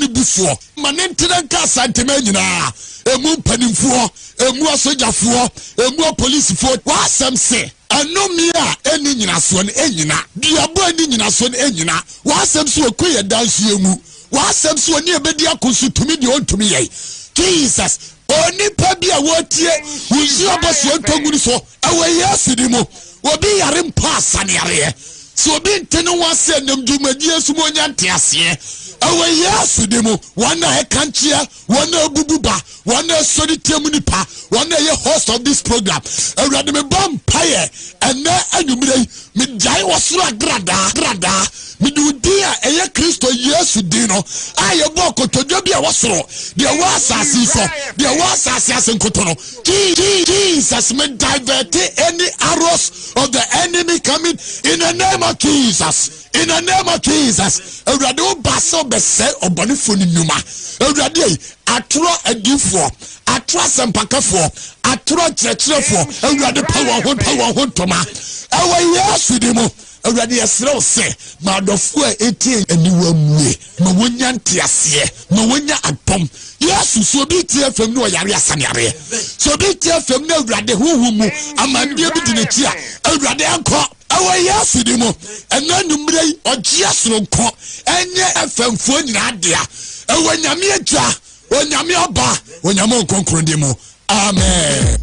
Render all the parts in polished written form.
ne bu soɔ. Ma ne ntena nka Asanteman nyinaa, emu mpanimfoɔ, emu asogyafoɔ, emu apolisifoɔ. W'asɛm se, Ɛnome a ɛnni nyinasoɔ no ɛnnyina, duabɔ a ɛnni nyinasoɔ no ɛnnyina. W'asɛm se, Ɔku yɛn daa nso yɛnwu. W'asɛm se, Ɔne yɛn bɛdi ako nso tumi deɛ ɔntumi yɛn. Jesus, onipa bi a wɔretie wo nsuo abɔsoɔ ntɔnwunu so ɛwɔ Yesu din mu. Obi yare mpo a sa no yareɛ. Sɛ obi nte ne ho ase a nam dwumadie so ma ɔnya nteaseɛ ɛwɔ Yesu din mu. Wɔn a ɛka nkyea, wɔn a ɛbubu ba, wɔn a ɛsɔre tia mu nipa, wɔn a ɛyɛ host of this program. Awurade mebɔ mpaeɛ ɛnɛ anwummerɛ yi, megyae wɔ soro agradaa, gradaa. Mede wo din a ɛyɛ Kristo Yesu din no a yɛbɔ kotodwe bi a ɛwɔ soro, deɛ ɛwɔ asase yi so, deɛ ɛwɔ asase ase nkoto no. Jesus, me divert any arrows of the enemy coming in the name of Jesus. In the name of Jesus. Awurade wo ba sɛ ɔbɛsɛe ɔbɔnefoɔ no nnwuma. Awurade yi, atorɔ adiifoɔ, atorɔ asɛmpakafoɔ, atorɔ nkyerɛkyerɛfoɔ, Awurade pa wɔn ho pa wɔn ho ntoma. Ɛwɔ Yesu din mu. Awurade yɛsrɛ wo sɛ ma adɔfoɔ a ɛtie aniwa mmue, ma wɔnya nteaseɛ, ma wɔnya adom. Yesu, sɛ obi tie fam ne ɔyare asaneareɛ, sɛ obi tie fam ne Awurade honhom mu amanneɛ bi di n'akyi a, Awurade ɛnkɔ. Ɛwɔ Yesu din mu, ɛnɛ anwummerɛ yi, ɔgyeɛ soronko ɛnyɛ ɛfɛmfoɔ nyinaa dea. Ɛwɔ Nyame Agya, Onyame Ɔba, Onyame Nkronkron din mu. Amen.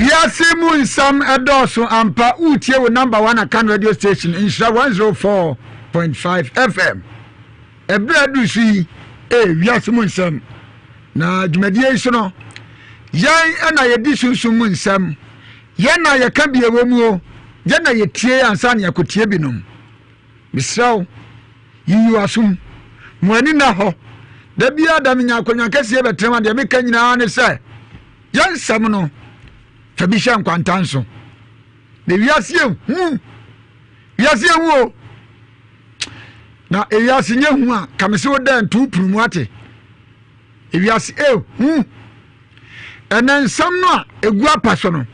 Wiase mu nsɛm ɛdɔɔso ampa. Woretie wo number one Akan radio station Nhyira 104.5 FM. Ɛberɛ aduru so yi, ee wiase mu nsɛm. Na dwumadie yi so no, yɛn ɛna yɛdi sunsum mu nsɛm. Yɛn na yɛka bi ɛwɔ mu o, yɛn na yɛtie ansa na yɛakɔtie binom. Mesrɛ wo, yiyi w'asom. Mo ani nna hɔ. Da biara da menya akonnwa kɛseɛ bɛtena mu a, deɛ meka nyinaa ne sɛ, yɛn nsɛm no, fa bi hyɛ nkwanta nso. Na wiase ehu, wiase ehu o. Na ewiase nyɛ hu a, ka me sɛ wo dɛ nto punu mu ate. Ewiase ehu. Ɛnɛ nsɛm no a egu apa so no,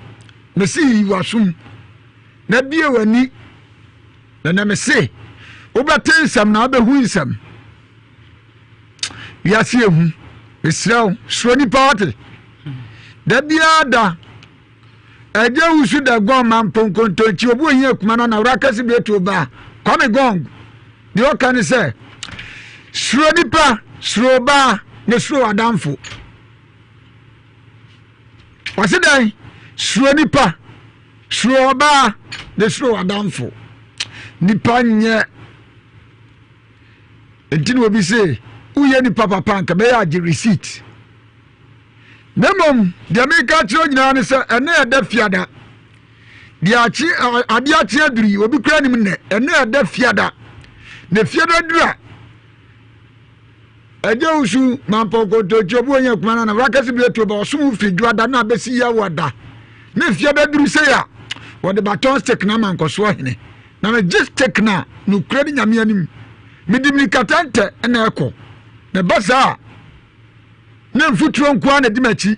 mesi yiyi w'asom. Na bue w'ani, na na mese wobɛte nsɛm na wobɛhu nsɛm. Wiase ehu, mesrɛ wo, suro nipa wate. Da biara da, ɛgye wusu da gɔn ma mponkontonkyi obi ohia kuma no na wura kɛse bi etu ba. Kwame Gong deɛ ɔka ne sɛ suro nipa, suro ɔbaa, na suro w'adamfo. Ɔse dɛn? Suro nipa, suro ɔbaa, na suro w'adamfo. Nipa nyɛ nti na obi se woyɛ nipa papa nka bɛyɛ agye receipt. Na mmom deɛ meka kyerɛ nyinaa ne sɛ ɛne ɛda fiada deɛ akye adeɛ akye aduru yi obi kura nim nnɛ ɛne ɛda fiada na fiada duru a ɛgye wusu mampɔnkɔntɔnkyi obi onye kuma na wakɛse bi etuo ba ɔsom firi dwoada na abɛsi yawada ne fiada duru sɛ a wɔde baton stick na ama nkɔsoɔ hene na megye stick na nokura ne nyame anim mede mirikatɛntɛ na ɛkɔ na ɛba saa na mfuturo nkoa na ɛdi m'akyi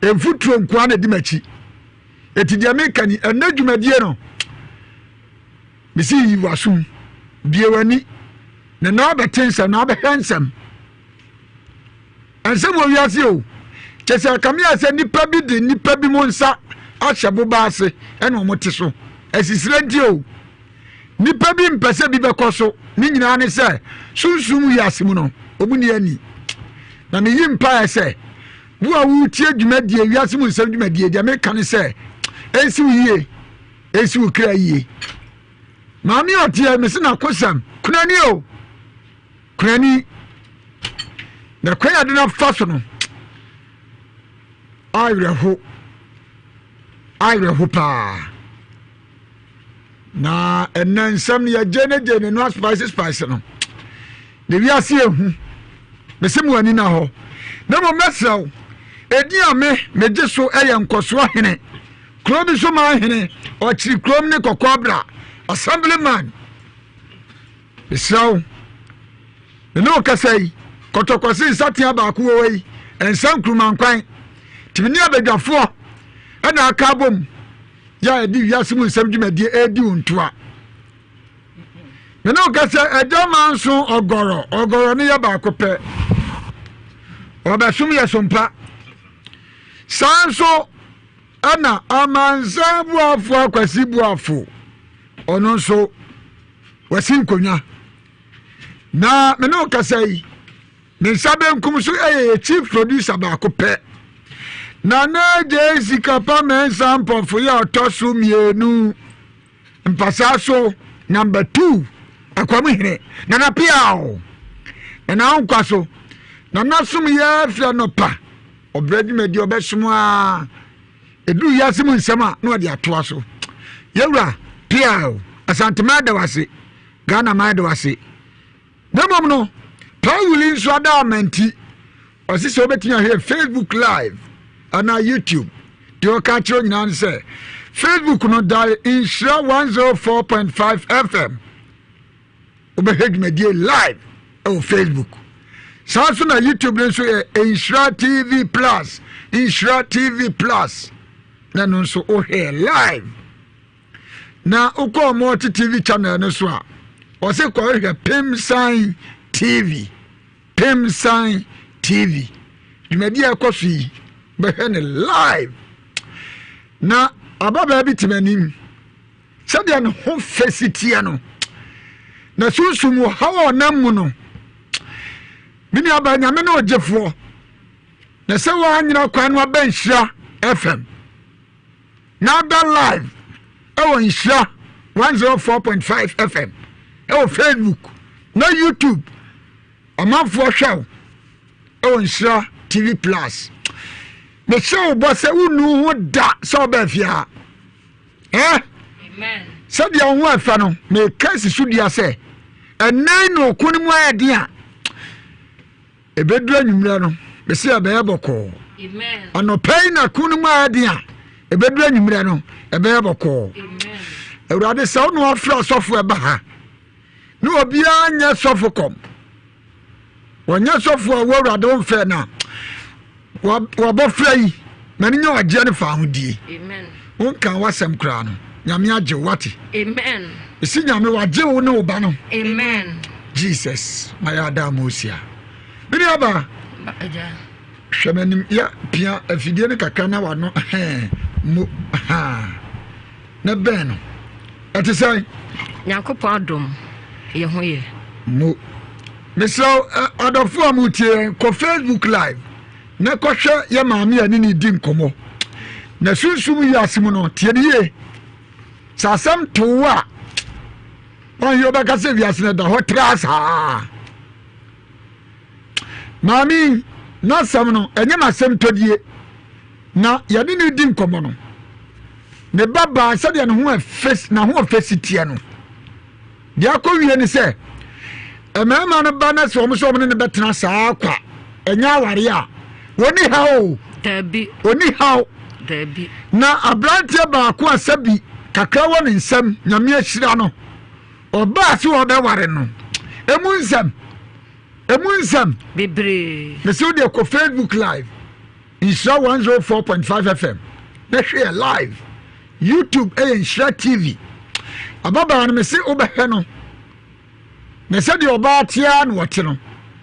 mfuturo nkoa na ɛdi m'akyi eti deɛ meka ni ɛnɛ dwumadie no mesi yi w'asom bie w'ani na na abɛte nsɛm na abɛhwɛ nsɛm nsɛm wɔ wiase o kyɛ sɛ kame a sɛ nnipa bi de nnipa bi mo nsa ahyɛ boba ase ɛna wɔn te so asisire nti o Nnipa bi mpɛ sɛ bi bɛkɔ so. Ne nyinaa ne sɛ, sunsum wiase mu no, wɔn nni ani. Na meyi mpaeɛ sɛ, wo a woretie dwumadie, wiase mu nsɛm dwumadie, deɛ meka ne sɛ, ɛnsi wo yie, ɛnsi wo kra yie. Maame a ɔteɛ, mese n'akosɛm, kunani o, kunani. Na kwan a de no afa so no, awerɛho, awerɛho paa. Na ɛnɛ nsɛm no yɛgye ne gye ne no aspice spice no na wiase ehu mese mo ani na hɔ na mmom mɛsrɛ wo ɛdin a me megye so ɛyɛ nkɔsoɔ hene kuro bi so man hene ɔkyiri kurom ne kɔkɔɔ bra assemblyman mesrɛ wo me ne wo kasa yi kɔtɔkɔse nsatea baako wɔ hɔ yi ɛnsa nkurumankwan tìmí ne abadwafoɔ ɛna aka abom yɛ a yɛde wiase mu nsɛm dwumadie ɛredi wo ntoa me ne wo ka sɛ agya ma nso ɔgɔrɔ ɔgɔrɔ no yɛ baako pɛ ɔbɛsom yɛ sompa saa nso ɛna amansan buafo akwasi buafo ɔno nso wasi nkonnwa na me ne wo kasa yi Ne nsa benkum so yɛ yɛ chief producer baako pɛ. Nana Adjei Sikapa Mensah Mpɔfo yɛ ɔtɔ so mmienu. Mpasaa so number two Akwamu Hene Nana Piaw. Nana Ahonkwa so Nana som yɛ firi anɔpa ɔbrɛ dwumadi ɔbɛsom a ɛduru wiase mu nsɛm a na ɔde atoa so. Yɛwura Piaw Asantema da wase Ghana man da wase. Na mmom no, Paul nso adaama nti, ɔse sɛ wobɛtumi ahwɛ Facebook live anaa YouTube. Deɛ ɔka akyerɛ nyinaa ne sɛ Facebook no dial Nhyira 104.5 FM. Wobɛhwɛ dwumadie live ɛwɔ Facebook. Saa nso na YouTube no nso yɛ Nhyira TV Plus, Nhyira TV Plus. Na ɛno nso wohwɛ live. Na wokɔ Multi TV channel no so a, ɔse kɔhwehwɛ Pemsan TV. Pemsan TV. Dwumadi a ɛkɔ so yi, bɛhwɛ ne live. Na ababaa bi te m'anim. Sɛdeɛ ne ho fɛ si teɛ no, na sunsum wɔ haw a ɔnam mu no, me nuabaa Nyame ne ogyefoɔ. Na sɛ woanyera kwan no aba Nhyira FM. Nada live ɛwɔ Nhyira 104.5 FM ɛwɔ Facebook na YouTube ɔmanfoɔ hwɛ wo ɛwɔ Nhyira TV Plus. Mehyɛ wo bɔ sɛ wonnu ho da sɛ ɔbaa fie ha. Eh? Sɛdeɛ wo ho ɛfɛ no, meka si so dua sɛ ɛnɛ na ɔko no mu ayɛ den a Ɛbɛduru anwummerɛ no, mese ɛbɛyɛ bɔkɔɔ. Anɔpa yi na ko no mu ayɛ den a, ɛbɛduru anwummerɛ no, ɛbɛyɛ bɔkɔɔ. Awurade sɛ wo na wafrɛ asɔfo ɛba ha na obiara nyɛ sɔfo kɔm wɔnyɛ sɔfo a wo awurade wo mfɛ no a wɔabɔfra yi ma no nya ɔgyeɛ no fa ahodie wonka w'asɛm koraa no nyame agye wo wate ɛsi nyame wagye wo ne wo ba no jesus mayɛ ada ama osia me nuaba hwɛ m'anim yɛ pia afidie no kakra na wano hɛn mo ha na bɛn no. Ɛte sɛn? Nyankopɔn adom, yɛ ho yɛ. Mo. Mesrɛ wo, adɔfo a motie yɛn, kɔ Facebook live na kɔhwɛ yɛ maame a ne ne di nkɔmmɔ. Na sunsum wiase mu no, tie ne yie. Sɛ asɛm to wo a, wɔn yɛ wobɛka sɛ wiase no da hɔ tra saa. Maame yi, n'asɛm no, ɛnyɛ n'asɛm tɔdie. Na yɛne no di nkɔmmɔ no, ne ba baa sɛdeɛ ne ho ɛfɛ n'ahoɔfɛ si teɛ no. Deɛ akɔwie ne sɛ, mmarima no ba na sɛ wɔn sɛ wɔn ne no bɛtena saa kwa, ɛnyɛ awareɛ a, wɔni haw o. Daabi. Wɔni haw. Daabi. Na aberanteɛ baako a sɛbi kakra wɔ ne nsam, Nyame ahyira no, ɔbaa sɛ ɔbɛware no, emu nsɛm, emu nsɛm. Bebree. Mese wo deɛ kɔ Facebook live. Nhyira 104.5 FM na hwɛ yɛ live. YouTube ɛyɛ Nhyira TV. Ababaa no mese wobɛhwɛ no na sɛdeɛ ɔbaa teɛ na ɔte no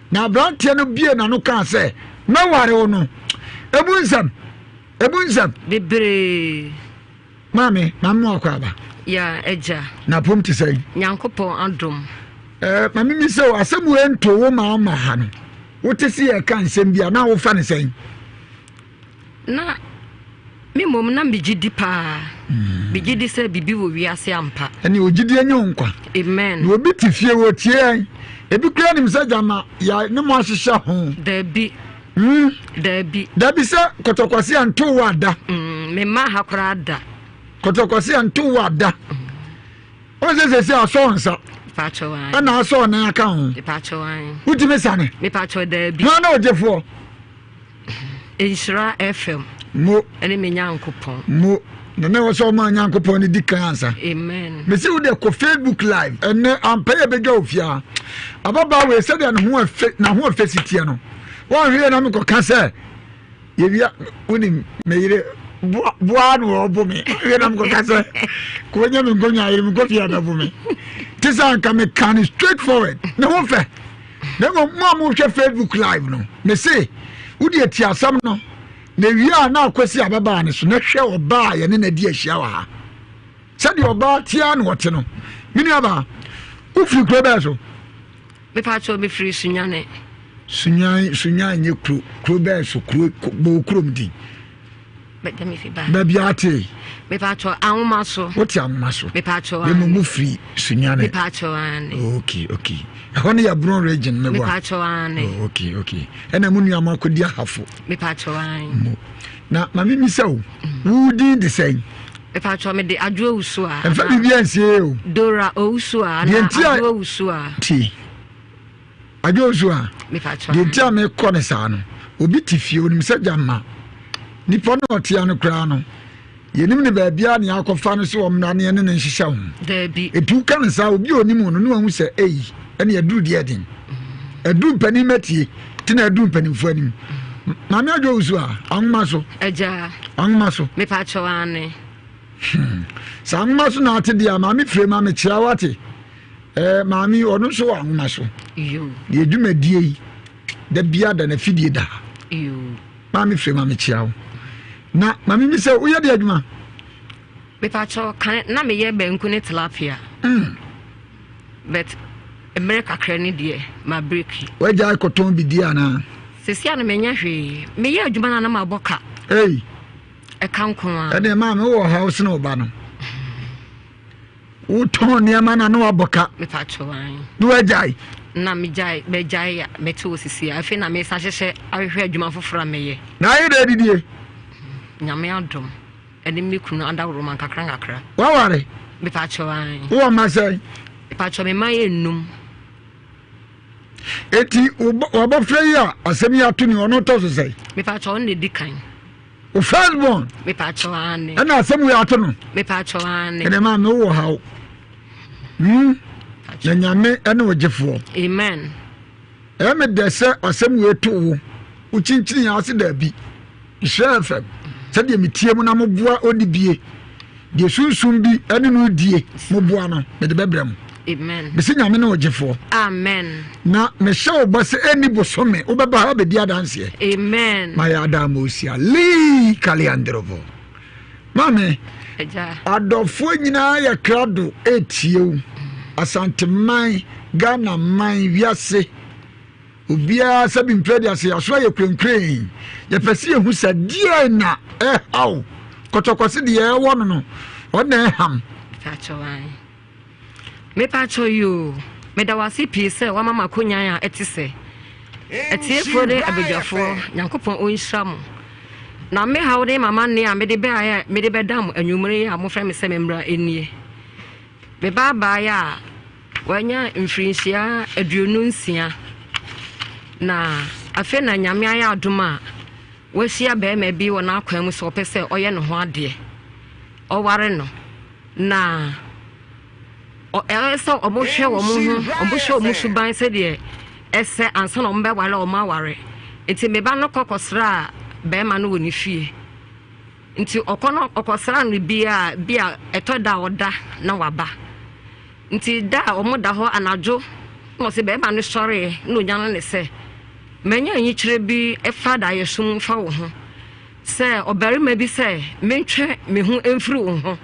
na aberanteɛ no bie n'ano kaa sɛ mɛware wo no. Emu nsɛm, emu nsɛm. Bebree. Maame, maame mu akɔ aba. Ya agya. Na pom te sɛn? Nyankopɔn adom. Eh, maame mi sɛ asɛm wei nto wo ma ama ha no. Wote se yɛka nsɛm bi a na wofa ne sɛn? Na me mmom na megye di paa. Megye di sɛ biribi wɔ wiase ampa. Ɛne ogyidie nye wo nkwa. Amen. Na obi te fie wɔ tie yɛn. Ebi kura nim sɛ gyama ya ne mo ahyehyɛ ho. Daabi. Daabi. Dabi sɛ kɔtɔkɔse a nto wo ada. Me mma ha koraa da. Kɔtɔkɔse a nto wo ada. Wɔn sɛ sɛ sɛ asɔ nsa. Ɛna asɔ ɔnan aka ho. Wotumi sane. Daabi. Hwan na ɔgyefoɔ? Nhyira FM. Mo. Ɛne me Nyankopɔn. Mo. Na na ɛwɔ sɛ ɔma Nyankopɔn no di kan ansa. Amen. Mesi wo deɛ kɔ Facebook live ɛnɛ ampa yɛ bɛdwa ofia. Ababaa wei sɛdeɛ ne ho ɛfɛ na ho ɛfɛ si teɛ no. Wɔnhwɛ yɛ na mekɔka sɛ yɛwia wonim me yere boa na ɔbo me. Wɔnhwɛ na mekɔka sɛ kɔnyɛ me nkɔnya yere mekɔ fie a bɛbo me. Te sɛ anka meka no straight forward ne ho fɛ. Na mmom mo a mohwɛ Facebook live no mese wode ati asɛm no. Na ewie a na akwasi ababaa no so na hwɛ ɔbaa a yɛne no adi ahyia wɔ ha. Sɛdeɛ ɔbaa te ara na ɔte no. Me nuabaa, wofiri kuro bɛɛ so? Mepa kyɛw, mefiri Sunyane. Sunyan, Sunyan nyɛ kuro, kuro bɛɛ so, kuro, bɔ wo kurom din. Baabi a ate. Mepa kyɛw, Anwoma so. Wote Anwoma so. Mepa kyɛw. Ne mu firi Sunyane. Mepa kyɛw ane. Okay. Ɛhɔ no yɛ Brong region meboa. Mepa kyɛw ane. Oh, okay. Ɛna mu nua mo akɔdi ahafo. Mepa kyɛw ane. Mo. Na ma mi misa o. Wo din de sɛn? Mepa kyɛw me de Adwo Owusu a. Ɛmfa biribi ansie o. Dora Owusu a. Deɛ nti a Adwo Owusu a. Ti. Adwo Owusu a. Mepa kyɛw. Deɛ nti a mekɔ ne saa no, obi te fie onim sɛ gyama nipa no ɔtea no koraa no yɛnim ne baabiara ne akɔfa no sɛ ɔmmra ne ɛne ne nhyehyɛ ho. Daabi. Ɛtu ka no saa obi a onim no ne wahu sɛ eyi ɛne aduru deɛ ɛden. Aduru mpanin mɛtie ti na aduru mpanimfoɔ anim. Maame Adwo Owusu a anwoma so. Agya. Anwoma so. Mepa kyɛw ane. Sɛ anwoma so na ate deɛ a maame firi ma mekyea wate. Ɛɛ maame ɔno nso wɔ anwoma so. Yo. Deɛ dwumadie yi da bia da na fidie da. Yo. Maame firi ma mekyea wo. Na maame mi sɛ woyɛ deɛ adwuma. Mepa kyɛw kan na meyɛ banku ne tilapia. But mmerɛ kakra ni deɛ ma break. Wagya akɔtɔn bi di anaa? Sisi a no menyɛ hwee. Meyɛ adwuma na na mabɔ ka. Ei. Ɛka nko ara. Ɛdeɛ maame wowɔ haw sene wo ba no. Wotɔn nneɛma na na wabɔ ka. Mepa kyɛw an. Na wagyae. Na megyae megyae a mete wɔ sisi a afei na mesa hyehyɛ ahwehwɛ adwuma foforɔ a meyɛ. Na ayɛ dɛ adidie? Nyame adom. Ɛne me kunu adaworoma nkakra nkakra. Waware? Mepa kyɛw an. Wowɔ mma sɛn? Mepa kyɛw me mma yɛ nnum. Eti wabɔfra yi a asɛm yi ato ne ɔno tɔ so sɛn? Mepa kyɛw ɔno na edi kan. O first born. Mepa kyɛw ane. Ɛna asɛm yi ato no. Mepa kyɛw ane. Ɛnɛ maa me wowɔ haw. Na nyame ɛne ogyefoɔ. Amen. Ɛyɛ me dɛ sɛ asɛm wei to wo. Wokyinkyini yɛn ase daabi. Nhyira FM. Sɛdeɛ metie mu na moboa ɔdi bie. Deɛ sunsum bi ɛne no die moboa no mede bɛbrɛ mo. Amen. Mesi nyame ne ogyefoɔ. Amen. Na mehyɛ wo bɔ sɛ ɛnni bosome wobɛba ha bɛdi adanseɛ. Amen. Mayɛ adamosia lii kaliandrovo. Maame. Agya. Adɔfoɔ nyinaa yɛ krado retie wo. Asanteman, Ghana man, wiase. Obiara sɛ bi mpɛ de ase aso ayɛ kurenkuren. Yɛpɛ sɛ yɛhu sɛ deɛ na ɛhaw kɔtɔkɔse deɛ ɛwɔ no no ɔna ɛham. Mepakyɛw yoo, meda wo ase pii sɛ woama me akonyan a ɛte sɛ. Atiefoɔ ne abadwafoɔ, Nyankopɔn ɔnhyira mo. Na me haw ne m'amanneɛ a mede baeɛ a mede bɛda mo anwummere yi a mofrɛ me sɛ memmra nie. Me ba abaayewa a wanya mfirinhyia 26 na afei na Nyame ayɛ adom a wahyia barima bi wɔ n'akwan mu sɛ ɔpɛ sɛ ɔyɛ ne ho adeɛ, ɔware no. Na ɛyɛ sɛ wɔhwɛ wɔn ho, wɔhwɛ wɔn suban sɛdeɛ ɛsɛ ansa na wɔbɛware a wɔaware. Nti me ba no kɔ kɔsraa bɛrima no wɔ ne fie. Nti ɔkɔ no ɔkɔsraa no bi a bi a ɛtɔ da a ɔda na waba. Nti da a wɔda hɔ anadwo na ɔsɛ bɛrima no sɔreɛ na ɔnyane ne sɛ manya anyikyerɛ bi fa daeɛso mu fa wo ho. Sɛ ɔbarima bi sɛ mentwe me ho mfiri wo ho.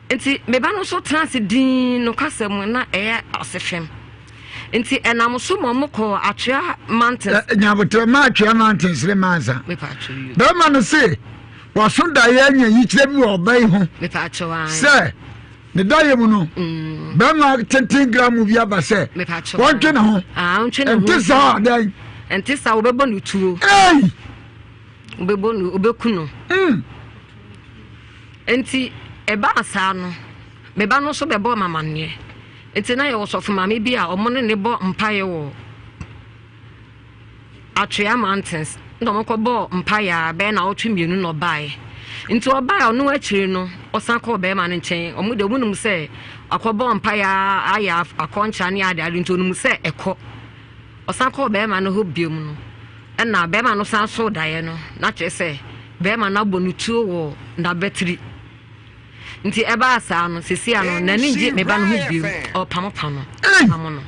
Nti me ba no nso tena ase dinn nokwasɛm mu na ɛyɛ asefem. Nti ɛnam so ma ɔmo kɔɔ Atwea Mountains. Nyabotrɛ ma Atwea Mountains ne mansa. Bɛrima no se waso daeɛ anya yikyerɛ bi wɔ ɔba yi ho. Sɛ ne daeɛ mu no mm. bɛrima tenten gram bi aba sɛ wɔntwe ne ho. Ɛnte saa dɛn? Ɛnte saa wɔbɛbɔ no tuo. Ei! Wɔbɛbɔ no wɔbɛku no. Mm. Nti ɛbaa saa no me ba no nso bɛbɔɔ me amanneɛ. Nti na yɛwɔ sɔfo maame bi a ɔmo ne ne bɔ mpaeɛ wɔ Atwea Mountains na ɔmo kɔ bɔɔ mpaeɛ a bɛyɛ naawɔtwe mmienu na ɔbaeɛ. Nti ɔbaeɛ ɔno akyire no ɔsan kɔɔ bɛrima no nkyɛn. Ɔmo deɛ ɔmo nim sɛ akɔbɔ mpaeɛ ayɛ akɔnkyea ne ade ade nti ɔnim sɛ ɛkɔ. Ɔsan kɔɔ bɛrima no hɔ biom no, ɛna bɛrima no san soo daeɛ no, na kyerɛ sɛ bɛrima no abɔ no tuo wɔ n'abatiri. Nti ɛbaa saa no, sesia no, n'ani ngye me ba no ho biom, ɔpamopam no, ɔpamo no.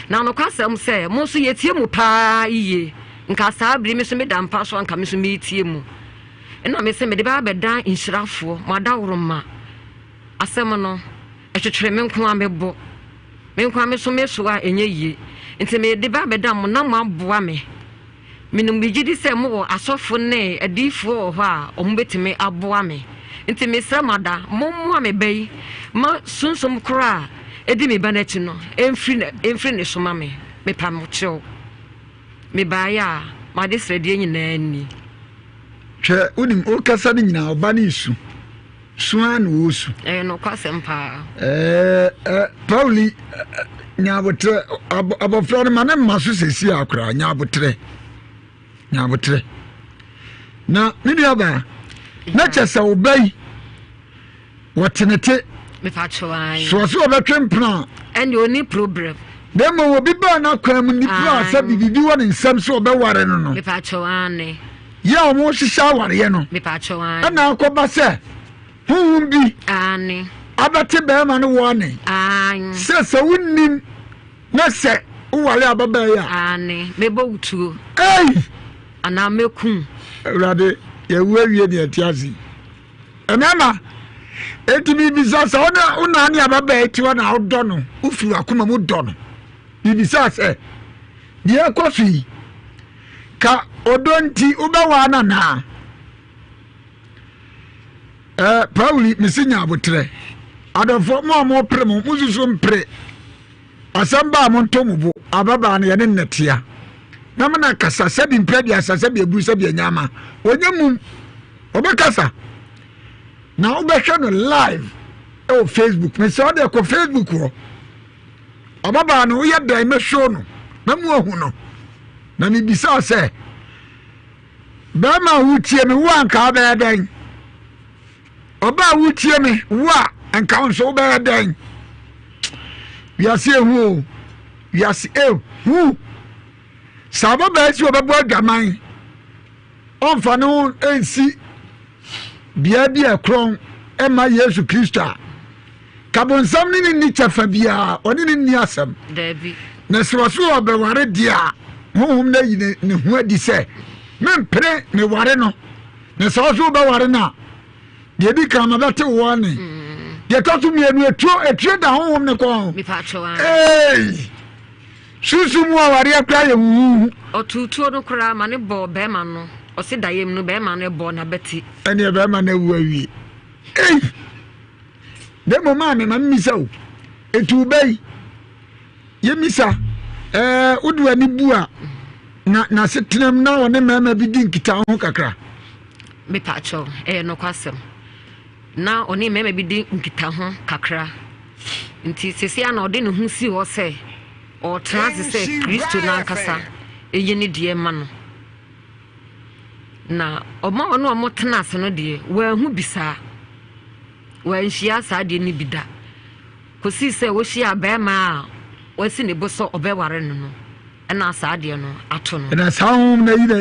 Na nokwasɛm sɛ, mo nso yɛtie mu paa yiye. Nka saa bere me nso meda mpa so a nka me nso meretie mu. Ɛna me sɛ mede bɛba abɛdan nhyirafoɔ, mo adaworoma. Asɛm no, ɛtwetwere me nko ara me bo. Me nko ara me so me so a ɛnyɛ yie. Nti mede ba abɛda mo na moaboa me. Menim megye di sɛ mowɔ asɔfo ne adiyifoɔ wɔ hɔ a wɔbɛtumi aboa me. Nti mesrɛ mo ada, mommoa me ba yi ma sunsum korɔ a ɛdi me ba no akyi no mfiri ne so ma me. Mepa mo kyɛw. Mebaeɛ a, m'adesrɛdeɛ nyinaa ni. Hwɛ, wonim, wokasa no nyinaa, ɔba no resu. Su ara na ɔresu. Ɛyɛ nokwasɛm paa. Ɛɛ, Pauli, nya abotrɛ. Abɔfra no ma ne mma so sɛsi a koraa, nya abotrɛ. Nya abotrɛ. Na me nuabaa, na kyɛ sɛ wo ba yi, wɔte ne te. So ɔsɛ ɔbɛtwe mpena a. Ɛnde ɔni problem. Na mmom obi baa n'akwan mu nipa a sɛ biribi wɔ ne nsam sɛ ɔbɛware no no. Yɛ a wɔhyehyɛ awareɛ no. Ɛna akɔba sɛ honhom bi abɛte bɛrima no wɔ ane. Sɛ sɛ wonnim na sɛ woware ababaa yi a. Mɛbɔ wo tuo. Ei! Anaa mɛkum. Awurade, yɛwu awie deɛ ɛte ase yi. Mmarima, enti mebisa sɛ wo ne wo naa ne ababaa yi te hɔ na wodɔ no, wofiri w'akoma mu dɔ no. Mebisa sɛ, deɛ ɛkɔ so yi, ka ɔdɔ nti wobɛwaa no anaa? Eh, Pauli, mesi nya aboterɛ. Adɔfoɔ, mo a mopere mo, mosusu mpere. Asɛm ba a monto mo bo, ababaa no yɛne nnɛtea. Na mo na kasa sɛbi mpɛ aduasa sɛbi aburu sɛbi anyama. Wɔnyɛ mum. Ɔbɛkasa. Na wobɛhwɛ no live ɛwɔ Facebook. Mesɛ ɔde ɛkɔ Facebook hɔ. Ababaa no woyɛ dɛn mɛshow no na mu ahu no. Na mebisaa sɛ bɛrima a wotie me wo anka wobɛyɛ dɛn? Ɔbaa a wotie me wo a nka wo nso wobɛyɛ dɛn? Wiase ehu o, wiase ehu. Sɛ ababaa si ɔbɛbɔ adwaman, ɔmfa ne ho nsi bea bi a ɛkorɔn ɛma Yesu Kristo a, kabonsam ne ne nni kyɛfa biara, ɔne ne nni asɛm. Na sɛ ɔso ɔbɛware deɛ a, honhom no ayi ne ho adi sɛ mempene meware no. Na sɛ ɔso wobɛware no a, Deɛ di kan ma bɛte woɔ ne. Deɛ ɛtɔ so mmienu etuo etuo da honhom ne kɔn ho. Ee sunsum mu awareɛ koraa yɛ huhuhu. Ɔtoo tuo no koraa ma ne bɔɔ bɛrima no ɔse dayem no bɛrima no bɔɔ n'abati. Ɛneɛ bɛrima no awu awie. Ei! Na mmom maame ma mmisa o etu bɛ yi yɛmmisa ɛɛ wode w'ani bu a na n'asetenam na ɔne mmarima bi di nkitaho ho kakra. Mepaakyɛw, ɛyɛ nokwasɛm. Na ɔne mmarima bi di nkitaho kakra. Nti seesei a na ɔde ne ho si hɔ sɛ ɔretena ase sɛ Kristo no ankasa ɛyɛ ne deɛ ma no. Na ɔma ɔne ɔmo tena ase no deɛ, wɔanhu bi saa. Wɔanhyia saa adeɛ no bi da. Kosii sɛ wohyiaa barima a wasi ne bo sɛ ɔbɛware no no, ɛna saa adeɛ no ato no. Ɛna saa honhom no ayi na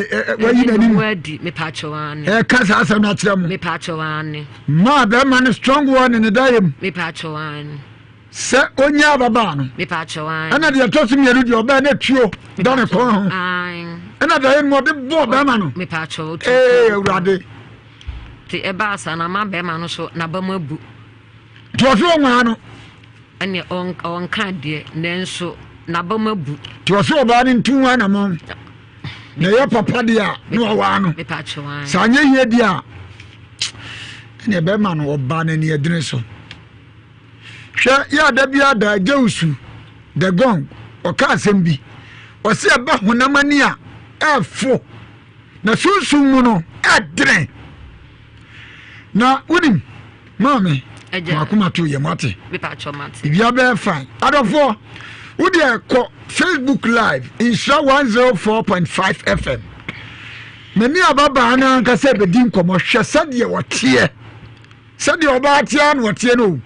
wayi n'anim. Ɛne adi, mepaakyɛw aane. Ɛka saa asɛm no akyerɛ mo. Mepaakyɛw aane. Maa barima no strong wɔ ne daeɛ mu. Mepaakyɛw aane. Sɛ ɔnya ababaa no. Mepaakyɛw aane. Ɛna deɛ ɛtɔ so mmienu deɛ ɔbaa no tuo da ne kɔn ho. Aane. Ɛna daeɛ no mu ɔde bɔɔ barima no. Mepaakyɛw. Ee Awurade. Te ɛbaa saa na ama barima no so n'aba mu abu. Nti ɔse ɔnwaa no. Ɛneɛ ɔnka deɛ nanso n'aba mu abu. Nti ɔse ɔbaa no ntu ho anamɔn. Na ɛyɛ papa deɛ a na wawaa no. Sɛ anyɛ yie deɛ a ɛneɛ bɛrima no ɔbaa no aniɛdene so. Hwɛ yɛ ada bi ada Jewusu the gong ɔka asɛm bi. Ɔse ɛba honam ani a ɛfo na sunsum mu no ɛdene. Na wonim maame wakoma to yɛ mate bibia bɛyɛ fine adɔfoɔ wodeɛ kɔ facebook live nhyira 104.5 fm mani ababaa no ankasa bɛdi nkɔmmɔ hwɛ sɛdeɛ ɔteɛ sɛdeɛ ɔbaa teɛ na ɔteɛ no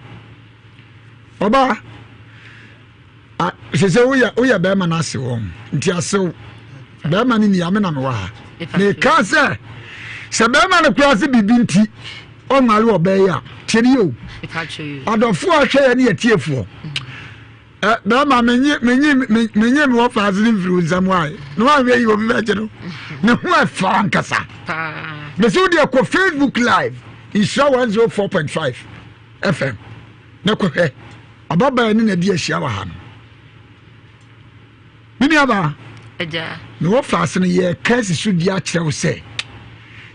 ɔbaa Ah, sese woyɛ woyɛ bɛrima no ase wɔn nti asew bɛrima no nia me na mewɔ ha meka sɛ sɛ bɛrima no koraa sɛ biribi nti ɔnware ɔbɛyɛ yi a tie ne yɛ o adɔfoɔ a hwɛ yɛ ne yɛtiefoɔ bɛrima menye menye menye me wɔ faase ne mfiri wo nsam wae na wanhwɛ yi obi bɛgye no ne ho ɛfa ankasa mese wo deɛ kɔ facebook live nhyira 104.5 fm na kɔhwɛ Ababaa ne na di ahyia wɔ ha no. Me nuabaa, mewɔ faase no yɛreka asi so di akyerɛ wo sɛ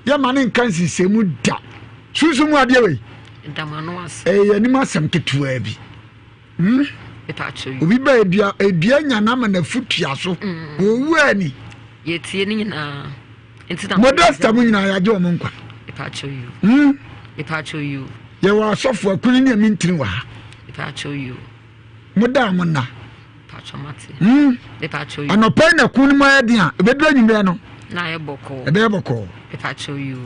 yɛma ne nka nsensɛn da. Sunsun mu adeɛ wei. Ɛyɛ yɛn anim asɛm ketewaa bi. Hmm? Obi ba edua edua nya n'ama n'afu tua so. Mm. Owu ani. Yɛtie ne nyinaa. Modesta mu nyinaa yɛagye wɔn nkwa. Hmm? Yɛwɔ asɔfo akuni ne ɛmi ntini wɔ ha. Mo da mo nna. Hmm? Anɔpa yi na kun no mu ayɛ den a ɛbɛduru anwummerɛ no. Ɛbɛyɛ bɔkɔɔ.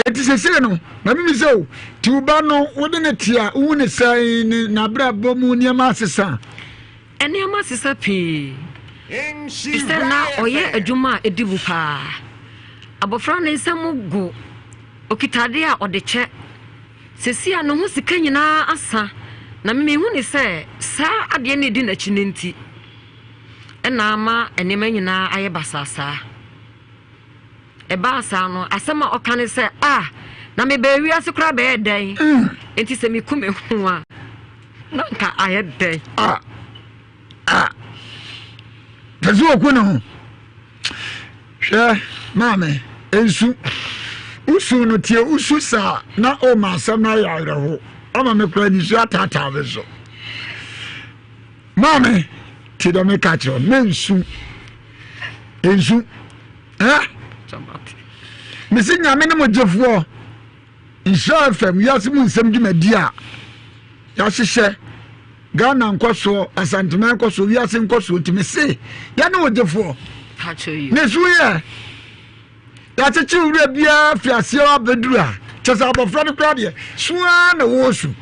Eti sese no maame mi sɛ o ti wo ba no wode ne te a wohu ne sɛn ne n'abrabɔ mu nneɛma asesa. Nneɛma asesa pii. Efisɛ na ɔyɛ adwuma a edi mu paa. Abofra no nsa mu gu, okita ade a ɔde kyɛ. Seesei a ne ho sika nyinaa asa, na mihu no sɛ saa adeɛ no a edi n'akyi no nti na ama nneɛma nyinaa ayɛ basaa saa. Ɛbaa saa no, asɛm a ɔka ne sɛ, Ah, na mebaa wiase koraa bɛyɛ dɛn? Enti sɛ miku me ho a, na nka ayɛ dɛn? Ah, ah, pɛ sɛ ɔku ne ho. Hwɛ, maame, nsu. Wosu no tie, wosu saa na ɔma asɛm no ayɛ awerɛho. Ama me koraa nisuo ataataa me so. Maame, tie dɛ meka kyerɛ wo, mensu. Nsu. Eh? Mesi nyame ne mo gyefoɔ. Nhyira FM wiase mu nsɛm dwumadi a yɛahyehyɛ Ghana nkɔsoɔ, Asanteman nkɔsoɔ, wiase nkɔsoɔ nti mese yɛne wo gyefoɔ. Ne so yɛ yɛakyekye wura biara fi aseɛ abɛduru a kyɛ sɛ abɔfra no koraa deɛ so ara na wɔresu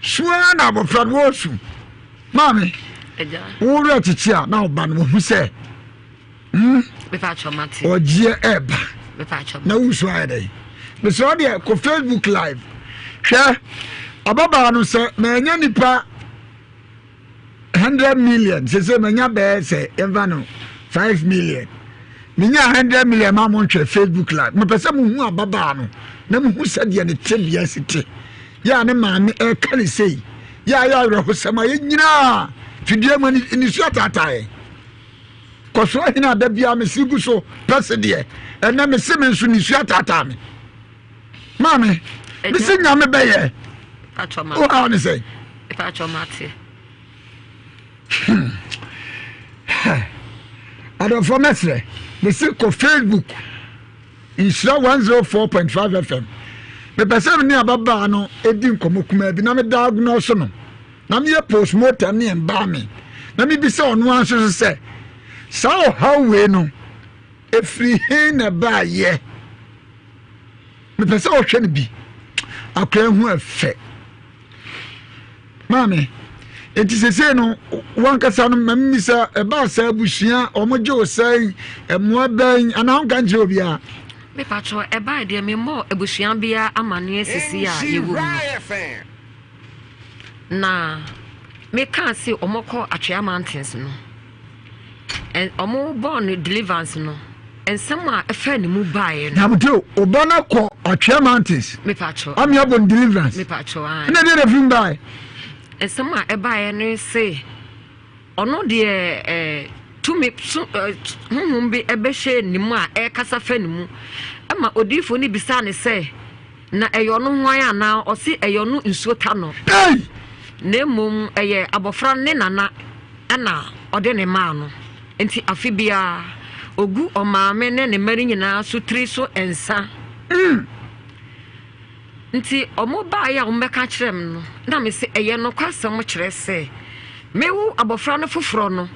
so ara na abɔfra no wɔresu maame wo werɛ kyekye a na ɔba no wɔhu sɛ Hmm? Ɔgyeɛ ɛɛba. Na wusu ayɛ dɛ. Mesrɛ wo deɛ kɔ Facebook live. Hwɛ ababaa no sɛ manya nipa 100 million sese manya bɛyɛ sɛ yɛmfa no 5 million. Menya 100 million ma mo nhwɛ Facebook live. Mepɛ sɛ muhu ababaa no. na mehu sɛdeɛ ne tebea si te. Yɛ a ne maame ɛreka ne sei, yɛ a yɛ awerɛhosɛm a yɛn nyinaa fidua mu nisuo ataataeɛ. Kɔso ahene a da biara mese gu so pɛ se deɛ, ɛnɛ mese me nso nisuo ataataa me. Maame, mese Nyame bɛyɛ. Wohaw ne sɛn? Hmm. Adɔfoɔ mɛsrɛ, mese kɔ Facebook Nhyira 104.5 FM. Mepɛ sɛ me ne ababaa no di nkɔmmɔ kumaa bi na me diagnose no na meyɛ postmortem ne embalming na mebisa ɔno ara nso so sɛ saa ɔhaw wei no ɛfiri he na ɛbaayɛ. Mepɛ sɛ ɔhwɛ no bi. Akora ho ɛfɛ. Maame, enti sesei no wankasa no ma mmisa ɛbaa saa abusua wɔn gye wo sɛn mmoa bɛn anaa wonka nkyerɛ obiara? Mepatwɔ ɛbaa deɛ memmɔɔ abusua biara amaneɛ sisi a yɛwɔ mu no na mekaa se wɔkɔ Atwea Mountains no Ɔmo bɔɔ no deliverance no, nsɛm a ɛfaa ne mu baeɛ no. Nyabute o, ɔba no kɔ Atwea Mountains. Mepatwɔ. Ame abɔ no deliverance. Mepatwɔ ae. Ɛna deɛ na firi mu baeɛ? Nsɛm a ɛbaeɛ no se, ɔno deɛ ɛɛ tumi so ɛɛ honhom bi ɛbɛhyɛɛ ne mu a ɛrekasa fa ne mu. Ɛma odiyifoɔ no bisaa no sɛ. Na ɛyɛ ɔno hwan anaa? Ɔse ɛyɛ ɔno nsuo ta no. Ei! Na mmom ɛyɛ abɔfra no ne nana ɛna ɔde ne maa no. Nti afe biara ɔgu ɔmaame ne ne mma no nyinaa so tiri so nsa. Mm. Nti ɔmo baeɛ a ɔmo bɛka kyerɛɛ me no, na mese ɛyɛ nokwasɛm kyerɛ sɛ mewo abɔfra no foforɔ no,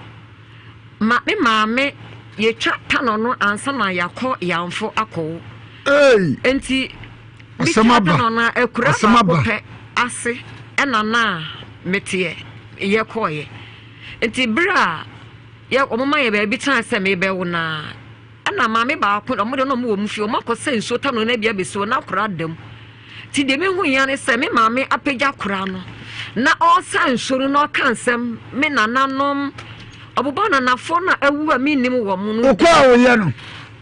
Ma me maame yɛtwa tanɔ no ansa na yɛakɔ Yamfo akɔwo. Ei! Enti Asɛm metwa aba. tanɔ no a akura Asɛm baako aba. pɛ ase ɛna na meteɛ yɛkɔeɛ. Nti berɛ a yɛ wɔn ma yɛ baabi tena sɛ mebɛwo no a ɛna maame baako wɔn deɛ na wɔn wɔ mu fie wɔn akɔ sɛ nsuo tanɔ no abi abɛsi hɔ na akora da mu. Nti deɛ mehu yɛ ne sɛ me maame apagya kora no na ɔresa nsuo no na ɔka nsɛm me nananom ɔbobɔ nanafoɔ no a awu a mennim wɔ mo no. Okɔ a ɔyɛ no.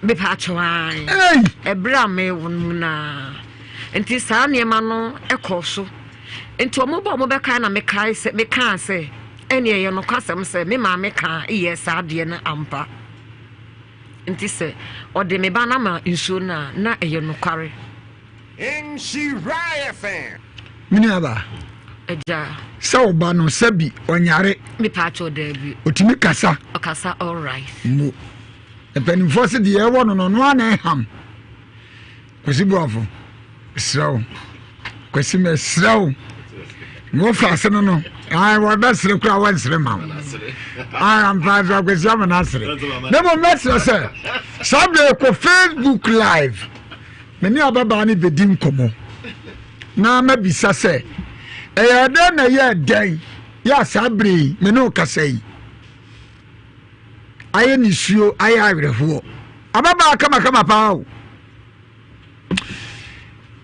Mepa akyɛw ae. Ɛberɛ a mewo no mu naa. Nti saa nneɛma no ɛkɔɔ so. Nti wɔn bɔ wɔn bɛkae na mekae sɛ mekaa sɛ ɛne ɛyɛ nokwasɛm sɛ me maame kaa yɛ saa adeɛ no ampa. Nti sɛ ɔde me ba no ama nsuo no a na ɛyɛ nokware. Nhyira FM. Me nuabaa. Agya. Sɛ wo ba no sɛbi ɔnyare. Mepaakyɛw daabi. Otumi kasa. Ɔkasa alright. Mo. Mpanimfoɔ se deɛ ɛwɔ no no ɔno ara na ɛham. Kwasi Boafo, mesrɛ wo. Kwasi mesrɛ wo. Na wɔfa ase no no, ayi wɔbɛsere koraa wɔnsere ma wo. Ayi ampa nso akwasi ama no asere. Na mmom mɛsrɛ sɛ saa berɛ kɔ Facebook live. Me ne ababaa no bedi nkɔmmɔ na mabisa sɛ, Ɛyɛɛ dɛn na ɛyɛɛ dɛn yɛ a saa bere yi me ne wo kasa yi? Ayɛ nisuo, ayɛ awerɛhoɔ. Ababaa kamakama paa o.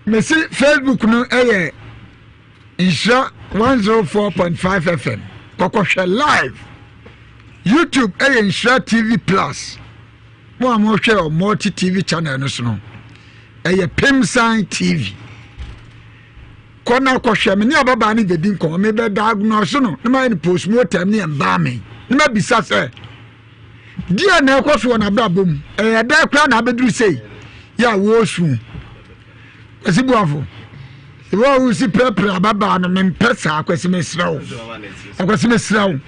Mesi Facebook no yɛ Nhyira 104.5 FM. Kɔkɔhwɛ live. YouTube yɛ Nhyira TV Plus. Mo a mohwɛ wɔ Multi TV channel no so no, ɛyɛ Pemsan TV. Kɔ na kɔhwɛ me ne ababaa no bɛdi nkɔmmɔ mebɛ diagnose no na mayɛ no postmortem ne embalming na mabisa sɛ deɛ na ɛkɔ so wɔ n'abrabɔ mu ɛyɛ dɛn koraa na abɛduru sei yɛ a wɔresu Kwasi Boafo, wo a wosi prɛprɛ ababaa no mempɛ saa Kwasi mesrɛ wo Kwasi mesrɛ wo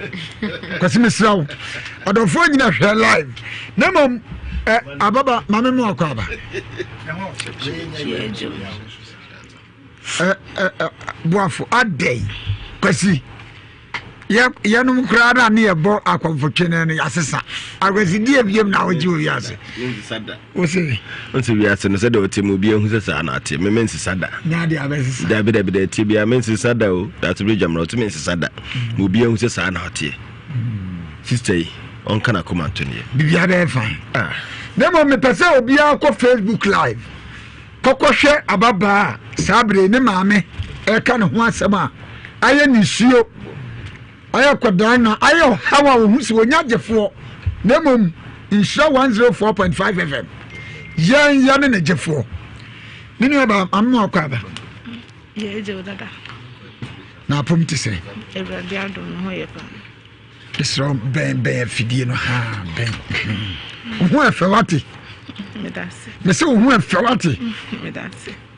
Kwasi mesrɛ wo ɔdɔfoɔ nyina hwɛ live na mmom ababa ma me mu akɔ aba Boafo adɛn Kwasi yɛnom koraa na ne yɛbɔ akɔmfotwene no yɛasesa akwasidie biam na wogye wɔ wiase wose nse wiase no sɛdeɛ ɔte mu obi ahu sɛ saa na ate me mensesa da dabi dabi da ɛte bia mensesa da o daate bere gyamra ɔte mensesa da ma obi ahu sɛ saa na ɔteɛ sister yi ɔnka na koma nto neɛ biribia bɛyɛ fine ah. Na mmom mepɛ sɛ obiara kɔ Facebook live Kɔkɔhwɛ ababaa a saa bere yi ne maame reka ne ho asɛm a ayɛ nisuo, ayɛ kɔdaa na ayɛ ɔhaw a wɔhu sɛ wɔnya gyefoɔ na mmom Nhyira 104.5 FM yɛn yɛ ne ne gyefoɔ. Me nua ba, maame mu akɔ aba. Yɛ agye wo dada. Na apom te sɛ. Awurade adom ne ho yɛ paa. Mesrɛ wo bɛn bɛn afidie no ha bɛn. Wo ho ɛfɛ wate. Mese wo ho ɛfɛ wate.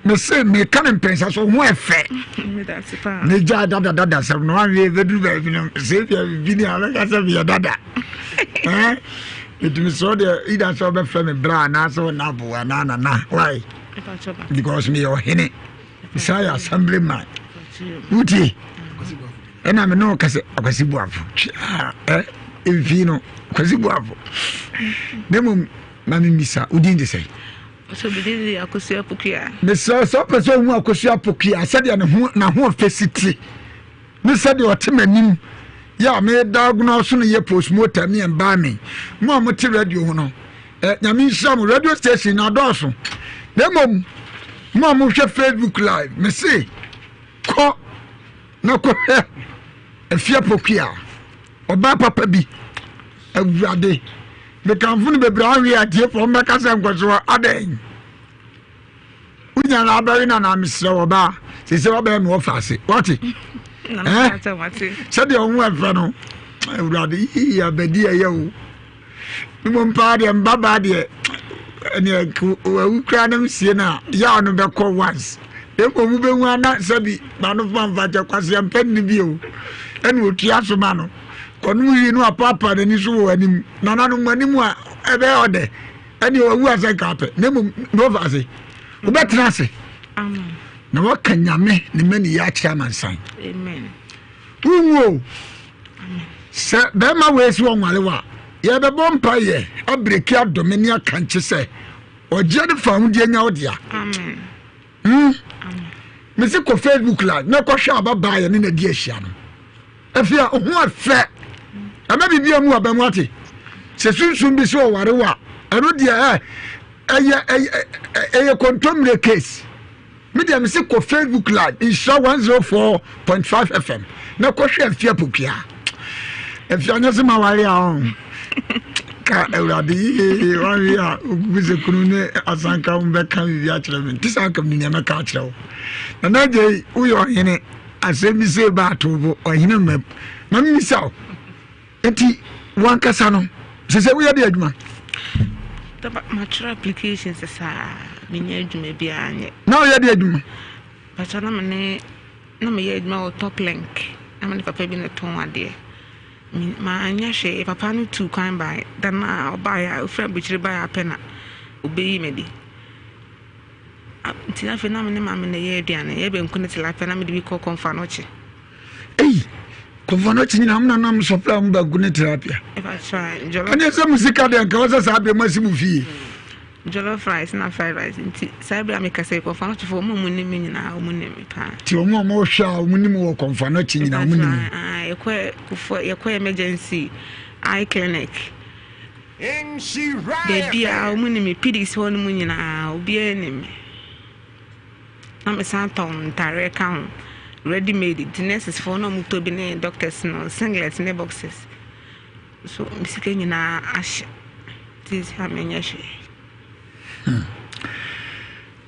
Mese meka ne mpɛnsa so wo ho ɛfɛ. Megya dada dada sɛm no anwie bɛduru baabi no sɛ ebia biribi ni a bɛka sɛ meyɛ dada. Ɛtumi sɛ deɛ ida sɛ wobɛfrɛ me bra anaasɛ wo nabo anaa nana why because meyɛ ɔhene mesan yɛ assembly man wotie ɛna me ne wo kɛsɛ akwasi buafo twaa ɛ mfii no akwasi buafo na mmom ma memmisa wo din de sɛ mesrɛ sɛ wopɛ sɛ ohu akosua pokua sɛdeɛ ne ho n'ahoɔfɛ si te ne sɛdeɛ ɔte m'anim yɛ a meda agono so no yɛ postmortem ne embalming mo a mote radio ho no eh, nyame nhyira mo radio station na adɔɔso na mmom mo a mohwɛ facebook live mese kɔ na kɔhwɛ afie pokua ɔbaa papa bi awurade mekamfo no bebree awe atiefoɔ mbɛka sɛ nkɔsoɔ adɛn wonya no abɛwe no anaa mesrɛ wɔ baa sɛ sɛ wabɛyɛ me wɔfa ase wate sɛdeɛ wo ho ɛfɛ no awurade yii abɛdi ɛyɛ o mmom paa deɛ mbabaa deɛ ɛneɛ wawu koraa na mesie no a yaw no bɛkɔ once mmom wobɛhu ana sɛbi mano fa mfa kyɛ kwaseɛ mpɛ nne bio ɛne ɔtua so ma no kɔnom wie no apaapa n'ani so wɔ anim nananom anim a ɛbɛyɛ ɔdɛ ɛne wawu asɛ nka apɛ na mmom na ɔfa ase wobɛtena ase na waka nyame ne mani yɛ akyerɛ amansan wonwu o sɛ bɛrima wei si wɔnware wa yɛbɛbɔ mpa yɛ abreki adɔme ne akankye sɛ ɔgyeɛ ne fa ahodeɛ nya wo dea hmm? mese kɔ facebook live na kɔhwɛ ababaa yɛ ne na di ahyia no Afei a ho ɛfɛ ɛma biribi a mu aba mu ate sɛ sunsum bi sɛ ɔware wo a ɛno deɛ ɛ ɛyɛ ɛyɛ ɛyɛ kontommire case me deɛ mese kɔ facebook live nhyira 104.5 fm na kɔhwɛ afie apokua afie anyɛ sɛ ma ware a ɔn ka awurade yie wawe a wogugu sɛ kunu ne asanka wo bɛka biribi akyerɛ me nte sɛ anka menim nea mɛka akyerɛ wo nana agya woyɛ ɔhene Asɛm bi sei ba ato bo ɔhene mmam. Ma memmisa wo, enti wankasa no, sɛ sɛ woyɛ de adwuma? Matwerɛ applications saa, menyɛ adwuma biara nyɛ. Na woyɛ de adwuma? Bàtà na mene na meyɛ adwuma wɔ Top Link, na mene papa bi na tɔn adeɛ. Manyɛ hwee, papa no tuu kwan baeɛ, da no a ɔbaeɛ a ofiri aburokyire baeɛ apɛ na obeyi me di. Nti afei na me ne maame na ɛyɛ aduane, yɛ banku ne tilapia na mede bi kɔ Kɔmfoanɔkye. Ei, Kɔmfoanɔkye nyinaa mo nanam supply mo banku ne tilapia. Ɛne sɛ mo sika deɛ nka wɔsɛ saa berɛ mo asi mo fie. Jollof rice na fried rice nti saa berɛ a meka sɛ Kɔmfoanɔkyefoɔ wɔn a wɔn nim me nyinaa wɔn nim me paa. Nti wɔn a wɔhwɛ a wɔn nim wɔ Kɔmfoanɔkye nyinaa wɔn nim. Yɛkɔ yɛkɔ emergency eye clinic. Baabiara wɔn nim me, PDC hɔ nom nyinaa obiara nim me. Na me san tɔn ntaareɛ ka ho, ready made nti nurses foɔ na wɔn tɔ bi ne doctors no singlet ne boxers. So me sika nyinaa ahye nti sɛ menyɛ hwee. Hmm.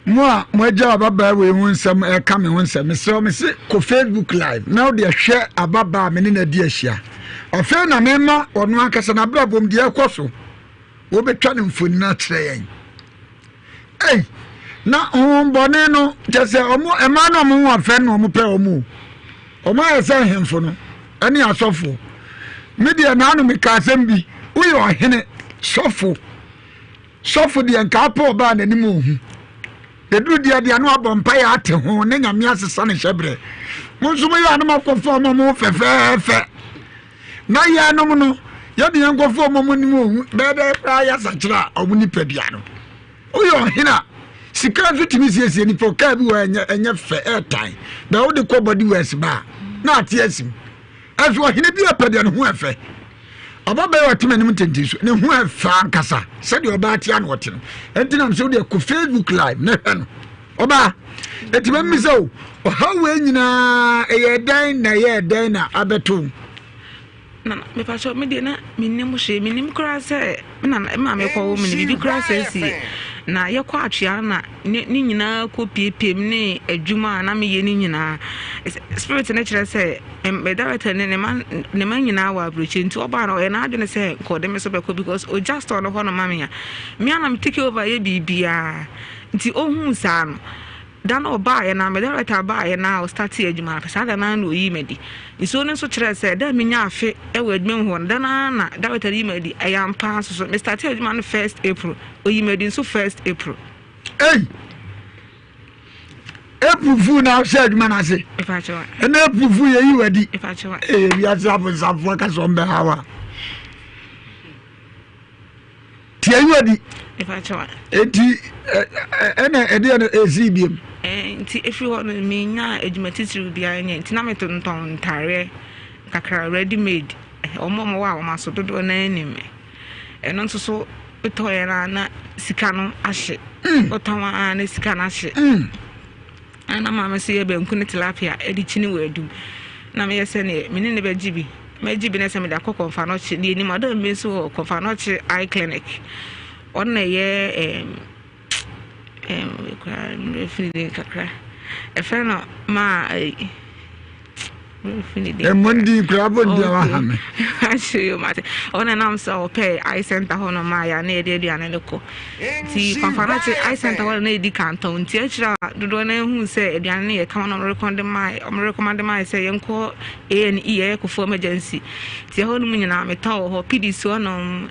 Mo a moagya ababaa wei ho nsɛm ɛka me ho nsɛm, mesrɛ wo mese kɔ Facebook live na wode hwɛ ababaa a me ne no adi ahyia. Afei na mema ɔno ankasa n'abrabɔ mu deɛ ɛkɔ so. Wɔbɛtwa no mfonini akyerɛ yɛn. Ei, na honhommɔne no kyɛ sɛ ɔmo mmaa no ɔmo ho afɛ no ɔmo pɛ ɔmo o. Ɔmo ayɛ sɛ ahemfo no ɛne asɔfoɔ. Me deɛ naano meka asɛm bi, woyɛ ɔhene sɔfo. Sɔfo deɛ nka apɛ ɔbaa n'anim ohu. Ɛduru deɛ deɛ no abɔ mpaeɛ ate ho ne nyame asesa ne hyɛberɛ. Mo nso moyɛ a na moakɔfa ɔma mo fɛfɛɛfɛ. Na yɛnom no yɛde yɛn nkɔfa ɔma mo anim ohu bɛyɛ dɛ koraa yɛasakyera a ɔmo nipadua no. Woyɛ ɔhene a sika nso tumi siesie nipa ɔkaa bi wɔ ɛnyɛ ɛnyɛ fɛ ɛɛtan bɛ wode kɔ body works ba a na ate asim. Ɛso ɔhene bi apɛ deɛ ne ho ɛfɛ. Ɔbabaa yi ɔte m'anim ntentenso ne ho ɛfɛ ankasa sɛdeɛ ɔbaa te ano ɔte no ɛnti nam sɛ wodeɛ kɔ facebook live na hwɛ no ɔbaa ɛti mɛmi sɛ o ɔhaw wei nyinaa ɛyɛ dɛn na ɛyɛ dɛn na abɛto na mepakyɛ me deɛ na mennim hwee mennim koraa sɛ me na maame kɔwo me no biribi koraa sɛ sie. Na yɛkɔ atwea no na ne ne nyinaa kɔ piepie mu ne adwuma a na meyɛ ne nyinaa. Spirit no kyerɛ sɛ me director ne ne ma ne ma nyinaa wɔ aburokyire nti ɔbaa no ɔyɛ n'adwene sɛ nka ɔde me so bɛkɔ because ogya store no hɔ no ma me a me a na me take over yɛ biribiara nti ohuu saa no Da no ɔbaeɛ no ara, me director baeɛ no ara a ɔstartee adwuma no, saa da no ara na ɔyii me adi. Nsuo no nso kyerɛɛ sɛ da a menya afe wɔ adwuma mu hɔ no, da no ara na director no yii me adi. Ɛyɛ ampa ara nso so, me startee adwuma no first April, ɔyii me adi nso first April. Ei! April fool na ahyɛ adwuma no ase. Ɛna April fool yɛyi wadi. Ɛyɛ wiase abonsamfoɔ ka sɛ ɔmbɛha wa. Tia yi adi. Eti ɛna ɛdeɛ no ɛsii biem. Nti ɛfiri hɔ no menya adwuma titiriw biara nyɛ nti na metontɔn ntaareɛ kakra ready made wɔn a wɔwɔ a wɔn aso dodoɔ no ara nim me ɛno nso so wotɔeɛ no a na sika no ahye wotɔn a na sika no ahye. Na na maame nso yɛ banku ne tilapia de kyini wɔ adum. Na meyɛ sɛ neɛ me ne no bɛgye bi. Mɛgye bi na sɛ mede akɔ Kɔmfanɔkye. Deɛ nim madam bi nso wɔ Kɔmfanɔkye Eye Clinic. Ɔno na ɛyɛ ɛɛm ɛɛm koraa mmerɛ fi ne din kakra. Ɛfrɛ no maa ɛyi. Mmɔ ne din koraa bɔ ne din a waha me. Ɔna nam sɛ ɔpɛ eye center hɔ no maa yɛ a na yɛde aduane no kɔ. Nti papa no te eye center hɔ na yɛdi kan tɔn. Nti akyire a dodoɔ no ahu sɛ aduane no yɛ kama na ɔmo rekɔmande maa sɛ yɛnkɔ A&E ɛyɛ Kofoɔ emergency. Nti ɛhɔ nom nyinaa metɔn wɔ hɔ. PDC hɔ nom.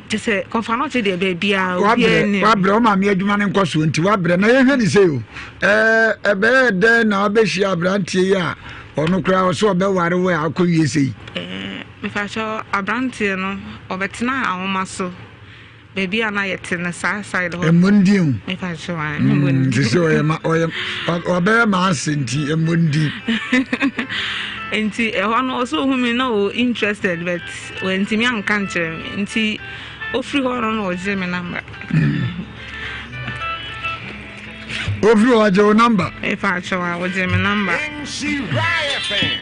Kyɛ sɛ kɔfa no te deɛ baabiara obiara nim. Wabrɛ wo maame adwuma no nkɔ soɔ nti wabrɛ na yɛhwɛ ne sei o ɛɛ ɛbɛyɛ dɛn na wabɛhyia aberanteɛ yi a ɔno koraa ɔsɛ ɔbɛware wo a akɔ wie sei. Ɛɛ mefakyɛ aberanteɛ no ɔbɛtena ahoma so baabi a na yɛte no saa side hɔ. Ɛmmɔ ndin o. Mefakyɛ wa ɛmmɔ ndin. Nti sɛ ɔyɛ ma ɔyɛ ɔbɛyɛ maa ase nti ɛmmɔ ndin. Nti ɛhɔ no ɔsɛ ohun mi na o interested but. Wantumi anka nkyerɛ me nti ofiri hɔ no na ɔgye me namba. Ofiri hɔ ɔgye wo namba? Mepa akyɛw a ɔgye me namba. Nhyira FM.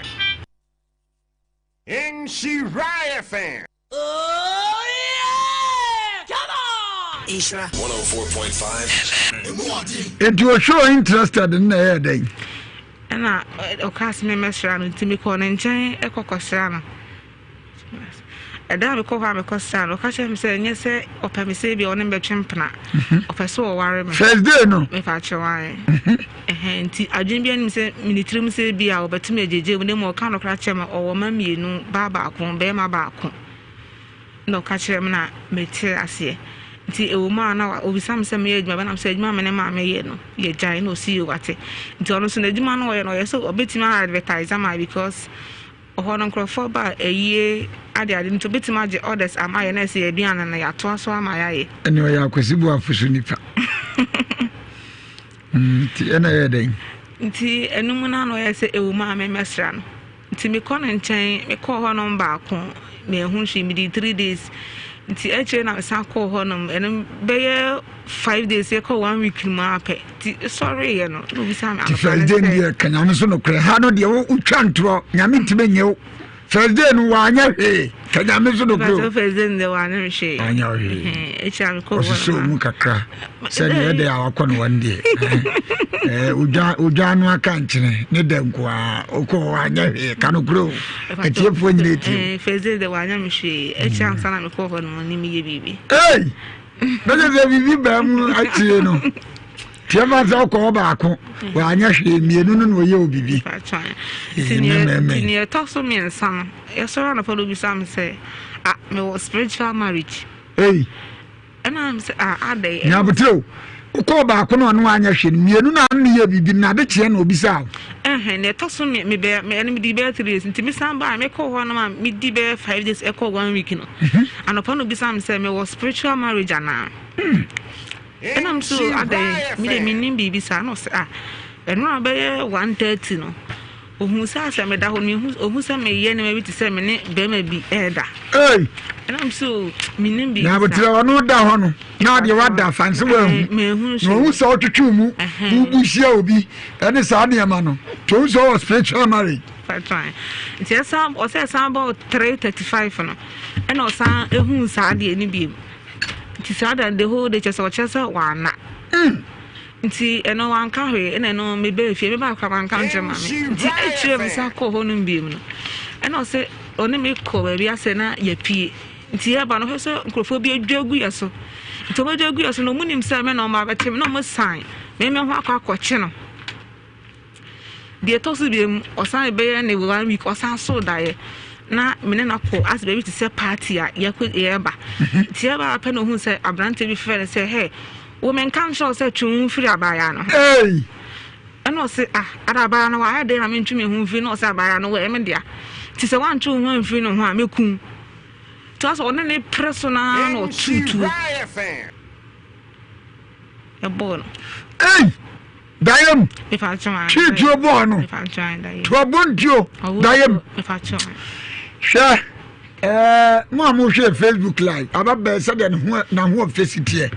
Nhyira FM. Oh yeah! Come on! Nhyira 104.5 FM. Nti ɔhwɛ interested no na ɛyɛ dɛn? Ɛna ɔkaa sɛ memmɛsra no nti mekɔɔ ne nkyɛn kɔkɔsra no. Ɛda a mekɔɔ hɔ a mekɔsraa no, ɔka kyerɛɛ me sɛ ɛnyɛ sɛ ɔpɛ me sɛ ebia ɔne me bɛtwe mpena, mhm. ɔpɛ sɛ ɔware me. First day no. Mepa kyɛw ae. Mhm. Ɛhɛn nti adwene bi anim sɛ mene tirim sɛ bi a ɔbɛtumi agyegye mu na mmom ɔka nokora kyerɛ me ɔwɔ mma mmienu, baa baako, bɛrima baako. Na ɔka kyerɛɛ me na metee aseɛ. Nti ɛwɔ mu a na ɔbisa me sɛ meyɛ adwuma bɛn na mesɛ adwuma a me ne maame yɛ no yɛgyae na ɔsi yie wate. Nti ɔno nso n'adwuma no ɔyɛ no ɔyɛ sɛ ɔbɛtumi a advertise ama because ɔhɔ no nkurɔfoɔ ba ayie ade ade nti ɔbɛtumi agye orders ama yɛ na ɛsɛ yɛ aduane no yɛatoa so ama yɛayɛ. Ɛne ɔyɛ Akwasi Boafo so nipa. Nti ɛna ɛyɛ dɛn? Nti ɛno mu no na ɔyɛ sɛ ɛwɔ mu a memmɛsra no. Nti mekɔ ne nkyɛn, mekɔɔ hɔnom baako, manhu hwee, medii 3 days. Nti akyire na mesan kɔɔ hɔnom, ɛno bɛyɛ 5 days, yɛkɔ one week no mu ara pɛ. Nti sɔreeɛ no, na obisaa me Nti anɔpa first no day no sɛ, deɛ ka nyame so nokorɛ ha no deɛ wotwa ntorɔ nyame ntumi nyɛ wo first day no wanyɛ hwee ka nyame so nokorɛ o First day no deɛ wanyɛ me hwee. Wanyɛ wo hwee. Ɛhɛn, akyire a mekɔɔ hɔ ɔsosɔ nom mu a. kakra sɛdeɛ ɛdɛ a wakɔ no wɔn deɛ ɛɛ odwa odwa ano aka nkyene ne dɛ nkoa okɔ hɔ anyɛ hwee ka no kuro atiefoɔ nyina etie o. First day deɛ wanyɛ me hwee akyire ansa na mekɔɔ hɔ nom ne meyɛ biribi. Ei bɛsɛ sɛ biribi baa mu akyire no tiɛ fa sɛ ɔkɔ hɔ baako wanyɛ hwee mmienu no na ɔyɛ obibi. Nti neɛ ɛtɔ so mmiɛnsa no yɛsɔre anɔpa no obisa me sɛ ah mewɔ spiritual marriage. Ei. Ɛna me sɛ, ah, adɛn? Nya aboterɛ o. Wokɔɔ baako na ɔno anyɛ hwee no, mmienu na ano yɛ biribi no, na ade kyeɛ na obisaa wo. Ɛhɛn, nea ɛtɔ so me mebɛyɛ me ɛno medi bɛyɛ 3 days nti mesan baa mekɔɔ hɔ nom a medi bɛyɛ 5 days ɛkɔ 1 week no. Anɔpa na obisaa me sɛ mewɔ spiritual marriage anaa. Ɛna me so adɛn, me deɛ mennim biribi saa na ɔsɛ ah, ɛno a bɛyɛ 1:30 no. Ohuu sɛ asɛ meda hɔ no, mehu, ohu sɛ meyɛ nneɛma bi te sɛ me ne barima bi reda. Ei! Ɛna me so menim biribi Na saa. aboterɛ ɔno da hɔ no, na adeɛ wada fa nse wahu. Mehu Na ɔhu sɛ ɔtwetwe mu, wobu hyia obi, ɛne saa nneɛma no. Nti ɔhu sɛ ɔwɔ spiritual marriage. Patran. Nti ɛsan, ɔsɛ ɛsan bɔ 3:35 no, ɛna ɔsan ehuu saa adeɛ no bio. Nti saa da no the whole day kyerɛ sɛ ɔkyerɛ sɛ wanna. Nti ɛno wanka hwee ɛna ɛno mebaa fie mebaa koraa manka nkyerɛ maame. Nti akyire mesan kɔɔ hɔ nom biom no ɛna ɔsɛ ɔne me kɔ baabi asɛ na yɛpie. Nti yɛba no ɔhwɛ sɛ nkurɔfoɔ bi adwa agu yɛ so. Nti wɔn adwa agu yɛ so no wɔn nim sɛ me na wɔn abɛkye me na wɔn san me me ho akɔ akɔkye no. Deɛ ɛtɔ so biom ɔsan bɛyɛ ne one week ɔsan so daeɛ na me ne no akɔ asɛ baabi te sɛ party a yɛkɔ yɛreba. Nti yɛba apɛ na ohun sɛ aberanteɛ bi frɛ no sɛ hey wo menka nkyerɛ wo sɛ twe wo ho firi abaayewa no ho. Hey! Ɛna ɔse ah ada abaayewa no wayɛ dɛn na mentwe me ho mfiri na ɔsɛ abaayewa no wɔyɛ me dea nti sɛ woantwe wo ho amfiri ne ho a mɛku wo. Nti ɔsɛ ɔne ne pere so no ara na ɔtuu tuo ɛbɔɔ no. Ei! Dayam! Twee tuo bɔɔ no. Tuo bontuo dayam. Hwɛ ɛɛ mo a mohwɛ Facebook live aba bɛɛ sɛdeɛ ne ho n'ahoɔfɛ si teɛ.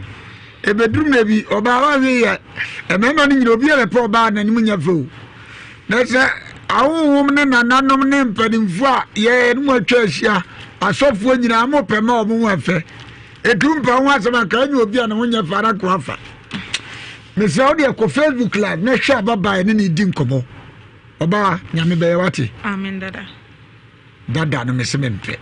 Ebeduru mmerɛ bi ɔbaa wanwe yɛ mmarima no nyina obi a bɛpɛ ɔbaa n'anim nyɛ fɛ o. Na sɛ ahonhom ne nananom ne mpanimfoɔ a yɛn mu atwa ahyia asɔfoɔ nyinaa mo pɛ ma wɔn ho afɛ. Etu mpa ho asɛm anka ɛnyɛ obi a ne ho nyɛ fɛ ara ko afa. Mesrɛ wo deɛ kɔ Facebook live na hwɛ ababaa ɛne ne di nkɔmmɔ. Ɔbaa nyame bɛyɛ wate. Amen dada. Dada no mese mempɛ.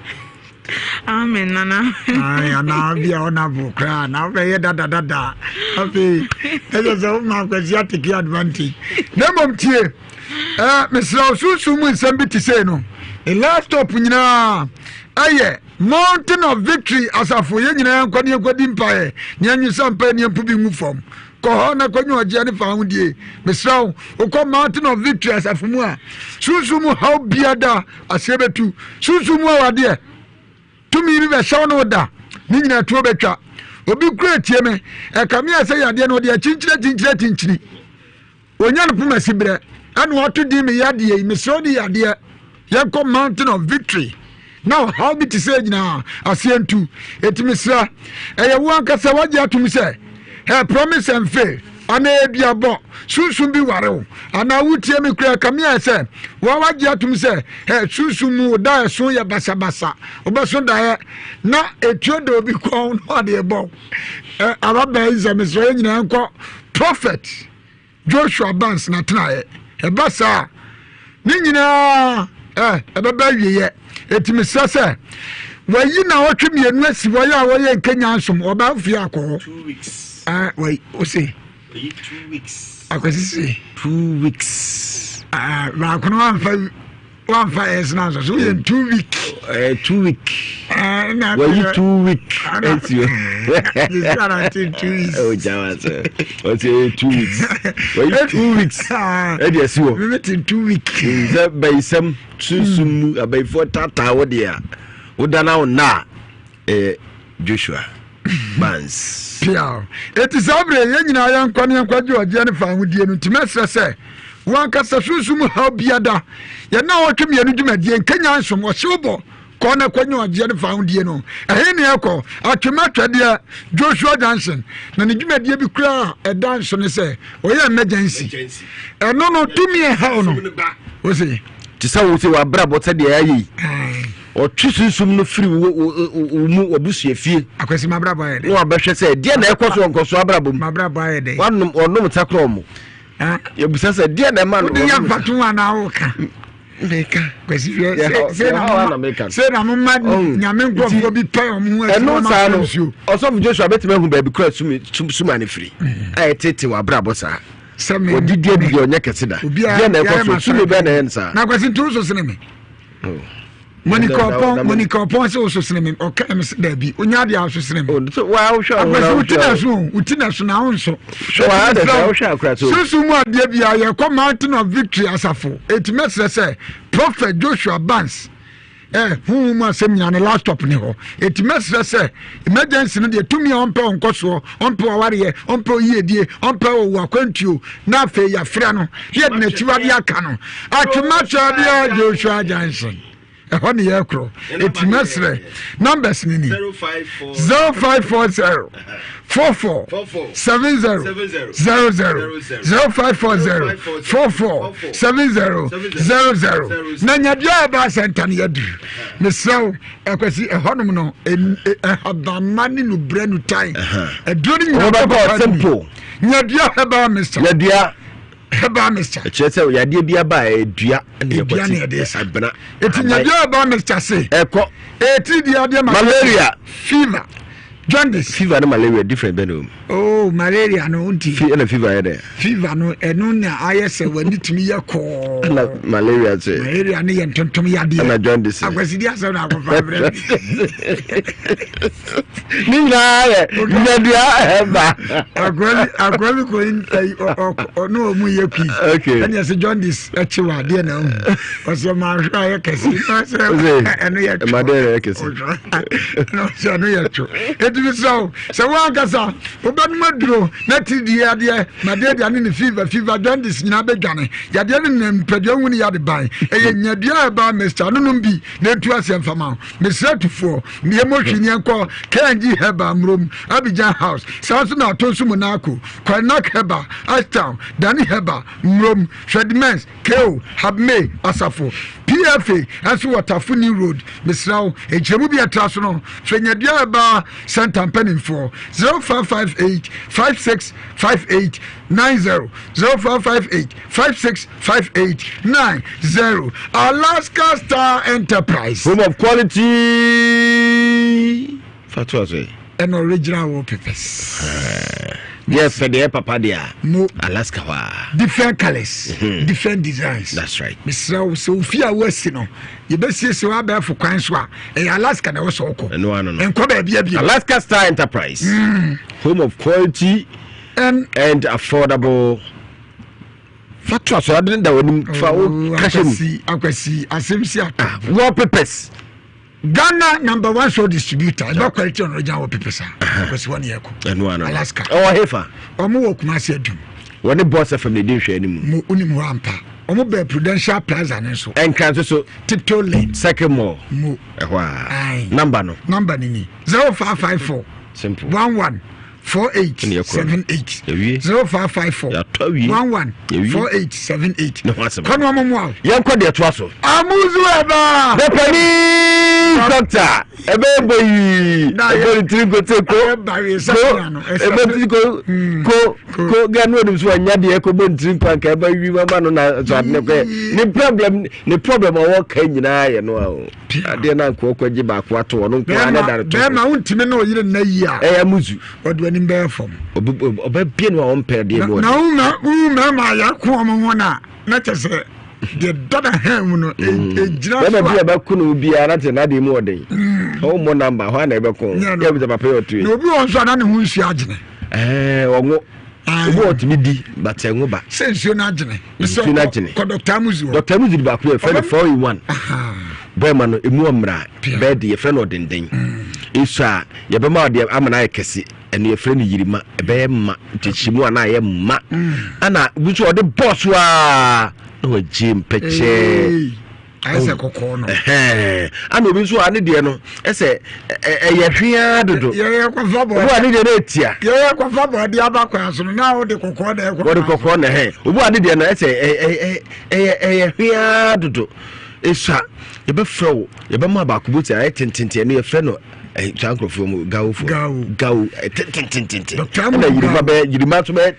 Amen nana. Ayi anaa bi a ɔna bo koraa na wobɛyɛ dada dada. Afei ɛsɛ sɛ woma akwasi atake advantage. Na mmom tie ɛɛ mesrɛ wo sunsum mu nsɛm bi te sei no. Ne last stop nyinaa ɛyɛ Mountain of Victory asafo yɛn nyinaa nkɔ ne yɛnkɔdi mpaeɛ ne yɛnwesa mpaeɛ ne yɛmpo bi ngu fam. Kɔ hɔ na kɔnya ɔgyeɛ ne fawohodie. Mesrɛ wo, wokɔ Mountain of Victory asafo mu a, sunsum mu haw bia da aseɛ bɛtu. Sunsum mu awadeɛ, tumi bi bɛhyɛ wo ne wo da, ne nyinaa tuo bɛtwa. Obi kura tie me, ɛkame a sɛ yadeɛ no ɔde akyinkyini akyinkyini akyinkyini. Onya no poma si berɛ ɛna wato din me yadeɛ yi mesrɛ wo ne yadeɛ yɛnkɔ mountain of victory na ɔhaw bi te sɛ nyinaa aseɛ ntu ɛti mesrɛ ɛyɛ wo ankasa wagye atom sɛ her promise and fail anaa aduabɔ sunsum bi ware wo anaa wotie me kura kame ayɛ sɛ wa wagye atom sɛ ɛ sunsum mu wo da ɛso yɛ basabasa wobɛso daeɛ na ɛtuo da obi kɔn na ɔde bɔ ababaa yi sɛ mesrɛ yɛ nyinaa nkɔ prophet Joshua Barnes n'atenaeɛ. Ɛba saa a, ne nyinaa ɛ ɛbɛba awieɛ. Eti mesrɛ sɛ wɔayi naawɔtwe mmienu asi hɔ yɛ a wɔyɛ nkenya nsom ɔbaa fie akɔ hɔ. Ah, wɔyi ose. Akwasi se. 2 weeks. Ah, baako no wamfa wamfa ɛs na nso so woyɛ 2 week. Ɛɛ 2 week. Ɛɛ na wɔyi 2 week ɛsi o. 2 weeks. O jama sɛ ɔsi ɛyɛ 2 weeks wɔyi 2 weeks ɛdi ɛsi wɔ. Mímí ti 2 week. Sɛ bɛyisɛm sunsun mu abayifoɔ taataa wɔ deɛ a woda na wo nna a ɛyɛ Joshua Barnes. Piaw. Eti saa bere yɛn nyinaa yɛn nkwa ne yɛn nkwagye ɔgyeɛ ne fa ahodie no nti mɛsrɛ sɛ wankasa sunsum haw biada yɛn na wɔtwe mmienu dwumadie nkenya nsom ɔhyew bɔ kɔ na kɔnya ɔgyeɛ ne fa ahodie no ɛhe ne ɛkɔ atwema twɛdeɛ Joshua Johnson na ne dwumadie bi koraa ɛda nso ne sɛ ɔyɛ emergency ɛno no tumi ɛhaw no wose te sɛ wo sɛ w'abrabɔ sɛdeɛ ayɛ yi ɔtwe sunsum no firi wo wo mu w'abusua fie akwasi m'abrabɔ ayɛ dɛ na wabɛhwɛ sɛ deɛ na ɛkɔ so nkɔso abrabɔ mu m'abrabɔ ayɛ dɛ wanom ɔnom nsa korɔ ɔmo yɛbusa sɛ deɛ na ɛma no wode yɛ mfato anaa woka meka kwasi hwɛ sɛ na moma nyame nkurɔfoɔ bi pɛ ɔmo ho asi ɛno saa no ɔsɔfo Joshua bɛtumi ahu baabi kora suma no firi a ɛtete w'abrabɔ saa wɔde di adidi ɔnyɛ kɛse da deɛ na ɛkɔ so tumi bɛɛ na ɛyɛ no saa na kwasi nti woso sene me Monica Ɔpɔn Monica Ɔpɔn sɛ woso sene me ɔka me sɛ daabi onya adeɛ a woso sene me akwasi wo ti na so wo ti na so na wo nso susu mu adeɛ bi a yɛkɔ Mountain of Victory asafo eti mɛsrɛ sɛ Prophet Joshua Barnes eh huhu mu asɛm nyinaa ne last stop ne hɔ eti mɛsrɛ sɛ emergency no deɛ tumi a ɔmpɛ ɔnkɔsoɔ ɔmpɛ ɔwareɛ ɔmpɛ oyiedie ɔmpɛ ɔwɔ akwantuo na afei yɛafrɛ no yɛde n'akyiwadeɛ aka no atwemakyɛdeɛ Joshua Johnson. Ɛhɔ ne yɛkorɔ. Eti mɛsrɛ numbers no ni 0540 44 70 00 0540 44 70 00 na nyadua a ɛbaa sɛnta no yɛduru. Mesrɛ wo ɛkwasi ɛhɔnom no ɛhabamma ne nubrɛ nutan aduro no nyinaa bɛkɔ simple. Nyadua herbal mixture. Nyadua herbal mixture. Ɛkyerɛ sɛ yadeɛ bi aba a ɛdua ne ɛdua ne ɛde sa. Ɛbena. Eti nyadua herbal mixture se. Ɛkɔ. Eti di adeɛ malaria. Fever. Jaundice. Fever ne malaria different bɛ na o. Oh malaria no nti. Fi ɛna fever yɛ dɛ. Fever no ɛno na ayɛ sɛ w'ani tumi yɛ kɔɔ. Ɛna malaria sɛ. Malaria no yɛ ntontom yadeɛ. Ɛna jaundice. Akwasidi asɛm na akɔfa brɛ. Ne nyinaa yɛ nyadua ɛba. Akɔla bi kɔ ɔno ɔmu yɛ kui. Ɛna ɛsɛ jaundice ɛkye wɔ adeɛ na ɔhu. Ɔsɛ ɔmo ahwɛ ayɛ kɛse. Ɔsɛ ɛno yɛ two. Ɛma yɛ kɛse. Ɔsɛ ɛno yɛ two. Eti bi sɛ o sɛ wɔn ankasa wobɛnum aduro na ti di adeɛ ma deɛ deɛ ne ne fever fever jaundice nyinaa bɛdwane. Yadeɛ ne ne mpadua hu ne yade ban. Ɛyɛ nyadua ɛba mixture nonom bi na etu aseɛ mfama. Mesrɛ tufoɔ mmea mu hwi ne nkɔ KNG Herbal Mmrom Abidjan House saa nso na ato nso Monaco Kwanak Herbal Ashtown Dani Herbal Mmrom Fredimens Keo Habme Asafo PFA nso wɔ Tafo New Road. Mesrɛ wo nkyerɛmu bi a ɛtra so no frɛ Nyadua Herbal Center mpanimfoɔ 0558 56 58 90 0558 56 5890 Alaska Star Enterprise. Home of quality. Fatu ase. Ɛna original wallpapers. Deɛ fɛ deɛ papa deɛ a. Mo Alaska hɔ a. Different colours. Mm -hmm. Different designs. That's right. Mesrɛ wo sɛ ofie a woasi no yɛbɛsiesie wɔ abɛɛfo kwan so a ɛyɛ Alaska na ɛwɔ sɛ wokɔ. Ɛno ano no. Nkɔ baabi abie. Alaska Star Enterprise. Home of quality and, and affordable. Fa to aso ade no da w'anim fa wo oh, kahyɛ mu. Akwasi asɛm si ato. Ah, wallpapers. Ghana number one show distributor. Ɛbɛ quality on original wallpapers a. Akwasi wɔn yɛ kɔ. Ɛno ano. Alaska. Ɛwɔ hefa. Wɔn wɔ Kumasi Adum. Wɔne Boss FM na edi nhwɛ anim. Mo unim hɔ ampa. Wɔn bɛ Prudential Plaza ne nso. Ɛnkran nso so. Tiptoe Lane. Circle Mall. Mo. Ɛhɔ a. Number no. Number ni ni 0554. Simple. 11. 4878 0554 11 4878 kɔnɔ ɔmo mu awo. yɛn kɔ deɛ toa so. amuzu ɛba. bɛpɛni dɔkta ɛbɛ bɔ yi ɛbɛ ne tiri ko te ko ko ɛbɛ tiri ko ko ko ganu onim so ɔnya deɛ ko bɔ ne tiri nkwa nka ɛbɛ wi mama no na so ade ne kɔ yɛ ne problem ne problem ɔwɔ ka nyinaa yɛ no a o. Adeɛ no anka ɔkɔ gye baako ato ɔno nko ara ne da no to. Bɛrima wontumi ne ɔyere nna yie a. Ɛyɛ muzu. Ɔde w'anim bɛyɛ fam. Ɔbɛbie no a ɔmpɛ adeɛ mu ɔde. Na wo mmarima a yɛako wɔn ho no a na kyɛ sɛ deɛ dada hɛn mu no ɛgyina so a. Bɛrima bi a bɛko no biara na kyɛ n'adeɛ mu ɔden. Ɔmmɔ namba hɔ a na ɛbɛko. Yɛ bisa papa yɛ ɔtoe. Na obi wɔ nso a na ne ho nsuo agyene. Ɛɛ ɔnwo. Obi wɔ ɔtumi di but ɛnwo ba. Sɛ nsuo no agyene. Nsuo no agyene. Kɔ Dr. Amuzu hɔ. Dr. Amuzu de baako yɛ fɛ no 4 in 1. Bɛrima no emu ɔmmra bɛɛ de yɛfrɛ no ɔdenden. Nsu a yɛbɛma ɔde ama no ayɛ kɛse ɛno yɛfrɛ no yirima ɛbɛyɛ ma nkyekyi mu a na ayɛ ma. Ana bi nso ɔde bɔɔ so a na wagye mpɛkyɛɛ. Ayɛ sɛ kɔkɔɔ no. Ana obi nso a ne deɛ no ɛsɛ ɛyɛ hwea dodo. Yɛyɛ kɔfa bɔ. Obi a ne deɛ no etia. Yɛyɛ kɔfa bɔ ɛde aba kwan so no na ɔde kɔkɔɔ na ɛkɔ. Wɔde kɔkɔɔ na ɛhɛn. Obi a ne deɛ no ɛsɛ ɛyɛ ɛyɛ hwea dodo. Esua yɛbɛfrɛ wo yɛbɛma baako bi sɛ ayɛ tententen ɛno yɛfrɛ no saa nkurɔfoɔ mu gawofoɔ. Gawo. Gawo tententententen. Ɛna yirima bɛyɛ yirima nso bɛyɛ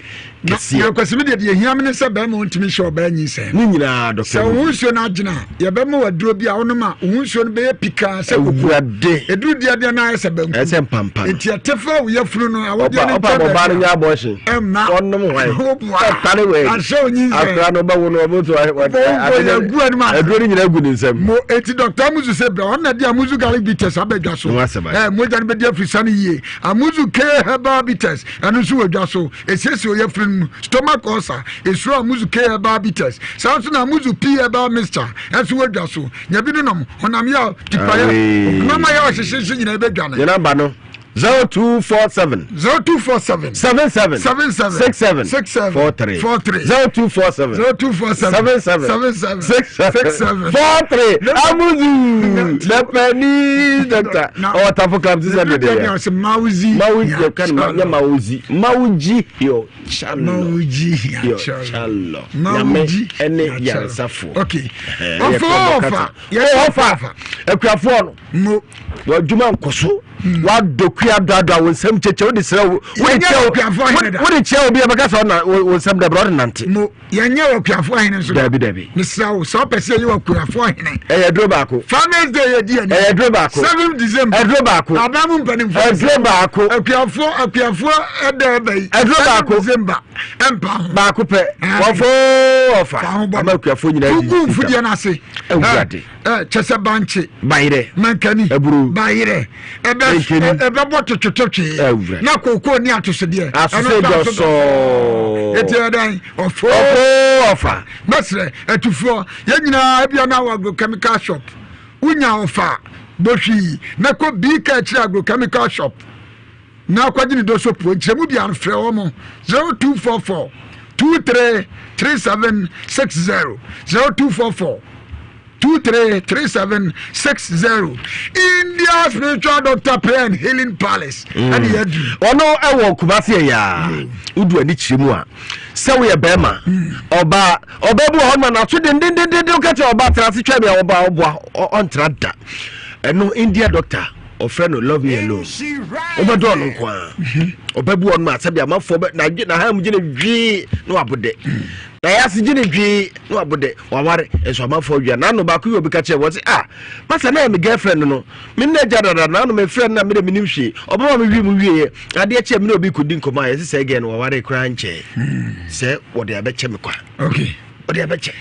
kɛseɛ. Na kwasi mi deɛ deɛ ehia mi ne sɛ bɛrima ontumi nhyɛ ɔbaa nyinsɛn. Ne nyinaa dɔkta. Sɛ ohun nsuo no agyina a yɛbɛma waduro bi a wonom a ohun nsuo no bɛyɛ pikaa sɛ koko. Awurade. Eduru deɛ deɛ no ayɛ sɛ banku. Ɛsɛ mpampa no. Nti ɛte fa wo yafunu no awodeɛ no nkyɛn baabi. Ɔba no nya abɔɔhye. Ɛmma. Ɔnom hwan. Woboa. Ɛtare wɔ Ahyɛ onyinsɛn. Akora no ɔbɛwo no ɔbɛto egu anim ase. Aduro no nyinaa gu ne nsam. Mo eti dɔkta Amuzu sɛ bra ɔno na de Amuzu garlic bitters abɛdwa so. Ɛɛ mogya no bɛdi afiri no yie. Amuzu K herbal bitters ɛno nso wɔ dwa so. Esiesie ɔyafunu no mu, stomach ulcer, esuro Amuzu K herbal bitters. Saa nso na Amuzu P herbal mixture nso wɔ dwa so. Nya bi no nom, honam yaw, tipaeɛ, honam ayɛ ɔhyehyehye nyinaa ɛbɛdwane. Yɛn aba no. 0247. 0247. 77. 77. 67. 67. 43. 43. 0247. 0247. 77. 77. 67. 67. 43. Amuzu. Japanese doctor. Ɔwɔ tafo club sisan de de yɛ. Mawuzi. Mawuzi yɛ kan ma yɛ mawuzi. Mawuji yɔ chalɔ. Mawuji yɔ chalɔ. Nyame ɛne yaresafo. Okay. Ɔfɔ ɔfa. Ɔfa. Akuafoɔ no. Mo. W'adwuma nkɔ so. Hmm. W'adɔ kua dɔadɔa wo nsam kyekyɛ wode srɛ wo. Wode kyɛ wo. Wode kyɛ obi a bɛka sɛ ɔna wo nsam dɛbrɛ ɔde nante. Mo yɛnyɛ wɔ kuafoɔ ahene nso. Dabi dabi. Mesrɛ wo sɛ ɔpɛ sɛ yɛyɛ wɔ kuafoɔ ahene. Ɛyɛ duro baako. Farmers day yɛ di ani. Ɛyɛ duro baako. 7 December. Ɛduro baako. Aban mu mpanimfoɔ. Ɛduro baako. Akuafoɔ akuafoɔ ɛda ɛbɛ yi. Ɛduro baako. December ɛmpa ho. Baako pɛ. Wɔfo ɔfa. Ama akuafoɔ nyinaa di. Gugu mfudeɛ no ase. Awurade. Ɛ kyɛ sɛ bankye. Bayerɛ. Mankani. Aburo. Bayerɛ. Ɛbɛ ɛbɛbɔ twetwetwe. Na kookoo ni atosodeɛ. Asose dɔsɔɔ. Eti ɛdan ɔfo. Ɔfo ɔfa. Mɛsrɛ atufoɔ yɛn nyinaa ebia na wɔ agrochemical shop wonya ɔfa bɔhwii na kɔ bii ka akyire agrochemical shop na akɔgye ne dɔsɔ puo nkyerɛmu bia no frɛ wɔn 0244 23 3760 0244 233760 India Spiritual Doctor Prayer and Healing Palace mm. ɛne yɛadu ɔno ɛwɔ Kumasi ɛyɛ wodu ani kyerɛ mu a sɛ woyɛ bɛrima mm. ɔbaa ɔbaa bi wɔ hɔ no ma naso dendendenden woka kyerɛ ɔbaa tena ase twɛ me a ɔbaa ɔboa ɔntena da ɛno India doctor ɔfrɛ no love me alone wobɛdɔɔ no nko a ɔbɛbu ɔno ma sɛbi amanfoɔ bɛ na na ha mu gye ne dwee na wabodɛ na yɛ ase gye ne dwee na wabodɛ waware nso amanfoɔ wia na ano baako yi obi ka kyerɛ wɔ se ah masa na yɛ me girlfriend no me nna agya dada na ano me frɛ no na me de menim hwee ɔbɛma me wi mu wieɛ adeɛ kyɛ me ne obi kɔdi nkɔmmɔ a yɛse sɛ gɛ no waware koraa nkyɛɛ sɛ wɔde abɛkyɛ me kwa okay wɔde abɛkyɛ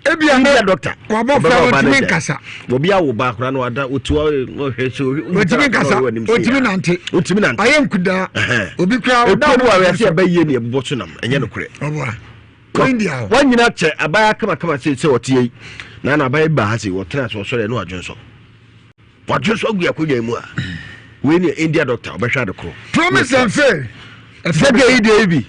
ebia na doctor wabɔ fura otumi nkasa obi awo ba akora no ada otu ɔhwɛ so otumi nkasa otumi nante otumi nante ayɛ nkudaa obi kura ɔda ɔmo wɔ awɛse ɛbɛ yie ne ɛbobɔ so nam ɛnyɛ nokorɛ ɔboa kɔ India hɔ wɔn nyina kyɛ abaya kamakama sɛ sɛ ɔte yi na na abaya ba ha sɛ wɔtena so ɔsɔre ɛno adwene so wadwene so agu akonnwa mu a wei ne India doctor ɔbɛhwɛ ade koro promise and fail sɛ deɛ yi deɛ yi bi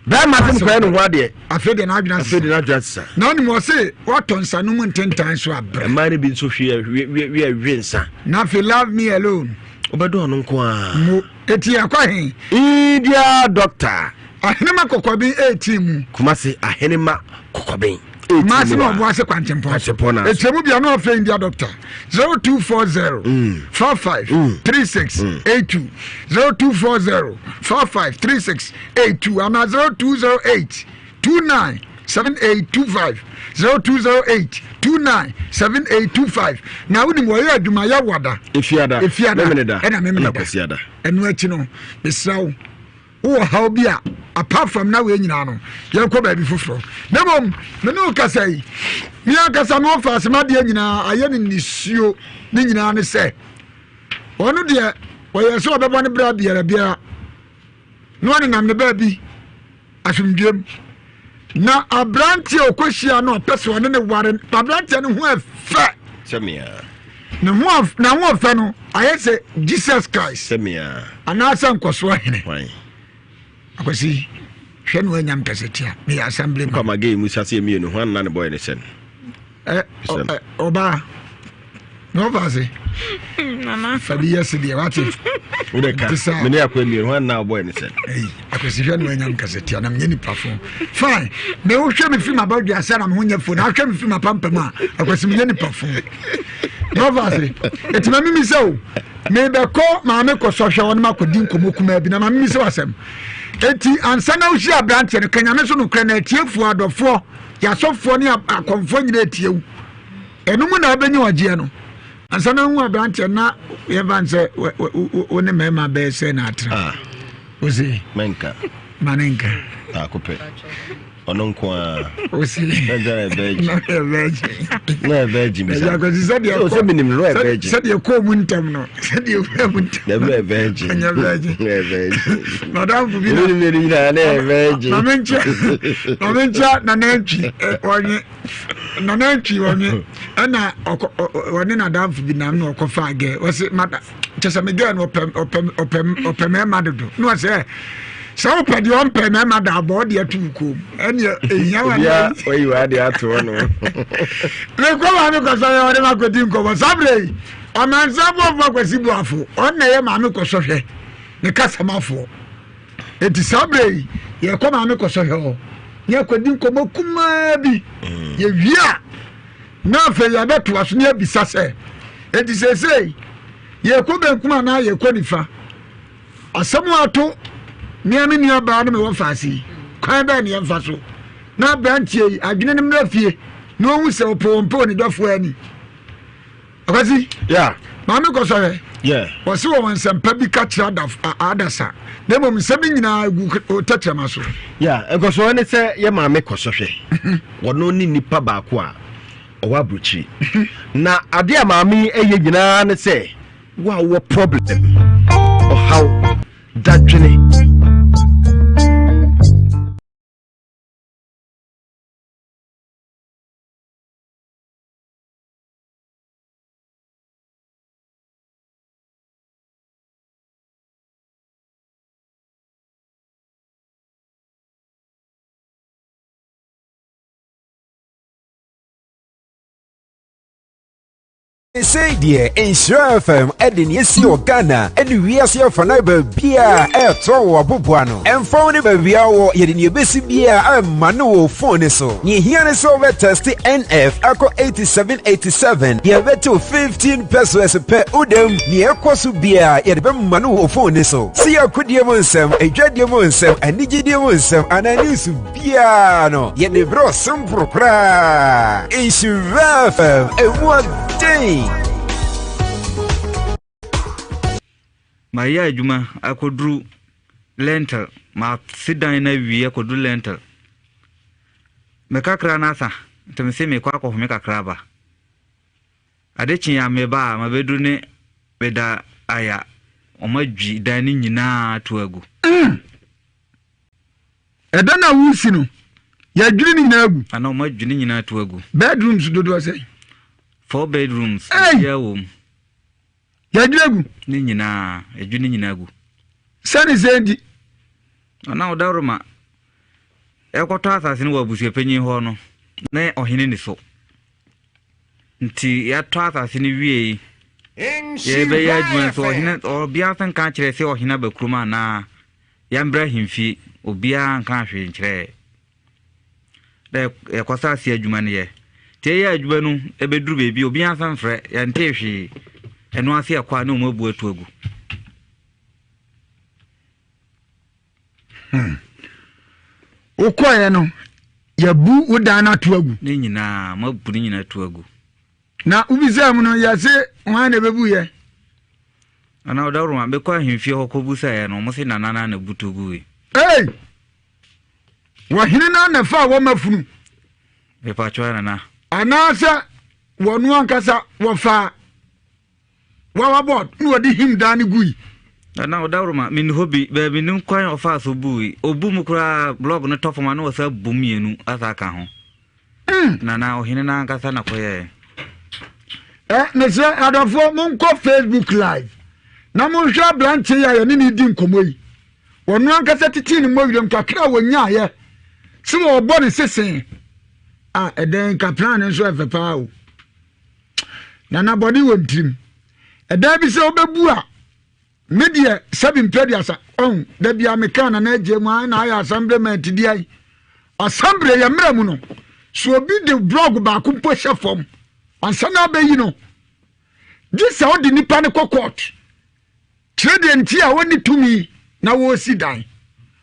bɛrima sɛ mekɔyɛ ne ho adeɛ afei de n'adwene asesa afei de n'adwene asesa na ɔnim ɔse watɔ nsa no mu ntentan so abrɛ mmaa no bi nso hwie hwie hwie nsa na afei love me alone wobɛdɔ ɔno nko a mo eti akɔ he India doctor ahenema kɔkɔben 18 mu Kumasi ahenema kɔkɔben Kumasi na ɔbo ase kwantempɔn so ekyiremu bia na ɔfrɛ India doctor 0240 45 36 82 0240 45 36 82 anaa 0208 29 7825 0208 29 7825 na wonim wɔyɛ adwuma yɛ wada efiada efiada ɛna memeneda ɛno akyi no mesrɛ wo wowɔ haw bi a apart from na wei nyinaa no yɛnkɔ baabi foforɔ na mmom me ne wo kasa yi me ankasa me wɔfa asɛm adeɛ nyinaa ayɛ ne nisuo ne nyinaa ne sɛ ɔno deɛ ɔyɛ sɛ ɔbɛbɔ ne bra biara biara na ɔnenam ne baabi asomdwem na aberanteɛ a ɔkɔhyia no ɔpɛ sɛ ɔne ne ware aberanteɛ no ho ɛfɛ ne ho n'ahoɔfɛ no ayɛ sɛ jesus christ anaasɛ nkɔsoɔ hene akwasi hwɛ no anyam kɛsɛ tia meyɛ assembly man kwamage mu sase mmienu ho anna ne bɔyɛ ne sɛn ɔbaa na ɔfa ase fa bi yɛ se deɛ wate wode ka mene akɔ mmienu ho anna ɔbɔyɛ ne sɛn akwasi hwɛ no anyam kɛsɛ tia na menyɛ nipa fo fine me wohwɛ me firi mabadwa sɛ na me ho nyɛ fo na ahwɛ me firi mapampam a akwasi menyɛ nipa fo na ɔfa ase ɛti ma mimi sɛ o mebɛkɔ maame kɔ sɔhwɛ hɔ no makɔdi nkɔmmɔ kumaa bi na ma mimi sɛ wasɛm enti ansa na wohyia aberanteɛ no ka nyame so nokorɛ na atiefoɔ adɔfoɔ yɛasɔfoɔ ne akɔmfoɔ nyina atie wo ɛno mu na wobɛnya ɔgyeɛ no ansa na wohu aberanteɛ na yɛmfa n sɛ wo ne mmarima bɛyɛ sɛ na atena ah. wo se menka ma ne nka baako pɛ. Ɔno nko ara. Osi. Na yɛ virgin. Na yɛ virgin. Na yɛ virgin bisa. Ɛyɛ akwasi sɛdeɛ kɔ. Sɛ minim no yɛ virgin. Sɛdeɛ kɔɔ mu ntɛm no. Sɛdeɛ kɔɔ mu ntɛm. Na yɛ virgin. Ɛnyɛ virgin. Na yɛ virgin. Madam bi na. Minim no nyinaa na yɛ virgin. Maame nkyia maame nkyia nana ntwi ɔnye nana ntwi ɔnye ɛna ɔkɔ ɔne nadamfo bi nam na ɔkɔfa gɛ ɔsi mada. Kyɛ sɛ me girl no ɔpɛ ɔpɛ ɔpɛ ɔpɛ mmarima dodo na ɔsɛ sɛ wopɛ deɛ ɔmpɛ mmarima da abɔ ɔde ato wo kɔn mu ɛneɛ ɛhia wa obia wayi w'ade ato hɔ no mekɔ maame kɔsɔhwɛ ɔde ma kɔdi nkɔmmɔ saa berɛ yi ɔmansa boafoɔ akwasi boafo ɔno na ɛyɛ maame kɔsɔhwɛ ne kasamafoɔ enti saa berɛ yi yɛkɔ maame kɔsɔhwɛ hɔ ne akɔdi nkɔmmɔ kumaa bi mm. yɛwie a Na afei yɛbɛtoa so na yɛabisa sɛ, enti seesei yɛrekɔ benkum anaa yɛrekɔ nifa? Asɛm a ato me a me nuabaa ne me wɔ faase yi, kwan bɛn na yɛmfa so? Na aberanteɛ yi adwene no mmra fie na ɔhu sɛ ɔpɛ wɔn pɛ onidɔfoɔ ani. Akwasi, yeah. Maame kɔ sɔhwɛ. Yeah. Wɔse wɔwɔ nsɛmpa bi ka kyerɛ adasa na mmom nsɛm no nyinaa gu tɛkyerɛma so. Yeah, nkɔsoɔ ne sɛ yɛ maame kɔ sɔhwɛ. Wɔno ne nipa baako a ɔwɔ aburokyiri. Na adeɛ a maame yi ɛyɛ nyinaa ne sɛ wo a wowɔ problem, ɔhaw, dadwene. Sei deɛ Nhyira FM de nea esi wɔ Ghana ne wiase afanan baabiara ɛretɔ wɔ aboboa no. Ɛmfa wo ne baabi a wɔ, yɛde nea ebesi biara ɛma no wɔ phone no so. Nea ehia ne sɛ wobɛtɛste NF akɔ 8787, yɛbɛtew 15 pesos pɛ wodam. Nea ɛkɔ so biara yɛde bɛma no wɔ phone no so. Sɛ yɛ akodie mu nsɛm, adwadie mu nsɛm, anigyedie mu nsɛm anaa news biara no, yɛde brɛ wo simple koraa. Nhyira FM, emu ɔden. Mayɛ adwuma akɔduru lentil, masi dan no awie akɔduru lentil. Me kakra no asa, nti mese mekɔ akɔhome kakra aba. Ade kye a meba a mabɛduru ne meda aya, wɔadwi dan no nyinaa ato agu. Mm. Ɛdan a woresi no, yɛadwiri ne nyinaa agu. Ana wɔadwiri ne nyinaa ato agu. Bedrooms dodoɔ sɛn? Four bedrooms. Hey! Biara wɔ mu. Yɛadwiri agu. Ne nyinaa, yɛadwiri ne nyinaa agu. Sɛne sɛ nti. Ana ɔdawuroma ɛkɔtɔ asase no wɔ abusuapanyin hɔ no, na ɔhene ni so. Nti yɛatɔ asase no wiei, yɛbɛyɛ adwuma nso ɔhene ɔbea nso nka kyerɛ sɛ ɔhene aba kurom anaa yɛmbra ahemfie, obiara nka hwee nkyerɛ dɛ yɛkɔsa ase adwuma no yɛ. Nti yɛyɛ adwuma no ɛbɛduru baabi obiara nsa mfrɛ, yɛntee hwee. Ɛno ase yɛkɔ a ne wɔn abu atu agu. Hmm. Wokɔeɛ no, yɛbu wo dan no ato agu. Ne nyinaa, moabu ne nyinaa ato agu. Na wobisaa mu no, yɛse hwan na ɛbɛbuyɛ? Ana ɔdawuruma mekɔ ahemfie hɔ kɔbusaeɛ no, wɔn se nana na na butu gui. Ei! Wɔhene no na fa wɔn afunu. Mepatwa nana. Anaasɛ wɔn ankasa wɔfaa Wawa board na wɔde him dan no gui. Nana ɔdawuruma menni hɔ bi baabi nim kwan ɔfaa so bui. Obu mu koraa blɔg no tɔ fam a na wɔsa bu mmienu asa aka ho. Mm. Nana ɔhene no ankasa na kɔyɛɛ. Ɛ mesrɛ adɔfoɔ monkɔ Facebook live na monhwɛ aberanteɛ yi a yɛne ne di nkɔmmɔ yi. Ɔno ankasa tetee ne mmɔwerɛm kakra a wɔnyaeɛ sɛ wɔbɔ ne sese a ɛdɛn nka plan no nso ɛfɛ paa o. Nana bɔne wɔ ntirim. Ɛdan bi sɛ wobɛbu a me deɛ sɛbi mpɛ ɔn da bia meka nana agye mu a na ayɛ assemblyman ti deɛ assembly yɛ mmerɛ mu no so obi de blɔg baako mpo hyɛ fam ansa na abɛyi no gye sɛ wode nipa no kɔ court kyerɛ deɛ nti a wɔnni tumi na wɔresi dan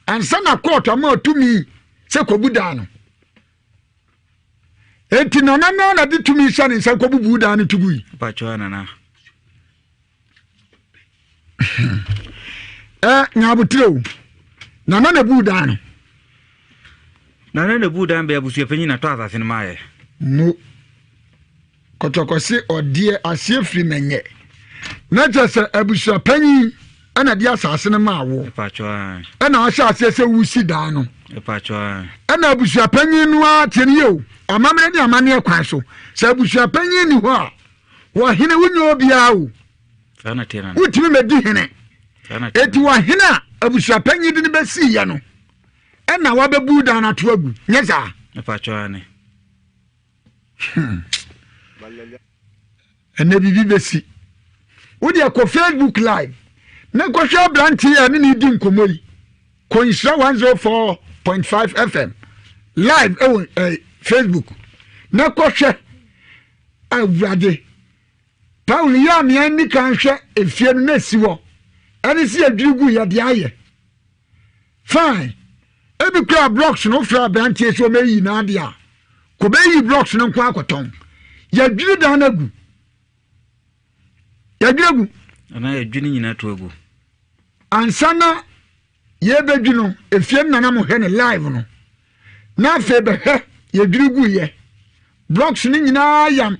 ansa na court ama tumi sɛ kɔbu dan no Enti nana naa na de tumi hyɛ ne nsa kɔbubuu dan no to gui. Mpakyɛw nana. Ɛ nyaabotire o. Nana na buu dan no. Nana na buu dan bɛɛ abusuapanyin na tɔ asase no maayɛ. Mo kɔtɔkɔ se ɔdeɛ aseɛ firi mɛnyɛ. Na kyerɛ sɛ abusuapanyin ɛna de asase no maa wo. Ɛna ahyɛ aseɛ sɛ wosi dan no. Ɛna abusuapanyin no ara tie no yie o amammerɛ ne amanneɛ kwan so sɛ abusuapanyin ni hɔ a wɔhene wonyɛ obiara o. Wotumi mɛdi hene. Eti wɔhene a abusuapanyin de no bɛsiiɛ no ɛna wabɛbu dan no ato agu nyɛ saa. Ɛnɛ biribi bɛsi. Wo deɛ kɔ Facebook live na kɔhwɛ aberante yi a ne ne di nkɔmmɔ yi. Kɔ Nhyira 104.5 FM live ɛwɔ eh, Facebook na kɔhwɛ awurade. Paul yɛ a nea nni kan hwɛ efie no na esi hɔ ɛne si adwiri gu yɛde ayɛ. Fine. Ebi koraa blocks no wofrɛ aberanteɛ sɛ ɔmɛyi n'adeɛ a, kɔbɛyi blocks no nko akɔtɔn. Yɛdwiri dan no agu. Yɛdwiri agu. Anaa yɛdwiri ne nyinaa to agu. Ansa na yɛbɛdwi no, efie no nana mo hwɛ no live no. Na afei bɛhwɛ yɛdwiri gu yɛ. Blocks no nyinaa yam.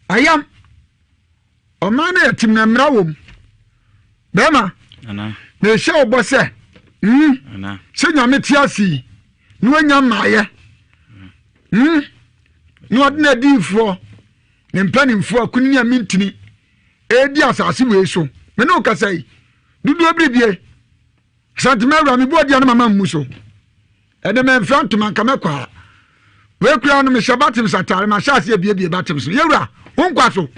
Ayam. Ɔman no yɛ tim na mmara wom. Bɛrima, mehyɛ wo bɔ sɛ, mm, sɛ Nyame te ase yi, na wanya mmaeɛ, mm, na ɔde n'adiyifoɔ, ne mpanimfoɔ akunini a mentini, ɛredi asase wei so. Me ne wo kasa yi, dodoɔ biribie, Asantema awura, mebu ɔdeɛ no mama mmu so. Ɛde memfra ntoma nka mɛkɔ a. Wei koraa no mehyɛ batems atare mahyɛ ase abiebie batems no. Yɛwura, wo nkwa so.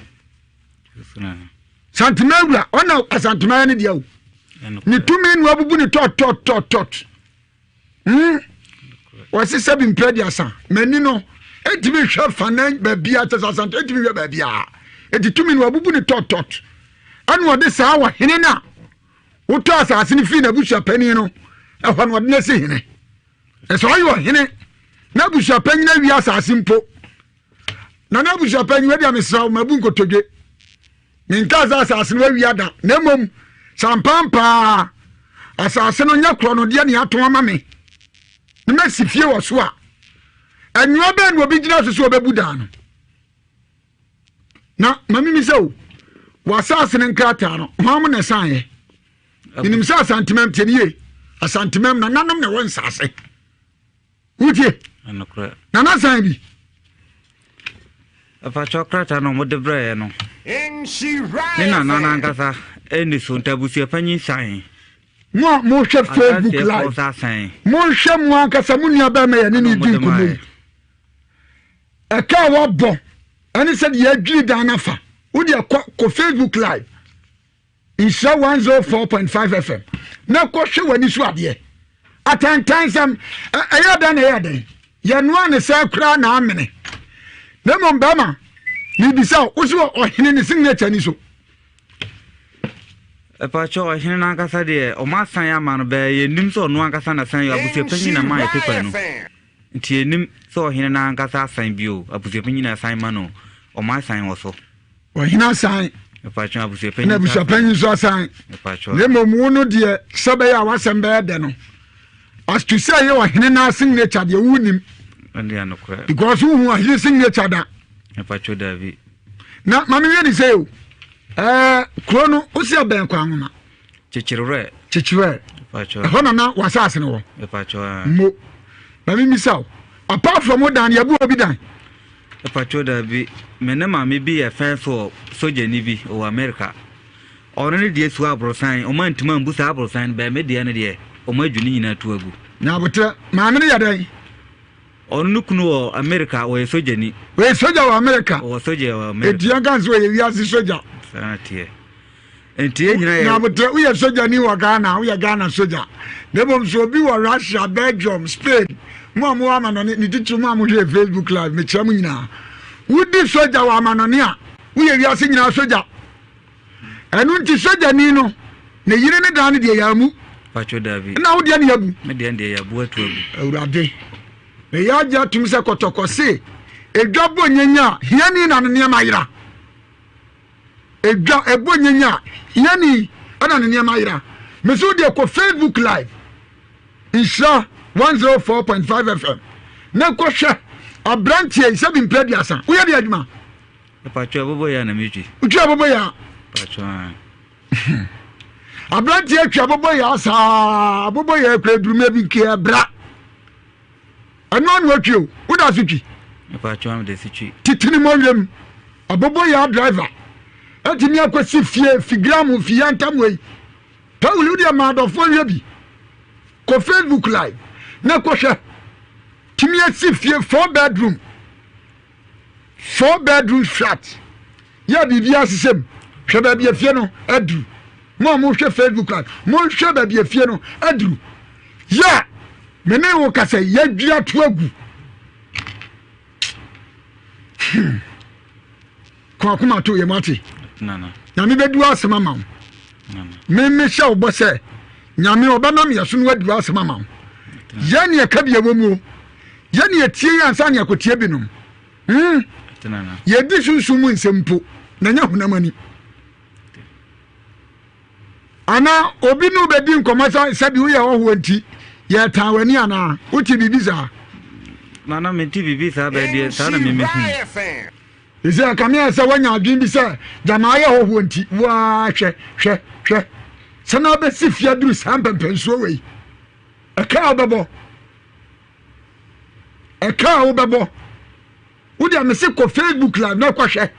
Santema awura, ɔna Asantema yɛ ne deɛ o. Ne tumi na wabubu ne tɔt tɔt tɔt tɔt. Hmm? Wɔse sɛ bi mpɛ aduasa. M'ani no, ɛntumi nhwɛ fa na baabi a kyɛ sɛ Asante ɛntumi nhwɛ baabi a. Ɛti tumi no wabubu ne tɔt tɔt. Ɛna ɔde saa ɔhene no a wotɔ asase no fii n'abusuapanin no ɛhɔ no ɔde no asi hene. Ɛsɛ ɔyɛ ɔhene na abusuapanyin awie asase mpo. Na n'abusuapanyin wadi amesrɛ wo mabu nkotodwe. Menkaa sɛ asase no awie ada na mmom sampampaa asase no nyɛ korɔ no deɛ ne atɔn ama me na masi fie wɔ so a ɛnwoa bɛn na obi gyina so sɛ ɔbɛbu dan no. Na ma mimi sɛ o, w'asase no nkrataa no, hwan mo na ɛsan yɛ? Menim sɛ Asantemam tie ne yie. Asantemam nananom na ɛwɔ nsase. Wotie? Nana san bi. Ɛfakyɛ krataa na wɔde brɛɛ no. Ne nana no ankasa ɛni so nti abusua panyin san. Mo a mohwɛ Facebook live, monhwɛ mo ankasa mo nua bɛrima yɛ ne ne di nkɔmmɔ yi. Ɛka a wabɔ ɛne sɛ deɛ adwiri dan no afa. Wo deɛ kɔ kɔ Facebook live Nhyira 104.5 FM na kɔhwɛ w'ani so adeɛ. Atantansɛm ɛyɛ dɛn na ɛyɛ dɛn? Yɛnoa ne sɛ koraa na amene. Na mmom bɛrima mebisa wo so ɔhene ne signature ni so. Ɛpakyɛ ɔhene no ankasa deɛ ɔmo asan ama no bɛɛ yɛnim sɛ ɔno ankasa na san yɛ abusuapanyin na maa yɛ paper no. Nti yɛnnim sɛ ɔhene no ankasa asan bio, abusuapanyin na asan ma no, ɔmo asan wɔ so. Ɔhene asan. Mepatwɔ abusuapanyin na abusuapanyin nso asan. Mepatwɔ. Na mmom wo no deɛ sɛ bɛyɛ a w'asɛm bɛyɛ dɛ no, as to sɛ ɛyɛ ɔhene no signature deɛ wonim. Ɛnde anokorɛ. Because wohu ɔhene signature da. Mepatwɔ daabi. Na maame wie ne sɛ o, ɛɛ kuro no wosi ɛbɛn kwan nwoma. Kyekyerɛ. Kyekyerɛ. Ɛhɔ na na w'asase no wɔ. Mo. Na mi misa o. Apart from wo dan, yɛbu obi dan. Ɛpakyɛw dabi. Me ne maame bi yɛ fɛn so sogyani bi wɔ America. Ɔno ne deɛ su aborosan. Ɔmo antumi ambu saa aborosan no bɛn me deɛ no deɛ ɔmo adwi ne nyinaa tu agu. Nyabotrɛ. Maame no yɛ dɛn? Ɔno ne kunu wɔ America, ɔyɛ sogyani. Ɔyɛ sogya wɔ America. Ɔwɔ sogya wɔ America. Eti yɛn kan sɛ ɔyɛ wiase sogya. Saa na teɛ. Nti yɛn nyinaa yɛ. Nyabotrɛ, woyɛ sogyani wɔ Ghana, woyɛ Ghana sogya. Na mmom sɛ obi wɔ Russia, Belgium, Spain, mo a mowɔ amanɔne, ne titiriw mo a mohwɛ Facebook live, mekyerɛ mo nyinaa. Wodi sogya wɔ amanɔne a, woyɛ wiase nyinaa sogya. Ɛno nti sogyani no, ne yere ne dan no deɛ yɛamu. Patro dabi. Ɛna wo deɛ ne yɛabu. Me deɛ deɛ yɛabu ato agu. Awurade, meyɛ agye atom sɛ kɔtɔkɔ se edwa bɔ nyanya a, hiani na ne nneɛma yera. Edwa ɛbɔ nyanya a, hiani ɛna ne nneɛma yera. Mese wo deɛ kɔ Facebook live. Nhyira. 104.5 FM na kɔhwɛ aberanteɛ yi sɛbi mpɛ aduasa. Woyɛ de adwuma? Patro abobo ya na metwi. Wotwi abobo ya? Patro. Aberanteɛ atwi abobo ya saa abobo ya kura duruma bi nkeɛ bra. Ɛno ano atwi o, woda so twi? Patro am de so twi. Titini mɔwerɛm abobo ya driver atumi akɔsi fie figram fi yantam wei. Paul wo deɛ ma adɔfoɔ nhwɛ bi. Kɔ Facebook live na kɔhwɛ. Tumi asi fie four bedroom. Four bedroom flat. Yɛ biribi ahyehyɛ mu. Hwɛ baabi afie no aduru. Mo a mohwɛ Facebook live, monhwɛ baabi afie no aduru. Yɛ me ne wo kasa yɛadwira to agu. Hmm. Kɔ akoma to yɛ ate. Nyame bɛdu asɛm ama wo. Me mehyɛ wo bɔ sɛ Nyame ɔbɛnam yɛ so no adu asɛm ama wo. Yɛ ne ɛka bi ɛwɔ mu o. Yɛ ne ɛtie yɛ ansa ne ɛkɔtie binom. Hmm. Yɛdi sunsum mu nsɛm mpo na nyɛ honam ani. Anaa obi ne wo bɛdi nkɔmmɔ sɛ sɛbi woyɛ hɔhoɔ nti yɛtan w'ani anaa? Wote biribi saa? Nana mente biribi saa bɛɛ deɛ saa na memehu. Ɛsɛ ɛkame ayɛ sɛ woanya adwene bi sɛ gyama ayɛ hɔhoɔ nti woaa hwɛ hwɛ hwɛ sɛ na abɛsi fie aduru saa mpɛmpɛnsuo wei ɛka a wobɛbɔ ɛka a wobɛbɔ Wo deɛ mese kɔ Facebook live na kɔhwɛ.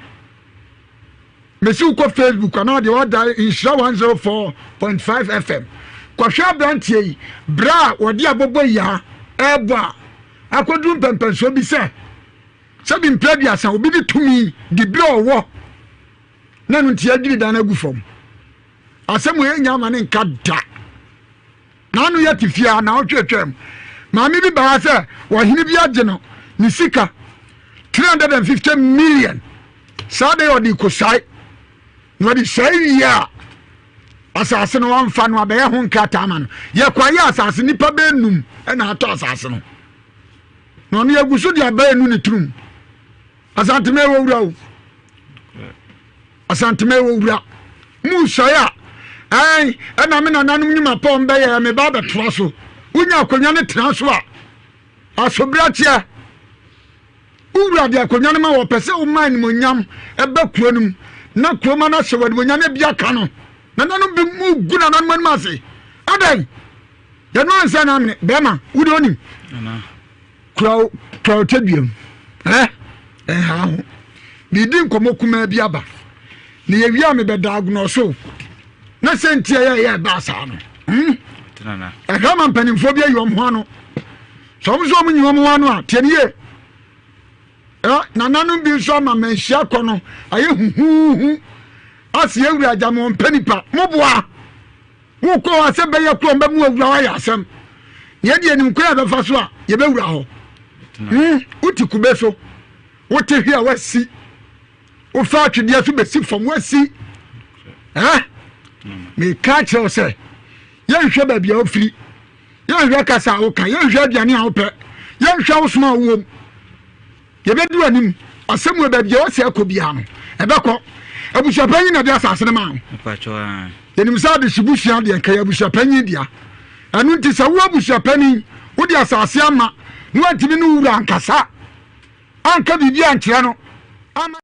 Mese wokɔ Facebook anaa deɛ wada Nhyira 104.5 FM. Kɔhwɛ aberanteɛ yi berɛ a wɔde abɔbɔ yaa ɛrebɔ a akɔduru mpɛmpɛnsoɔ bi sɛ sɛbi mpɛ aduasa obi de tumi di berɛ ɔwɔ na no nti adwiri dan no agu fam. Asɛm wei nya ama ne nka da. N'ano yɛ te fie a naawɔtwe atwam. Maame bi baa sɛ ɔhene bi agye no ne sika 350 million. Saa de ɔde kɔsae. Na ɔde sae wie a asase no wɔmfa no abɛyɛ ho nkrataa ma no. Yɛkɔayɛ asase nipa bɛyɛ num na atɔ asase no. Na ɔno yɛgu so de abɛyɛ nu ne tirim. Asanteme wɔ wura o. Asanteme wɔ wura. Mu sɔe a, ɛn, ɛna me nananom nnwuma pa wɔn bɛyɛ, me ba bɛtoa so. Wonya akonnwa no tena so a, asobrakyeɛ. Wowura de akonnwa no ma wɔpɛ sɛ woma animonyam ɛba kuro no mu na kuroma no ahyɛ wɔ animonyam na bi aka no. Nananom bi mu gu nananom anim ase. Adɛn? Yɛno ansa na amene bɛrima, wode onim. Kura wo kura wo tadua mu. Ɛ ɛnha ho. Meredi nkɔmmɔ kumaa bi aba. Na yɛwie a mebɛda agonɔ so. Na sɛ nti ɛyɛ ɛyɛ ɛbaa saa no. Hmm? Ɛhwɛ ma mpanimfoɔ bi ayi wɔn ho ano. Sɛ wɔn nso wɔn nyi wɔn ho ano a, tie ne yie. Ɛ nananom bi nso ama manhyia kɔ no ayɛ huhuuhu. Ase awura agya mo mpɛ nipa. Moboa. Wokɔ hɔ a sɛ bɛyɛ korɔ mbɛmu awura hɔ ayɛ asɛm. Na yɛde yɛnim kwan a bɛfa so a yɛbɛwura hɔ. Hmm, wote kube so, wote hwe a woasi, wofa atwedeɛ so bɛsi fam woasi. Eh? Meka kyerɛ wo sɛ yɛnhwɛ baabi a wofiri, yɛnhwɛ kasa a woka, yɛnhwɛ aduane a wopɛ, yɛnhwɛ wo som a wowom. Yɛbɛdu anim. Asɛm wɔ baabi a ɔsɛ ɛkɔ biara no, ɛbɛkɔ. Abusuapanyin na ɛde asase no maa wo. Yɛnim sɛ adehyebusua deɛ nka yɛ abusuapanyin dea. Ɛno nti sɛ wo abusuapanin wode asase ama na wantumi ne wo wura ankasa anka biribi ankyerɛ no ama.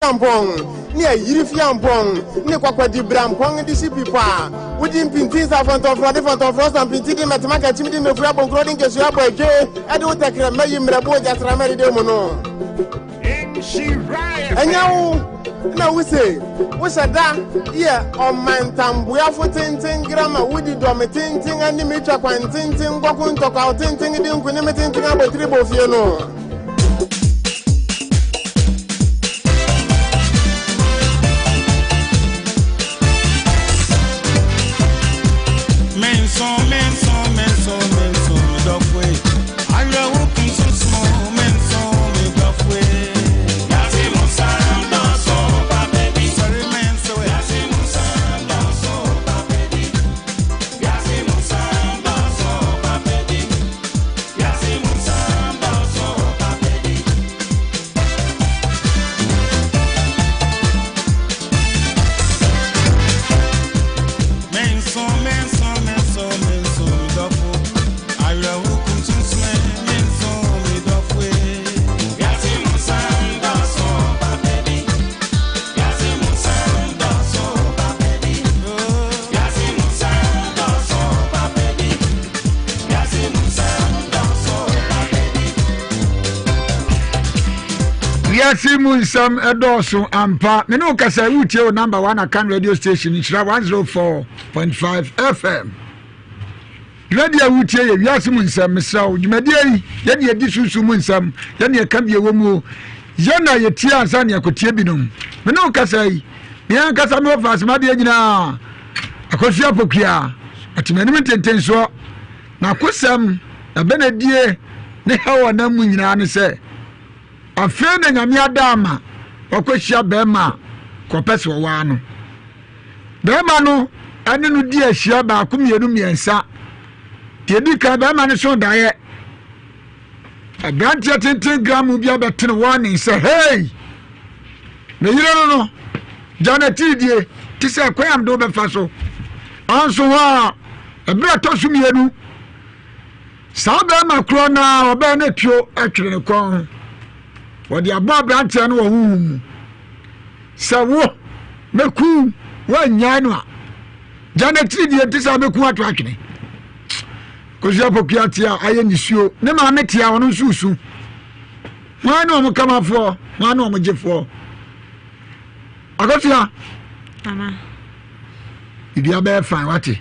Fiampɔn ne ayiri fiampɔn ne kwakwadi brampɔn de si pi pɔ a wodi mpintin sa fɔntɔmfrɔ de fɔntɔmfrɔ sa mpintin de mmɛtema kakyim de mmɛfuru abɔ nkuro de nkesua abɔ adwe de wo tɛkrɛma yi mmerɛbo ogyasramma dede mu no. Ɛnyɛ wo na wuse wohyɛ da yɛ ɔmantamboafo tenten grama wodi dɔme tenten anim twa kwan tenten kɔko ntɔkwaw tenten di nkonim tenten abotiri bɔ fie no. Wiase mu nsɛm dɔɔso ampa. Me ne wo kasa yi, woretie wo number one Akan radio station Nhyira 104.5 FM. Dwumadi a woretie yɛ wiase mu nsɛm. Mesrɛ wo, dwumadie yi, yɛne yɛdi sunsum mu nsɛm, yɛne yɛka bi ɛwɔ mu o. Yɛn na yɛtie ansa na yɛkɔtie binom. Me ne wo kasa yi, me ankasa mewɔ faase m'adeɛ nyinaa. Akosua Pokuaa, ɔte m'anim ntentensoɔ. N'akosɛm, n'abɛnadie ne haw a ɔnam mu nyinaa ne sɛ, afei na Nyame ada ama wakɔhyia bɛrima a kɔpɛ sɛ ɔwaa no. Bɛrima no ne no di ahyia baako mmienu mmiɛnsa. Deɛ ɛdi kan bɛrima no so daeɛ. Aberanteɛ tenten gramu bi abɛtene wɔne sɛ hei me yere no no gya n'atiridie te sɛ kwan a mede wobɛfa so. Anso hɔ a ɛberɛ ɛtɔ so mmienu saa bɛrima korɔ no a ɔbɛn no tuo twere ne kɔn ho. Wɔde abɔ aberanteɛ no wɔ honhom mu sɛ wo mɛku woannyae no a gya n'atiridie te sɛ mɛku ato atwene. Kosi Apokua te a ayɛ nisuo. Ne maame te a ɔno nso resu. Hwan ne wɔn kamafoɔ? Hwan ne wɔn gyefoɔ? Akosua. Nana. Biribiara bɛyɛ fine wate.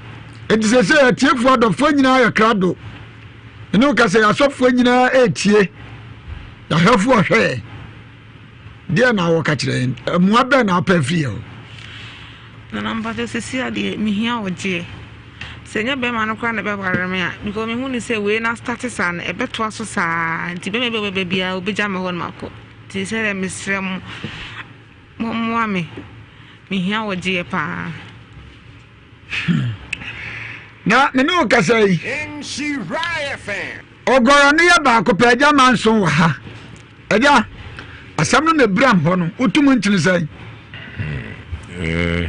Enti sɛ sɛ atiefoɔ adɔfoɔ nyinaa yɛ krado. Ɛne wo ka sɛ asɔfoɔ nyinaa ɛretie. Yɛahwɛfoɔ hwɛ yɛn. Deɛ na wɔka kyerɛ yɛn? Mmoa bɛn na wopɛ afiri yɛn hɔ? Nana mpakyɛ sisi adeɛ mehia ɔgyeɛ. Sɛ ɛnyɛ bɛrima no koraa na ɛbɛware me a because mehu ne sɛ wei na starte saa no ɛbɛtoa so saa nti bɛrima bi a ɔbɛba biara ɔbɛgya me hɔ no makɔ. Nti sɛ dɛ mesrɛ mo mommoa me mehia ɔgyeɛ paa. Na me ne wo kasa yi. Ɔgɔrɔ no yɛ baako pɛ, agya manson wɔ ha. Agya, asɛm no na ebiram hɔ no, wotum nkyene sɛn? Eh,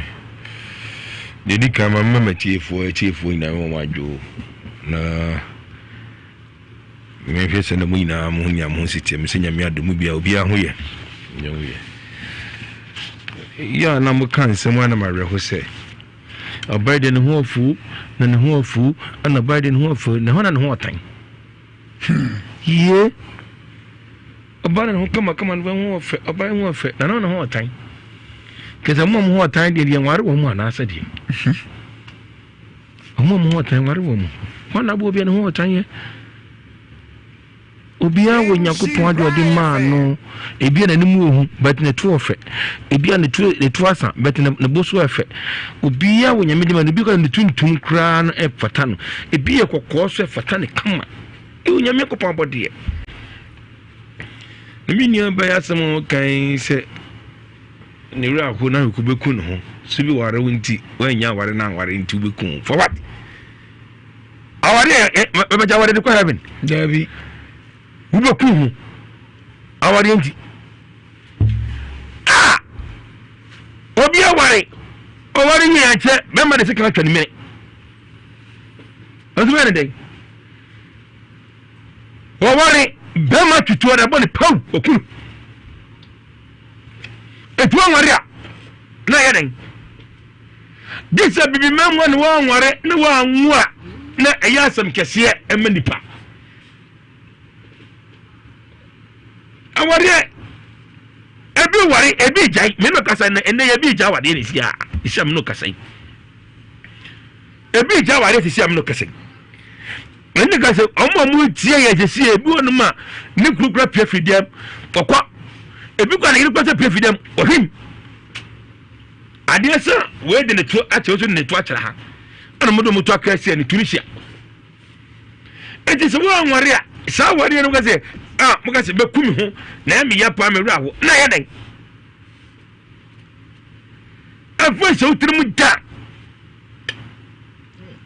deɛ di kan ma mma matiefoɔ atiefoɔ nyinaa wɔn adwo na mehwɛ sɛ na mo nyinaa mo ho nya mo ho siteɛ me sɛ nyame adom mu bia obiara ho yɛ nyɛ ho yɛ yɛ a na moka nsɛm a na mawerɛho sɛ ɔbaa deɛ ne ho afu na ne ho afu ɛna ɔbaa deɛ ne ho afu na hɔ na ne ho ɔtan Yie. Ɔbaa na ne ho kamakama no ho ɔfɛ, ɔbaa ho ɔfɛ, na ne ho ɔtan. Kɛsɛ mo a mo ho ɔtan deɛ deɛ nware wɔn mu anaasɛ deɛ. Wɔn a mo ho ɔtan nware wɔn mu. Wɔn na aboɔ bi a ne ho ɔtan yɛ. Obiara wɔ Nyankopɔn ade ɔde maa no. Ebi a n'anim wɔ hu, but ne to ɔfɛ. Ebi a ne to ne to asa, but ne ne bo so ɛfɛ. Obiara wɔ Nyame de ma no. Ebi kora ne tuntum koraa no ɛfata no. Ebi yɛ kɔkɔɔ so ɛfata ne kama. Ɛwɔ Nyame Nyankopɔn abɔdeɛ. Na me nua bɛyɛ asɛm a ɔkan sɛ ne werɛ aho na ahwɛko bɛku ne ho. So bi ware wo nti, woannya aware na anware nti wobɛku wo. For what? Aware ɛ bɛbɛgya aware de kɔ heaven. Dabi. Wobɛku ho. Aware nti. Ah! Obi aware. Ɔware nyɛ akyɛ bɛma de sika atwa ne mene. Nso bɛyɛ ne dɛn? Wɔware bɛrima tutuo na ɛbɔ ne paw okunu. Etu anware a na ɛyɛ dɛn? Gye sɛ bibi mmarima ne wɔanware ne wɔanwo a na ɛyɛ asɛm kɛseɛ ɛma nipa. Awareɛ ebi ware ebi gyae mene kasa na ɛnɛ yɛ ebi gya awareɛ ne si a esi a mene kasa yi. Ebi gya awareɛ sisi a mene kasa yi. Ɛne ka sɛ ɔmo a ɔmo tie yɛ sisi ebi wɔ nom a ne kuru kura pie firi dɛm ɔkɔ ebi kura ne yere kura sɛ pie firi dɛm ɔhwim adeɛ sɛ wei de ne to akyerɛ nso de ne to akyerɛ ha ɛna ɔmo de ɔmo to akra si ne Tunisia eti sɛ wɔn anware a saa awareɛ no ka sɛ a mo ka sɛ bɛku mi ho na ɛmi yɛ paa mi wura ho na yɛ dɛn. Ɛmfa nhyɛ wo tirim da.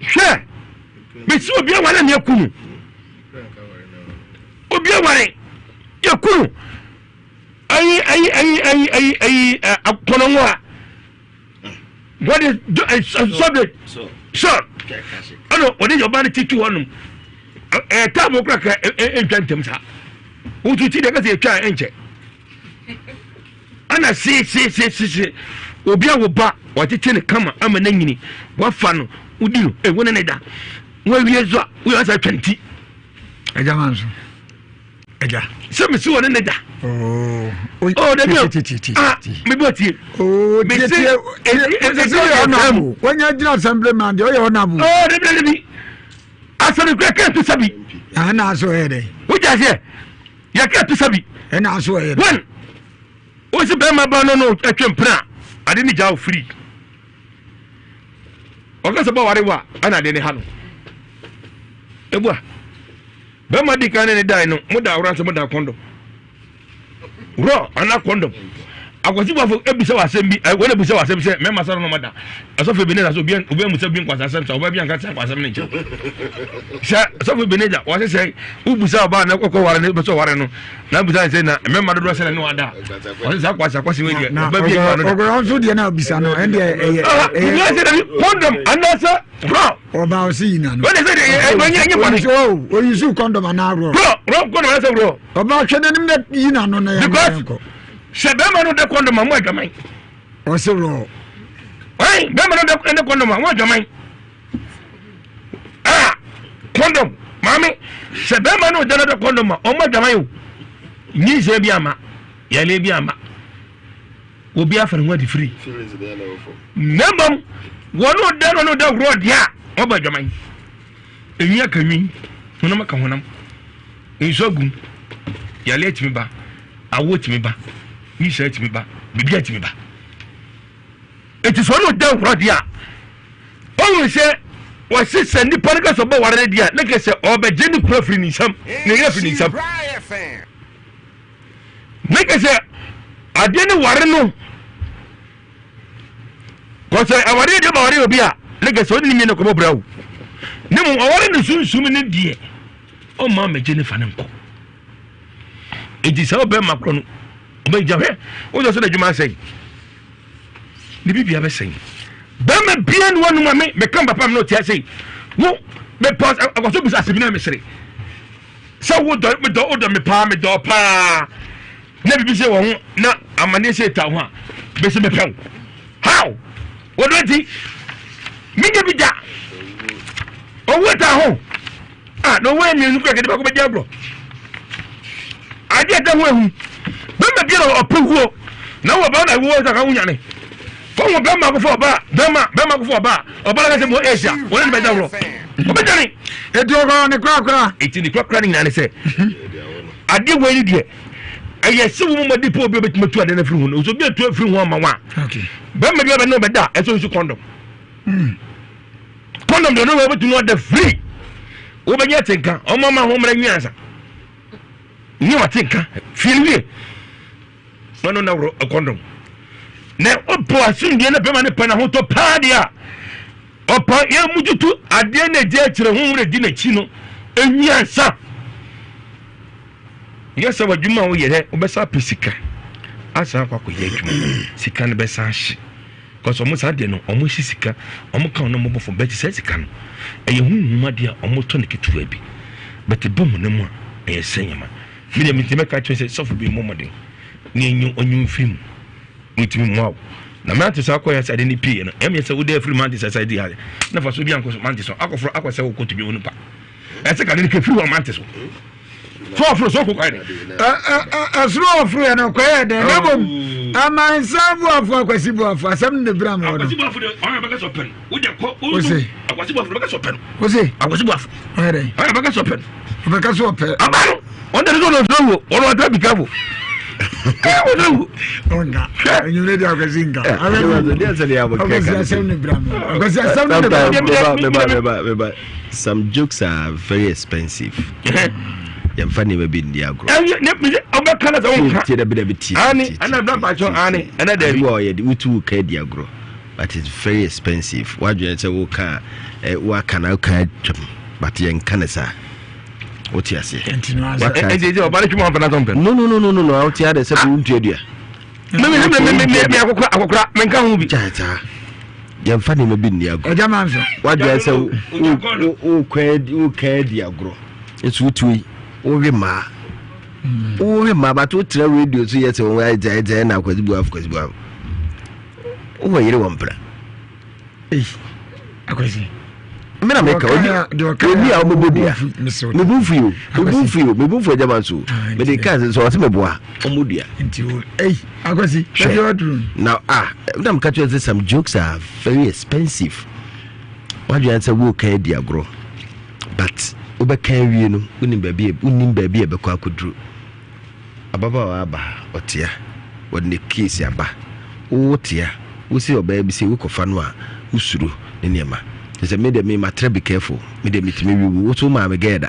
Hwɛ, mesi obi aware ne aku no. Obi aware yɛku no. Ayi ayi ayi ayi ayi ayi akɔnɔngo a wɔde sɔbe sɔ ɛna wɔde yɛ ɔbaa no ti tu hɔnom. Ɛɛ taabo korakora ɛntwa ntɛm saa. Wotu ti deɛ kɛse etwa ɛnkyɛ. Ɛna seeseeseese obi a wo ba watete no kama ama no anyini wafa no wodi no ewu ne ne da wawie nso a woyɛ asa atwa ne ti. Agya ma nso agya. Sɛ mesi wɔ ne ne da. Oh, oh dabi o. Ah, me bɔ tie. Oh, tie tie. Mesi ɔyɛ ɔnabu. Wɔnyɛ gyina assembly man deɛ ɔyɛ ɔnabu. Oh, dabi dabi. Asɛm kura kɛ to sabi. Ɛna aso yɛ dɛ. Wogya seɛ. Yɛ kɛ to sabi. Ɛna aso yɛ dɛ. One. Wosi bɛrima ba no no ɛtwe mpena ade ne gya ofiri. Ɔka sɛ bɔware wa ɛna ade ne ha no. Ebua. Bɛrima di kan ne ne dae no mo da awora sɛ mo da kɔndɔm. Rɔ ana kɔndɔm. Akwasi buafo ebisa wɔ asɛm bi wɔn ebisa wɔ asɛm sɛ mɛma sara no ma da. Asɔfo Ebenezer sɛ obi obi amusa bi nkwasa asɛm sɛ ɔba bi anka sɛ nkwasɛm ne nkyɛn. Sɛ asɔfo Ebenezer wɔsɛ sɛ wobusa ɔbaa na kɔkɔ ware no bɛsɛ ɔware no na busa sɛ na mɛma dodoɔ sɛ na ne wada. Wɔsɛ saa kwasa kwasi wei deɛ ɔba bi adwuma no da. Ɔgɔrɔ nso deɛ na obisa no ɛndeɛ ɛyɛ ɛyɛ. Sɛ dabi kɔndɔm anaasɛ rɔ. Ɔba ɔsi yi na no. Wɔde sɛ deɛ ɛyɛ ɛnyɛ ɛnyɛ bɔne. Oyi su kɔndɔm anaa rɔ. Rɔ rɔ kɔndɔm anaasɛ rɔ. Ɔba hwɛ n'anim na yi na no na yɛn nkɔ. Sɛ bɛrima no dɛ kɔndɔm a mo adwaman. Ɔsi rɔ. Ɛn bɛrima no dɛ kɔndɔm a mo adwaman. Ah kɔndɔm maame sɛ bɛrima no dɛ dɛ kɔndɔm a ɔmo adwaman o. Nyinsɛn bi ama yɛlɛ bi ama obi afa ne ho adi firi. Na mmom wɔn dɛ no no dɛ rɔ deɛ a ɔbɔ adwaman. Enwi aka nwi, honam aka honam. Nsu agu mu, yareɛ tumi ba, awoɔ tumi ba, nyinsɛn tumi ba, biribiara tumi ba. Eti sɛ ɔne ɔda nkora deɛ a, ɔhunu sɛ wɔse sɛ nipa no ka sɛ ɔbɔ ware no deɛ a, na kɛ sɛ ɔbɛgye ne kura firi ne nsam, ne yere firi ne nsam. Ne kɛ sɛ adeɛ ne ware no Kɔsɛ awareɛ deɛ ɔbɛware obi a ne kɛ sɛ ɔne ne mmienu kɔbɔ bra o ne mu ɔware ne sunsum ne deɛ ɔmma mmɛgye ne fa ne nkɔ enti sɛ ɔbɛma korɔ no ɔbɛgya hwɛ wosɛ sɛ n'adwuma asɛe ne bibia bɛsɛe bɛrima bia ne wɔnom a me meka papa me na ɔte ase wo mepɛ akɔso bisa asɛm na mesere sɛ wodɔ medɔ wodɔ me paa medɔ paa na biribi sɛ wɔ ho na amanneɛ sɛ ɛta ho a bɛsɛ mɛpɛ wo how wɔdɔ nti menyɛ bi da owó ta ho a na owó mmienu kura kɛde baako bɛdi agorɔ adeɛ ɛda ho ehu bɛma biara ɔpɛ wuo na wɔ bɛma na wuo sɛ ka wo nyane fɔn bɛma akɔfɔ ɔba bɛma bɛma akɔfɔ ɔba ɔba na kɛsɛ mo asia wɔn ne bɛda worɔ ɔbɛdane eti ɔkɔ ne korakora eti ne korakora ne nyinaa ne sɛ Adeɛ wei ne deɛ ɛyɛ sɛ wo mɔmɔde pɛ obi a obɛtumi atu adeɛ no afiri ho no sɛ obi atu afiri ho ama wo a bɛrima bi abɛne wobɛda a ɛsɛ nso kɔndɔm hmm. kɔndɔm deɛ ɔno wobɛtumi ɔda firi wobɛnya atenka ɔma ma ho mmara nwi ansa nyɛ watenka fie wie na ɔno na worɔ kɔndɔm na ɔpɔ asomdue na bɛrima no pɛ n'ahotɔ paa deɛ a ɔpa yɛn mu tutu adeɛ na ɛdi akyerɛ ho na ɛdi n'akyi no ɛnwi ansa nyɛ sɛ w'adwuma a woyɛ dɛ wobɛsa apɛ sika asan akɔ akɔyɛ adwuma sika no bɛsan ahye kɔsɛ ɔmo saa deɛ no ɔmo hye sika ɔmo ka ɔno ɔmo bɔ fam bɛte sɛ sika no ɛyɛ huhum adeɛ a ɔmo tɔ no ketewa bi bɛte bɔ mo ne mu a ɛyɛ sɛ nyama Me deɛ metumi ka kyerɛ sɛ sɔfo bi mmɔ mmɔden na ɛnyi ɔnyi mfiri mu na ɔtumi mmoa wo na mante so akɔyɛ sɛ ade ne pii no ɛmyɛ sɛ wode afiri mante sɛ sɛ di ade na fa so bi ankɔ so mante so akɔforo akɔ sɛ wokɔ tumi wo nipa ɛsɛ kade no kɛfiri hɔ mante so so ɔforo so ɔkɔ kwan ɛsoro ɔforo yɛ no kɔyɛ dɛ na mmom amansa boafo akwasi boafo asɛm no ne bra ma ɔno akwasi boafo de ɔyɛ bɛka sɛ ɔpɛ no wode kɔ wose akwasi boafo bɛka sɛ ɔpɛ no wose akwasi boafo ɔyɛ dɛ ɔyɛ bɛka sɛ ɔpɛ no ɔbɛka sɛ ɔpɛ aba no ɔno de sɛ ɔno ɔsoro wuo ɔno ɔtɔ bi kafo ɔsoro wuo ɔnka enyimire di akwasi nka akwasi asɛm ne bra mi akwasi asɛm ne bra mi. Meba meba meba some jokes are very expensive yɛmfa nneɛma bi nni agorɔ ɔbɛka na sɛ wonka tie dabi dabi tie ane ɛna bra mpakyɛ ane ɛna dabi wɔ yɛde wotu ka di agorɔ but it's very expensive wadwene sɛ woka a waka na woka atwam but yɛnka ne saa wote aseɛ ɔba no twuma ɔmpɛ na no no no no no no wote adɛ sɛ wontuadua me akokora akokora menka ho bi gyaagyaa yɛmfa nneɛma bi nni agorɔ ɛgya ma nso wadwene sɛ woka adi agorɔ nso wotumi wowe mmaa wowe mmaa but wotena radio so yɛ sɛ wɔn ayɛ gyae na akwasi buafo kwasi buafo wowɔ yere wɔ mpena Ei, akwasi. Me na meka obi obi a ɔbɛbɔ dua. Me bu mfu yi o. Me bu mfu yi o. Me bu mfu agyama nso. Me de kaa sɛ ɔsɛ meboa ɔmmɔ dua. Nti o ei akwasi baabi a waduru. Na ah na meka kyerɛ sɛ some jokes are very expensive. Wadwene sɛ wo kan adi agorɔ but wobɛka awie no wonim baabi wonim baabi a ɛbɛkɔ akɔduru. Ababaawa aba ha, ɔtea. Wɔde ne case aba. Wo tea, wo se ɔbaa bi sei, wo kɔfa no a, wo suro ne nneɛma. Kyerɛ sɛ me deɛ me matra be careful. Me deɛ metumi wi wo, wo so wo maa me girl da.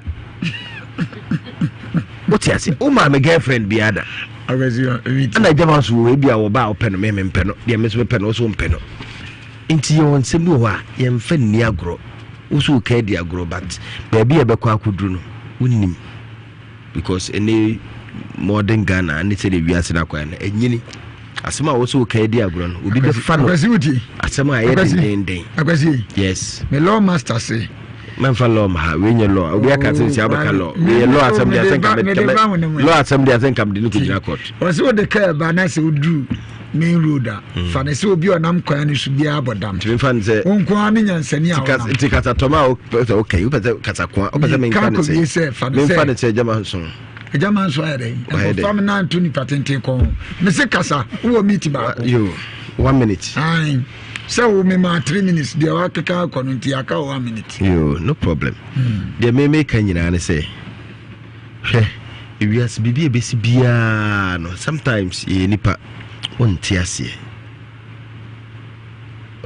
Wo te ase, wo maa me girlfriend biara da. Ɛna agya ma so wɔ ebi a wɔba a wopɛ no, me mempɛ no. Deɛ me nso mepɛ no, wo so wompɛ no. Nti yɛwɔ nsɛm bi wɔ hɔ a yɛmfa nni agorɔ. Wo so woka adi agorɔ but baabi a ɛbɛkɔ akɔduru no, wonnim. Because ɛnɛ modern Ghana ne sɛdeɛ wiase no akɔyɛ no ɛnyini asɛm a wɔsɛ woka adi agorɔ no obi bɛfa no asɛm a ɛyɛ dendenden. Akwasi yes me law master se mɛmfa law ma ha wei nyɛ law obi aka sɛ nsia wobɛka law wei yɛ law asɛm deɛ asɛ nka law asɛm deɛ asɛ nka mede no kɔgyina court. Ɔsɛ wode kaa ba na sɛ woduru main road a hmm. fa ne sɛ obi a ɔnam kwan no so biara bɔ dam tumi fa ne sɛ wo nko ara ne nyansani a ɔnam nti kasatɔma a wopɛ sɛ wokɛi wopɛ sɛ kasakoa wopɛ sɛ memfa ne sɛ memfa ne sɛ agyama nso agyama nso ayɛ dɛn ɛkɔfa me nanto nipa tenten kɔn ho mese kasa wowɔ meet baako yo one minute ae sɛ wo mema three minutes deɛ wakeka akɔ no nti aka one minute yo no problem hmm. deɛ memeka nyinaa ne sɛ Hwɛ, ewiase biribi a ebesi biara no, sometimes yɛyɛ nipa, wonte aseɛ.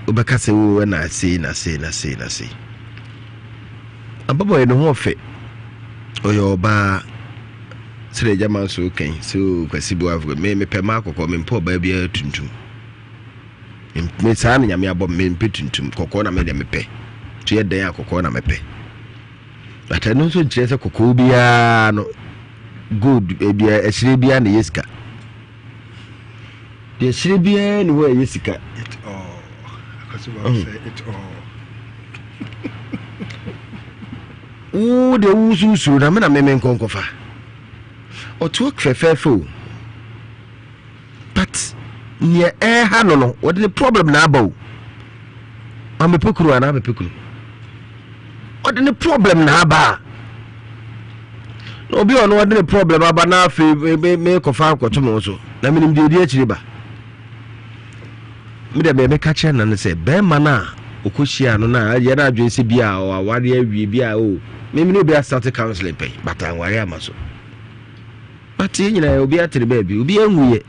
Wobɛka sɛ o ɛna sei na sei na sei na sei. Ababaawa yi ne ho ɔfɛ, ɔyɛ ɔbaa. Sɛdeɛ agya ma nso kan sɛ o Kwasi Boafo, me mepɛ mmaa kɔkɔɔ, mempɛ ɔbaa biara tuntum. Me saa na Nyame abɔ me, mempɛ tuntum, kɔkɔɔ na me deɛ mepɛ. So yɛ dɛn a kɔkɔɔ na mepɛ. But ɛno nso nkyerɛ sɛ kɔkɔɔ biara no gold ebia eh, ɛhyerɛ biara na ɛyɛ sika. Deɛ ɛhyerɛ biara ni hɔ a ɛyɛ sika. It all. It all. Wo deɛ wo so suro na me na me me nkɔnkɔfa. Ɔtoɔ fɛfɛɛfɛ o. But nea ɛha no no wɔde ne problem na aba o. Wamepɛ kunu anaa abɛpɛ kunu. Ɔde ne problem na aba. Na obi a ɔno ɔde ne problem aba na afei me me kɔfa akɔto me ho so. Na menim deɛ ɛdi akyire ba. Me deɛ meka kyerɛ na no sɛ bɛrima no a ɔkɔhyia no na yɛ no adwene sɛ bi a ɔaware awie bi a o me me ne obi asate counseling pɛn but anware ama so. But yɛn nyinaa obi atere baabi, obi anwu yɛ.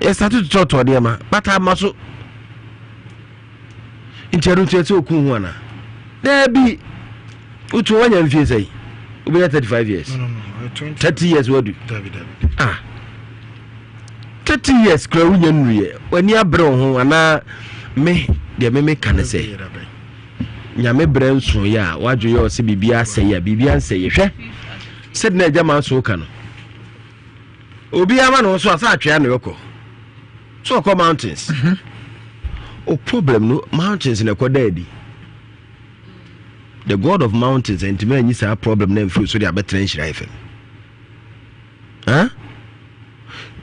Yɛsate totɔtɔ nneɛma, but ama so. Nti ɛno nti ɛsɛ okun ho ana? Daabi, wotu wanya mfie sɛn? Wobɛnya 35 years. No, no, no. 30 years wadu. Dabi, dabi. Ah. 30 years kura wonya nnuruyɛ. W'ani abere wo ho anaa me deɛ me meka ne sɛ. Nyame berɛ nsoeɛ a wadwo yɛ ɔsɛ biribi asɛe a biribi ansɛeɛ hwɛ sɛde na agya manso ka no obi ama ne ho so a sɛ atwea na ɛkɔ so ɔkɔ mountains mm-hmm. o problem no mountains na ɛkɔ da adi the god of mountains ntumi anyi saa problem na mfiri so de abɛtena nhyira fam huh?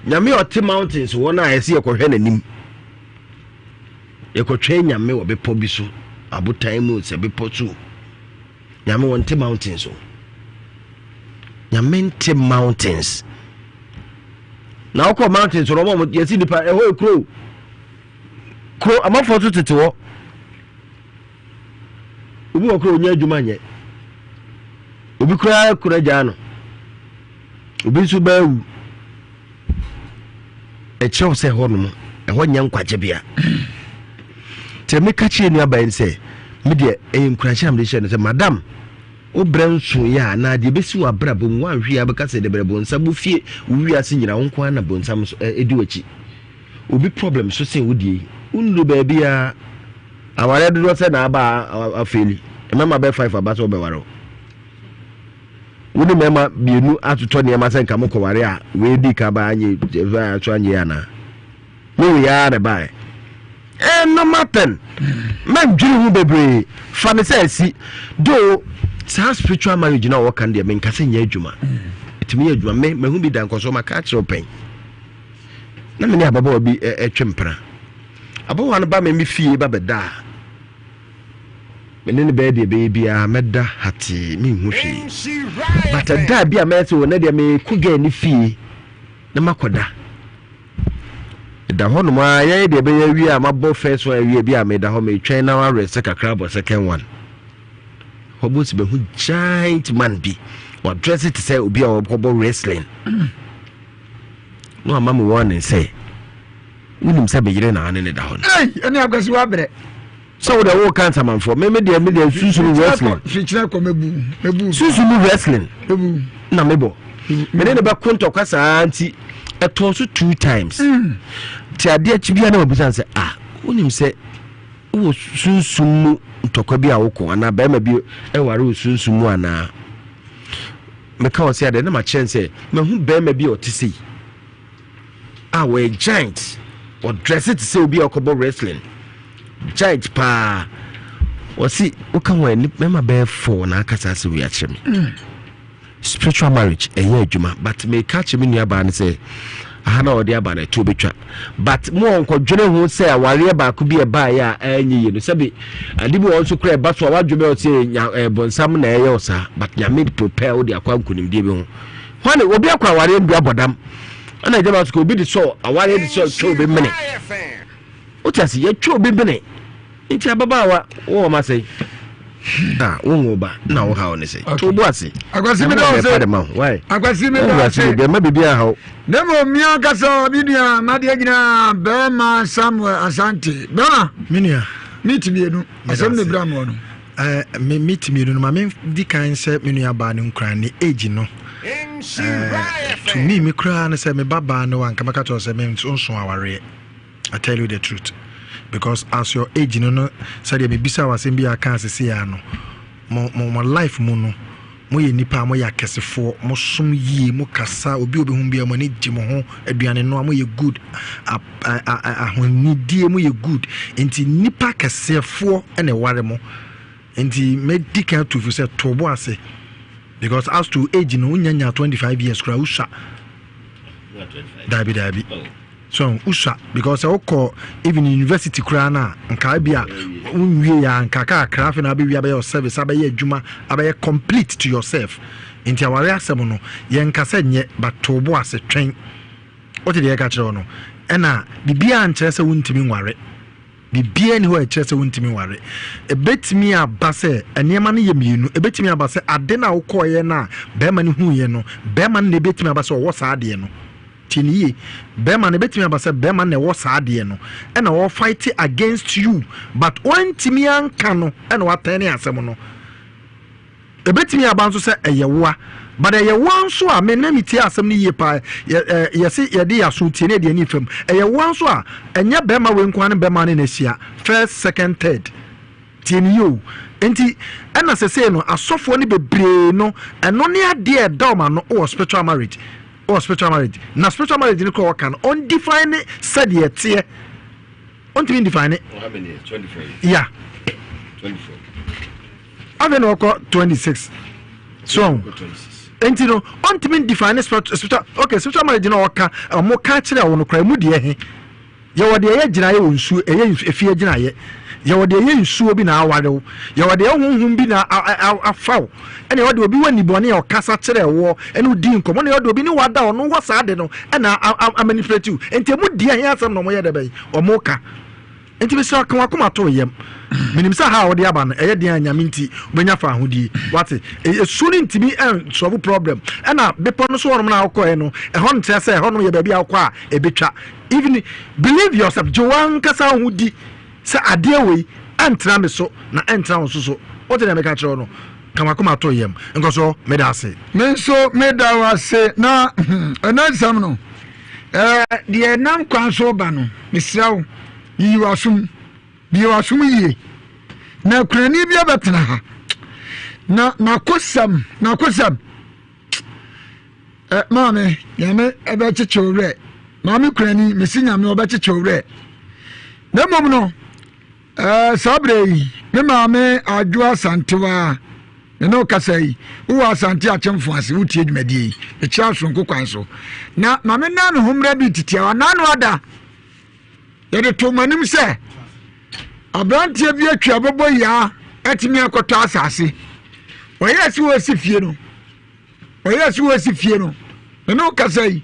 nyame ɔte mountains wɔn a ɛsɛ yɛkɔhwɛ n'anim Yɛkɔtwɛn Nyame wɔ bepɔ bi so, abotan mu sɛ bepɔ so. Nyame wɔnte mountains o. Nyame nte mountains. Na wokɔ mountains no ɔmo yɛsi nipa ɛhɔ yɛ kuro. Kuro amanfoɔ so tete hɔ. Obi wɔ kuro onye adwuma nyɛ. Obi koraa kura gyaa no. Obi nso bɛɛwu. Ɛkyerɛ sɛ ɛhɔ nom ɛhɔ nyɛ nkwagyebea. Nti meka kyerɛ nuabaa yi sɛ me deɛ ɛyɛ nkuranhyɛ na mede hyɛ no sɛ madam wo brɛ nsoeɛ a anaa deɛ ɛbɛsi wɔ abrabɔ mu woanhwe yɛ abɛka sɛ debrɛ bonsam wo fie wo wiase nyina wo nko ara na bonsam so ɛdi w'akyi obi problem so sen wo deɛ yi wonnuru baabi a awareɛ dodoɔ sɛ na aba afeeli mmarima bɛ five aba sɛ wɔbɛware wo Wo ne mmarima mmienu atotɔ nneɛma sɛ nka mokɔware a, wei dii kan baa anyɛ so anyɛ anaa? Me wei ara na ɛbaeɛ. Eh, normal thing. Mɛndwene ho bebree. Fa ne sɛ asi. Though, saa spiritual marriage na wɔka no deɛ menka sɛ nyɛ adwuma. Ɛtumi yɛ adwuma. Me, mahu bi da nkɔsoɔ maka akyerɛ wo pɛn. Na me ne ababaawa bi ɛtwe mpena. Ababaawa no ba me me fie ba bɛda a. Me ne no bɛyɛ deɛ ɛbɛyɛ biara mɛda hatee menhu hwee. But ɛda bi a mɛyɛ sɛ wɔ nɛ deɛ mekɔ gɛɛ ne fie na makɔda. Meda hɔ nom ara yɛyɛ deɛ ɛbɛyɛ awie a mabɔ first one awie bi a meda hɔ metwɛn na wawerɛ sɛ kakra abɔ second one. Hɔ bɔ si bɛhu giant man bi wadrɛse te sɛ obi a ɔkɔbɔ wrestling. Na wama me warning sɛ wonim sɛ meyere na ane ne da hɔ no. Ɛne akwasi wabrɛ. Sɛ wo deɛ wo ka nsamanfoɔ me me deɛ me deɛ sunsun mu wrestling. Fikyerɛ kɔ mebu mebu. Sunsun mu wrestling. Mebu. Na mebɔ. Me ne ne bɛ ko ntɔkwa saa nti ɛtɔɔ so two times. Ti adeɛ akyi bia na mabisa sɛ ah wonim sɛ wowɔ sunsun mu ntɔkwa bi a wokɔ anaa bɛrima bi ɛware wɔ sunsun mu anaa meka wɔ sɛ adeɛ na makyerɛ sɛ mahu bɛrima bi a ɔte sei. a wɔyɛ giant ɔdrɛse te sɛ obi a ɔkɔbɔ wrestling giant paa wɔsi woka ho ani mɛma bɛyɛ fɔɔ na akasa ase wei akyerɛ me mm. spiritual marriage ɛyɛ adwuma but meka kyerɛ me nuabaa no sɛ aha na ɔde aba no ɛtoɔ bɛtwa but mo ɔnkɔdwene ho sɛ awareɛ baako bi ɛbaeɛ a ɛnyɛ yie no sɛbi ade bi wɔn nso kora ɛba so a wadwene bɛyɛ ɔsɛ bɔnsam na ɛyɛ ɔsaa but nyame prepare wo de akɔ nkonimdie bi ho Hwan ne obi akɔ awareɛ ndua bɔdam ɛna agya baako obi de sɔ awareɛ de sɔ twɛ obi mene wote ase yɛtwa obi mene nti ababaawa wowɔ ma sɛn na wonwo ba na wo haw ne sɛ to bo ase akwasi mi dɔw se akwasi mi dɔw se bɛma biribi ahaw na mmom mi ankasa mi nua madeɛ nyinaa bɛrima samuel asante bɛrima me nua meet mmienu asɛm ne bra mɔ no Eh, me meet mmienu no ma me di kan sɛ me nua baa no nkura ne age no. Eh, to me me koraa no sɛ me ba baa no anka mɛka kyerɛ sɛ me nso awareɛ. I tell you the truth. Because as your age no no sɛdeɛ mebisa wɔ asɛm bi a aka asese ya no mo mo mo life mu no moyɛ nnipa a moyɛ akɛsefoɔ mosom yie mo kasa obi obi ho biara mo ani gye mo ho aduane no a moyɛ good ahonidie moyɛ good nti nnipa kɛseɛfoɔ na ɛware mo nti mɛdi kan atu fo sɛ to bo ase because as to age no wonya nya 25 years koraa wosua daabi daabi So wosua because sɛ wokɔ even university koraa no a nka bi a wonwie yɛ a nka kakra afei na abɛwie abɛyɛ service abɛyɛ adwuma abɛyɛ complete to yourself nti aware asɛm no yɛnka sɛ nyɛ but to bo ase twɛn wote deɛ yɛka kyerɛ wo no ɛna biribiara nkyerɛ sɛ wontumi nware Biribiara nni hɔ a ɛkyerɛ sɛ wontumi nware. Ebetumi aba sɛ nneɛma no yɛ mmienu. Ebetumi aba sɛ ade no a wokɔeɛ no a barima no huiɛ no, barima no na ebetumi aba sɛ ɔwɔ saa adeɛ no. Tie no yie. Barima no, ebetumi aba sɛ barima no na ɛwɔ saa adeɛ no, ɛna ɔrefight against you, but wantumi anka no, ɛna watɛne asɛm no. Ebetumi aba nso sɛ ɛyɛ woa. But ɛyɛ woa nso a, me na metie asɛm no yie paa, yɛ ɛ yɛse yɛde yɛn aso tie na yɛde yɛn ani fam. Ɛyɛ woa nso a, ɛnyɛ bɛrima wei nko ara ne bɛrima ne na ahyia, first, second, third. Tie no yie o. Nti ɛna sesei no asɔfoɔ no bebree no, ɛno ne adeɛ a ɛda wɔn ano wɔ spiritual marriage, wɔ spiritual marriage. Na spiritual marriage no koraa wɔka no, ɔndefine ne sɛdeɛ ɛteɛ. Ɔntumi ndefine. Yeah. Afei na ɔkɔ 26 so nti no ɔntumi define spiritual okay spiritual marriage na ɔka ɔmo ka kyerɛ wɔn kora emu deɛ he yɛwɔ deɛ ɛyɛ gyinaeɛ wɔ nsuo ɛyɛ efie gyinaeɛ yɛwɔ deɛ ɛyɛ nsuo bi na aware wo yɛwɔ deɛ honhom bi na afa wo ɛna yɛwɔ deɛ obi wɔ nibɔne a ɔkasa kyerɛ woɔ ɛna odi nkɔmɔ ɛna yɛwɔ deɛ obi ne wada ɔno wɔ saa de no ɛna amanipulate wo nti emu deɛ he asɛm na ɔmo yɛ dɛ bɛyi ɔmo ka. Enti mesrɛ wo, ka w'akoma to wo yam. Menim sɛ ha a wode aba no, ɛyɛ den a Nyame nti, wobɛnya fawohodie. Wate? Esu no ntumi nsɔlve problem. Ɛna bepɔ no so hɔnom no a wokɔɛ no, ɛhɔ nkyerɛ sɛ ɛhɔnom yɛ baabi a wokɔ a ɛbɛtwa. Even, believe yourself, gye w'ankasa wo ho di sɛ adeɛ wei ɛntena me so na ɛntena wo nso so. Wote deɛ meka kyerɛ wo no? Ka w'akoma to wo yam. Nkɔsoɔ, meda ase. Me nso meda wo ase na ɛnɛ nsɛm no. Ɛɛ, deɛ ɛnam kwan so reba no, mesrɛ wo, yiyi w'asom. Bue w'asom yie. Na kunani bi abɛtena ha. Na n'akosɛm, n'akosɛm. Ɛ maame, nyame ɛbɛkyekye wo werɛ. Maame kunani, mesi nyame ɔbɛkyekye wo werɛ. Na mmom no, Ɛɛ, saa berɛ yi, me maame Adwo Asantewaa, me ne wo kasa yi, wowɔ Asante Akyemfo ase, wotie dwumadie yi, mekyerɛ asonko kwan so. Na ma me nan me ho mmra bi titiawa, naano ada, yɛde too m'anim sɛ aberanteɛ bi atwi abɔbɔ yaa. atumi akɔtɔ asase. Ɔyɛɛ sɛ ɔresi fie no, ɔyɛɛ sɛ ɔresi fie no, me ne wo kasa yi,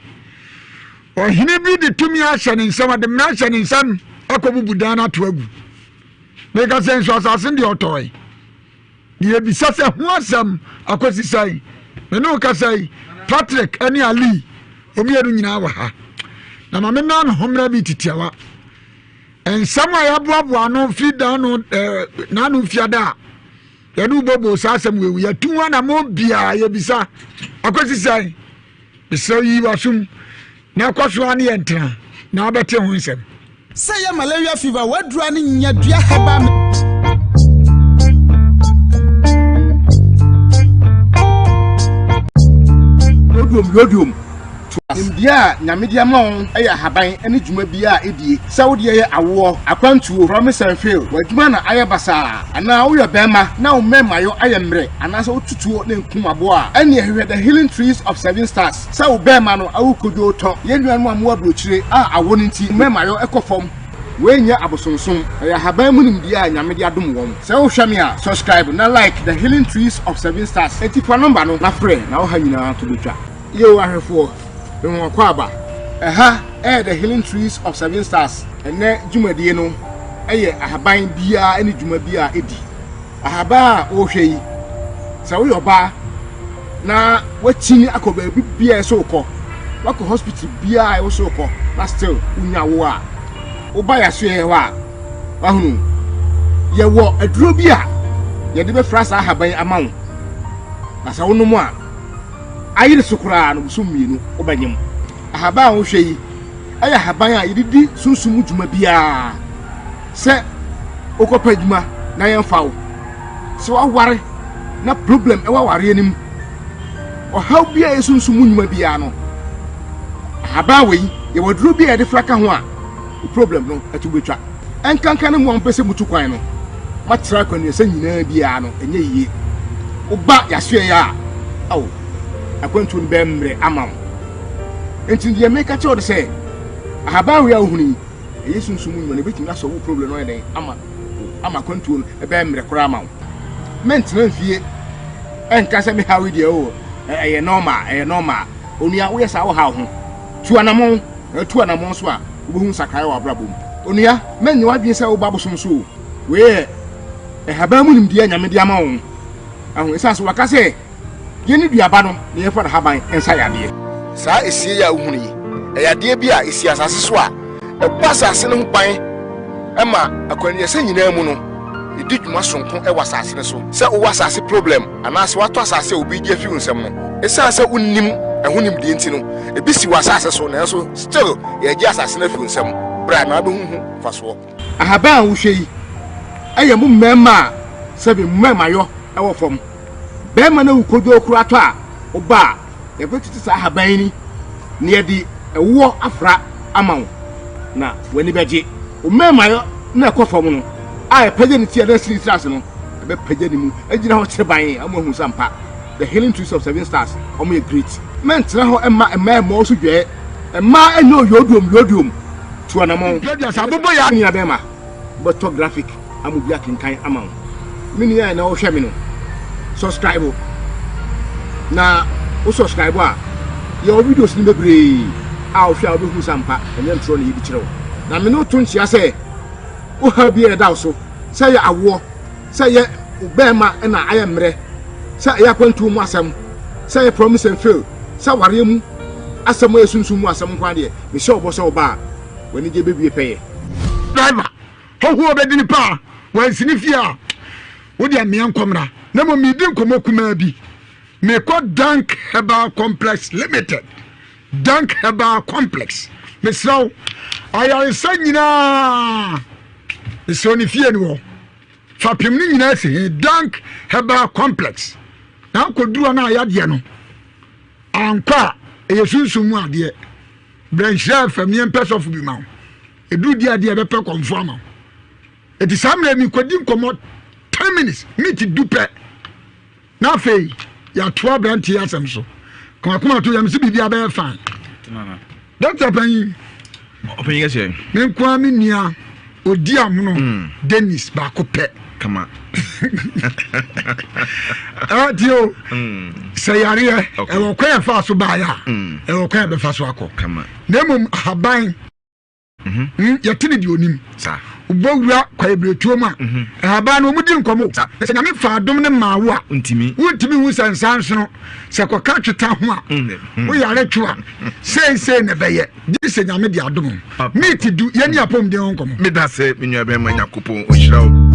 ɔhene bi de tumi ahyɛ ne nsam, ɔde mmara ahyɛ ne nsam akɔbubu dan no ato agu. Meka sɛ nso asase no deɛ ɔtɔe. Na yɛbisa sɛ ho asɛm akɔsi sɛn? Me ne wo kasa yi, Patrick ne Ali, wɔn nyinaa wɔ ha. Na ma menna me ho mmra bi titiawa. Nsɛm a yɛaboaboa ano firi da no eh, n'ano fiada a yɛne wo bɔbɔ saa asɛm wei yɛtu ho anammɔn biara yɛbisa akɔsi sɛn? Mesrɛ yi w'asom na kɔ so ara ne yɛn ntena na wobɛte ho nsɛm. Sɛ ɛyɛ malaria fever w'adura no nya dua herbal. Yodium yodium to Nimdeɛ a Nyame de ama wo yɛ ahaban ne dwuma biara a edie. Sɛ wo deɛ yɛ awoɔ, akwantuo, promise and fail, w'adwuma na ayɛ basaa, anaa woyɛ bɛɛma na wo mmɛɛmayɔ ayɛ mmerɛ, anaasɛ wo tutuo na nkum aboa a, ɛnneɛ hwehwɛ The Healing Trees of Seven Stars sɛ wo bɛɛma no awo kodwoo tɔ. Yɛn nuanom a mowɔ aburokyire a awo no nti mo mmɛɛmayɔ kɔ fam, wei nyɛ abosonsom, ɛyɛ ahaban mu nimdeɛ a Nyame de adom wɔn. Sɛ wohwɛ me a, subscribe na like The Healing Trees of Seven Stars. Enti fa number no na frɛ na wo ha nyinaa to bɛtwa. Yeo ahwɛfoɔ, me ho akwaaba. Ɛha ɛyɛ The Healing Trees of Seven Stars. Ɛnnɛ dwumadie no yɛ ahaban biara ne dwuma bi a ɛdi. Ahaban a worehwɛ yi, sɛ woyɛ ɔbaa na woakyini akɔ baabi biara ɛsɛ wokɔ, woakɔ hospital biara a ɛwɔ sɛ wokɔ na still wonya wo a, woba yɛasoɛeɛ hɔ a, wahunu yɛwɔ aduro bi a yɛde bɛfra saa ahaban yi ama wo. Na sɛ wonom a, ayere so koraa no bosom mmienu wobɛnyem. Ahaban a wohwɛ yi yɛ ahaban a yɛde di sunsum mu dwuma biara. Sɛ wokɔpɛ adwuma na yɛmfa wo, sɛ woaware na problem ɛwɔ awareɛ no mu, ɔhaw bi a ɛyɛ sunsum mu nnwuma biara no, ahaban wei yɛwɔ aduro bi a yɛde fra ka ho a, wo problem no ɛto bɛtwa. Ɛnkanka ne mo a mopɛ sɛ mutu kwan no, moatra akwannuasa nyinaa biara no, ɛnyɛ yie. Woba yɛasoɛeɛ a, ao, akwantuo no bɛyɛ mmerɛ ama wo. Enti deɛ meka kyerɛ wo ne sɛ, ahaban wei a wohunu yi, ɛyɛ sunsum mu nnwuma na ɛbɛtumi asɔ wo problem no ayɛ dɛn ama wo, ama akwantuo no ɛbɛyɛ mmerɛ koraa ama wo. Mɛntena mfie ɛnka sɛ me haw yi deɛ o, ɛyɛ normal, ɛyɛ normal. Onua, woyɛ saa wohaw ho. Tu anamɔn, na tu anamɔn nso a, wobɛhu nsakraeɛ wɔ w'abrabɔ mu. Onua, mɛnyɛ w'adwene sɛ woba abosom so o. Wei yɛ nhaban mu nimdeɛ a Nyame de ama wo. Ahu, ɛsiane sɛ waka sɛ yɛnni duaba no na yɛmfa n'ahaban nsa yadeɛ. Saa esie yi a wohunu yi, ɛyɛ adeɛ bi a esi asase so a ɛbɔ asase no ho ban ma akwannuasa nyinaa mu no, ɛdi dwuma sononko wɔ asase no so. Sɛ wowɔ asase problem anaasɛ woatɔ asase a obi regye afi wo nsam no, ɛsiane sɛ wonnim ɛho nimdeɛ nti no, ebi si w'asase so nanso still yɛregye asase no afi wo nsam. Bra na wobɛhu ho mfasoɔ. Ahaban a wohwɛ yi yɛ mo mmarima a sɛbe mo mmarimayɔ wɔ fam. Barima no awu kodwoo koraa tɔ a, woba a, yɛbɛtete saa ahaban yi na yɛde ɛwoɔ afra ama wo na w'ani bɛgye. Wo mmarimayɔ no a ɛkɔ fam no a ɛpagya ne ti a na asi ne tiri ase no, ɛbɛpagya ne mu agyina hɔ kyerebann ama woahu sɛ ampa The Healing Trees of Seven Stars, wɔyɛ great. Mɛntena hɔ mma mmaa mmɔ wo so dwɛɛ. Mmaa nyɛ oyooduom yooduom. Tu anamɔn. Me nua bɛrima, wobɛtɔ graphic ama obi akenkan ama wo. Me nua a ɛnɛ wohwɛ me no, subscribe. Na wo subscribe a, yɛwɔ videos no bebree a wohwɛ a wobɛhu sɛ ampa ɛnyɛ ntorɔ na yɛdi kyerɛ wo. Na me ne wo to nkyea sɛ wo haw bi a ɛda wo so, sɛ ɛyɛ awoɔ, sɛ ɛyɛ wo bɛrima na ayɛ mmerɛ, sɛ ɛyɛ akwantuo mu asɛm, sɛ ɛyɛ promise and fail, sɛ awareɛ mu asɛm a ɛyɛ sunsum mu asɛm nko ara deɛ, mehyɛ wo bɔ sɛ woba a, w'anigye bɛwie pɛyɛ. Driver, hɔhoɔ bɛdi nipa a wansi ne fie a, wo deɛ mmea nkɔmmra na mmom meredi nkɔmmɔ kumaa bi. Mekɔ Dank Herbal Complex Limited. Dank Herbal Complex. Mesrɛ wo, ayaresa nyinaa, mesrɛ wo ne fie ni hɔ. Fapem no nyinaa si he, Dank Herbal Complex. Na akɔduru hɔ no a yadeɛ no ankɔ a, ɛyɛ sunsum mu adeɛ. Brɛ Nhyira FM ne yɛmpɛ sɔfo bi ma wo. Ɛduru di adeɛ yɛbɛpɛ kɔmfo ama wo. Ɛti saa mmerɛ mekɔdi nkɔmmɔ 10 minutes, meet du pɛ. Na afei yɛatoa aberanteɛ yi asɛm so. Kamakoma to yam sɛ biribi abɛyɛ fine. Dɔkta panyin. Ɔpanyin kɛseɛ. Me nko ara me nua. Odi amono mm. Dennis baako pɛ. Kama. Ɛti o mm. sɛ yareɛ ɛwɔ kwan yɛfa so baayɛ a mm. ɛwɔ kwan yɛbɛfa so akɔ. Kama. Na mmom ahaban mhm. yɛte ne deɛ onim. Wobɔ wura kwaebiretuo mu a mhm. ahaban no wɔn di nkɔmɔ. Sɛ nyame fa adom ne maa wo a wontumi hu sɛ nsa nsono sɛ kɔka tweta ho a woyare two a seisei na ɛbɛyɛ gye sɛ nyame de adom meet du yɛne apɔmuden ho nkɔmmɔ. Meda sɛ me nua bɛrima Nyankopɔn ɔnhyira wo.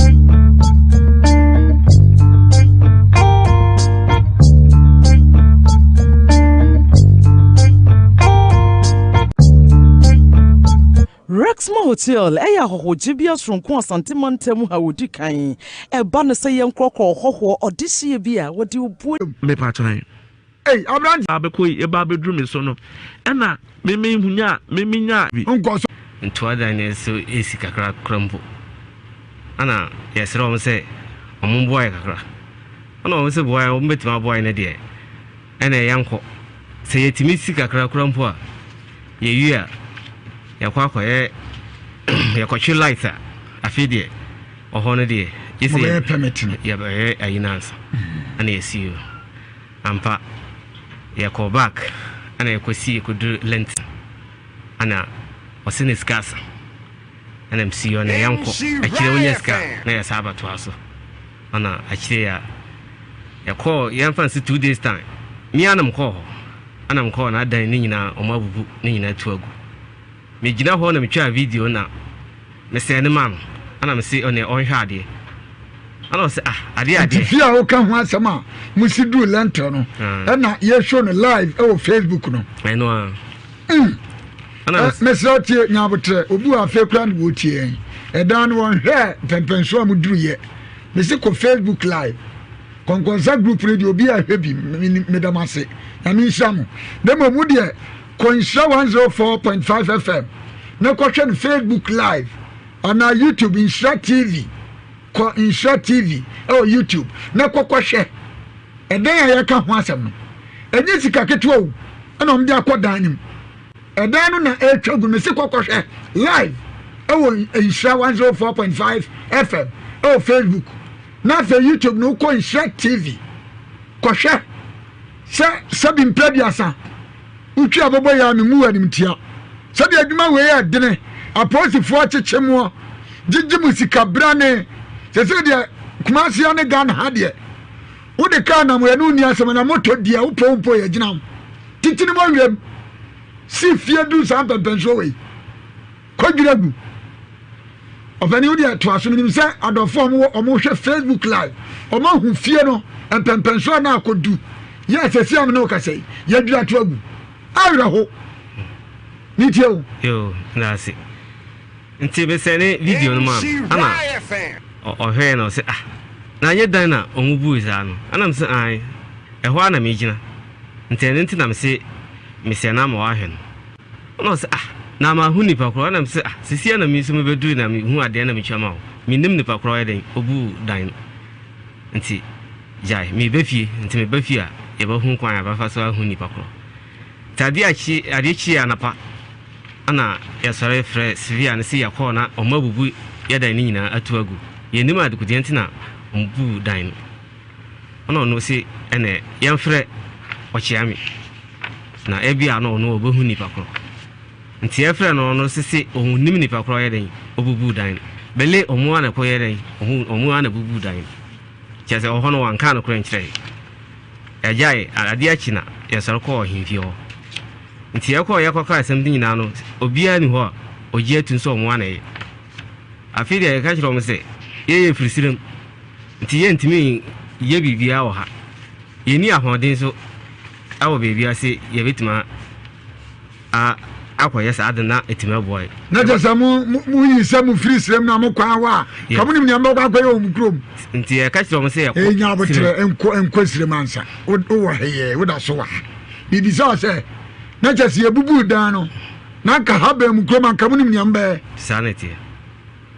Rexma Hotel yɛ ahɔhogyebea soronko Asante mantam ha ɔdi kan ɛba no sɛ yɛnkorɔkorɔ ɔhɔhoɔ ɔdehyeɛ bi a wɔde obuo. Mepakyɛw. Ei, aberante. Abɛkɔ yi, ɛba abɛduru me so no, ɛna me me nya me me nya. Bi. Nkɔ so. Ntoadan no nso resi kakra koraa mpo. Ɛna yɛsrɛ wɔn sɛ wɔmmoa yɛn kakra. Ɛna wɔn sɛ boa yɛn, wɔbɛtumi aboa yɛn no deɛ, ɛna yɛnkɔ. Sɛ yɛtumi si kakra koraa mpo a, yɛwie a, yɛkɔ akɔyɛ yɛkɔtwe light a, afei deɛ ɔhɔ no deɛ, gye sɛ Mobɛyɛ permit no. yɛbɛyɛ ayi no ansa. Ɛna yɛsi o. Ampa, yɛkɔɔ back ɛna yɛkɔsii yɛkɔduru Linton ɛna ɔse ne sika asa ɛna mesi ɔne yɛnkɔ akyire wonya sika na yɛsa abɛtoa so ɛna akyire a yɛkɔɔ yɛmfa nsi 2 days time me ara na mekɔɔ hɔ ɛna mekɔɔ na adan ne nyinaa ɔmo abubu ne nyinaa tu agu. Megyina hɔ na metwaa video na mesɛɛ no maa no ɛna mese ɔneɛ ɔnhwɛ adeɛ ɛna ɔse ah adeɛ adeɛ. Nti fie a woka ho asɛm a mosi duru lentil no ah. ɛna yɛshow no live ɛwɔ Facebook no. Ɛno a. Mm. Mesrɛ tie nyabotrɛ obi wɔ afei koraa na wɔtie yɛn ɛdan no wɔnhwɛ mpɛmpɛnsoɔ a moduruyɛ mese kɔ Facebook live kɔnkɔnsa group no deɛ obi a hwɛ bi meda mo ase nyame nhyira mo na mmom wo deɛ Kɔ Nhyira 104.5 FM na kɔhwɛ no Facebook live anaa YouTube Nhyira TV. Kɔ Nhyira TV ɛwɔ YouTube na kɔkɔhwɛ ɛdan a yɛka ho asɛm no. Ɛnyɛ sika ketewa o ɛna wɔn de akɔ dan no mu. Ɛdan no na ɛretwa gu no mesi kɔkɔhwɛ live ɛwɔ Nhyira 104.5 FM ɛwɔ Facebook na afei YouTube no kɔ Nhyira TV kɔhwɛ sɛ sɛbi mpɛ aduasa. Wotwi abɔbɔ yi a memu animtia. Sɛdeɛ adwuma wei yɛ dene, apolisifoɔ akyekye moɔ, gyegye mo sika brane. Sɛsɛ deɛ Kumasi ha ne Ghana ha deɛ, wode kaa nam yɛ ne wonni asɛm na moto deɛ wopɛ wo mpo yɛgyina ho. Titiri mo awerɛm si fie duru saa mpɛmpɛnsoɔ wei. Kɔdwira gu. Ɔpanin wo deɛ toa so menim sɛ adɔfo a wɔwɔ wɔhwɛ Facebook live wɔn ahu fie no mpɛmpɛnso a na akɔdu yɛ asɛsi a me ne wo kasa yi yɛadwira to agu awerɛho ne tie o. Yo, ndaase. Nti mesɛne video no maa no ana ɔhwɛɛ na ɔsɛ ah na anyɛ dan na ɔmo bui saa no ana mese ae ɛhɔ ara na megyina nti ɛno nti na mese mesɛne ama wahwɛ no. Ɛna ɔse ah na mahu nipa korɔ ɛna mese ah sesia na me nso mebɛduru na mehu adeɛ na metwa ma wo mennim nipa korɔ ɔyɛ dɛn ɔbuu dan no nti gyae meba fie nti meba fie a yɛbɛhu kwan a bɛfa so ahu nipa korɔ nti adeɛ akyi adeɛ kyi anapa ɛna yɛsɔre frɛ Sylvia no se yɛkɔɔ na ɔmo abubu yɛ dan no nyinaa atu agu yɛnnim adekodeɛ nti na ɔmo buu dan no Ɛna ɔno se ɛnɛ yɛmfrɛ Ɔkyeame na ebia na ɔno ɔbɛhu nipa korɔ. Nti yɛfrɛ no ɔno se se ɔnnim nipa korɔ ɔyɛ dɛn ɔbubuu dan no. Bele ɔmo ara na ɛkɔyɛ dɛn ɔmo ara na ɛbubuu dan no. Kyerɛ sɛ ɔhɔ no wanka nokorɛ nkyerɛ yɛn. Yɛgyae adeɛ akyi na yɛsɔre kɔɔ ahemfie hɔ. Nti yɛkɔɔ yɛkɔkaa asɛm no nyinaa no obiara nni hɔ a ɔgye atum sɛ ɔmo ara na ɛyɛ. Afei deɛ yɛka kyerɛ wɔn sɛ yɛyɛ firi serem nti yɛntumi nyɛ biribiara wɔ ha. Yɛnni ahoɔden nso wɔ baabiara sɛ yɛbɛtumi a akɔyɛ saa ade na ɛtumi aboa yɛn. Na kyerɛ sɛ mo mo yi sɛ mo firi serem na mo kwan hɔ a ka mo nim nea mobɛkɔ akɔyɛ wɔ mo kurom. Nti yɛka kyerɛ wɔn sɛ yɛkɔ Ɛnya aboterɛ nkɔ nkɔ serem ansa wowɔ he yɛ woda so wɔ ha. Biribi sɛ sɛ na kyerɛ sɛ yɛbubuu dan no na anka ha bɛn mu kurom anka monim nea mobɛyɛ. Saa na ɛteɛ.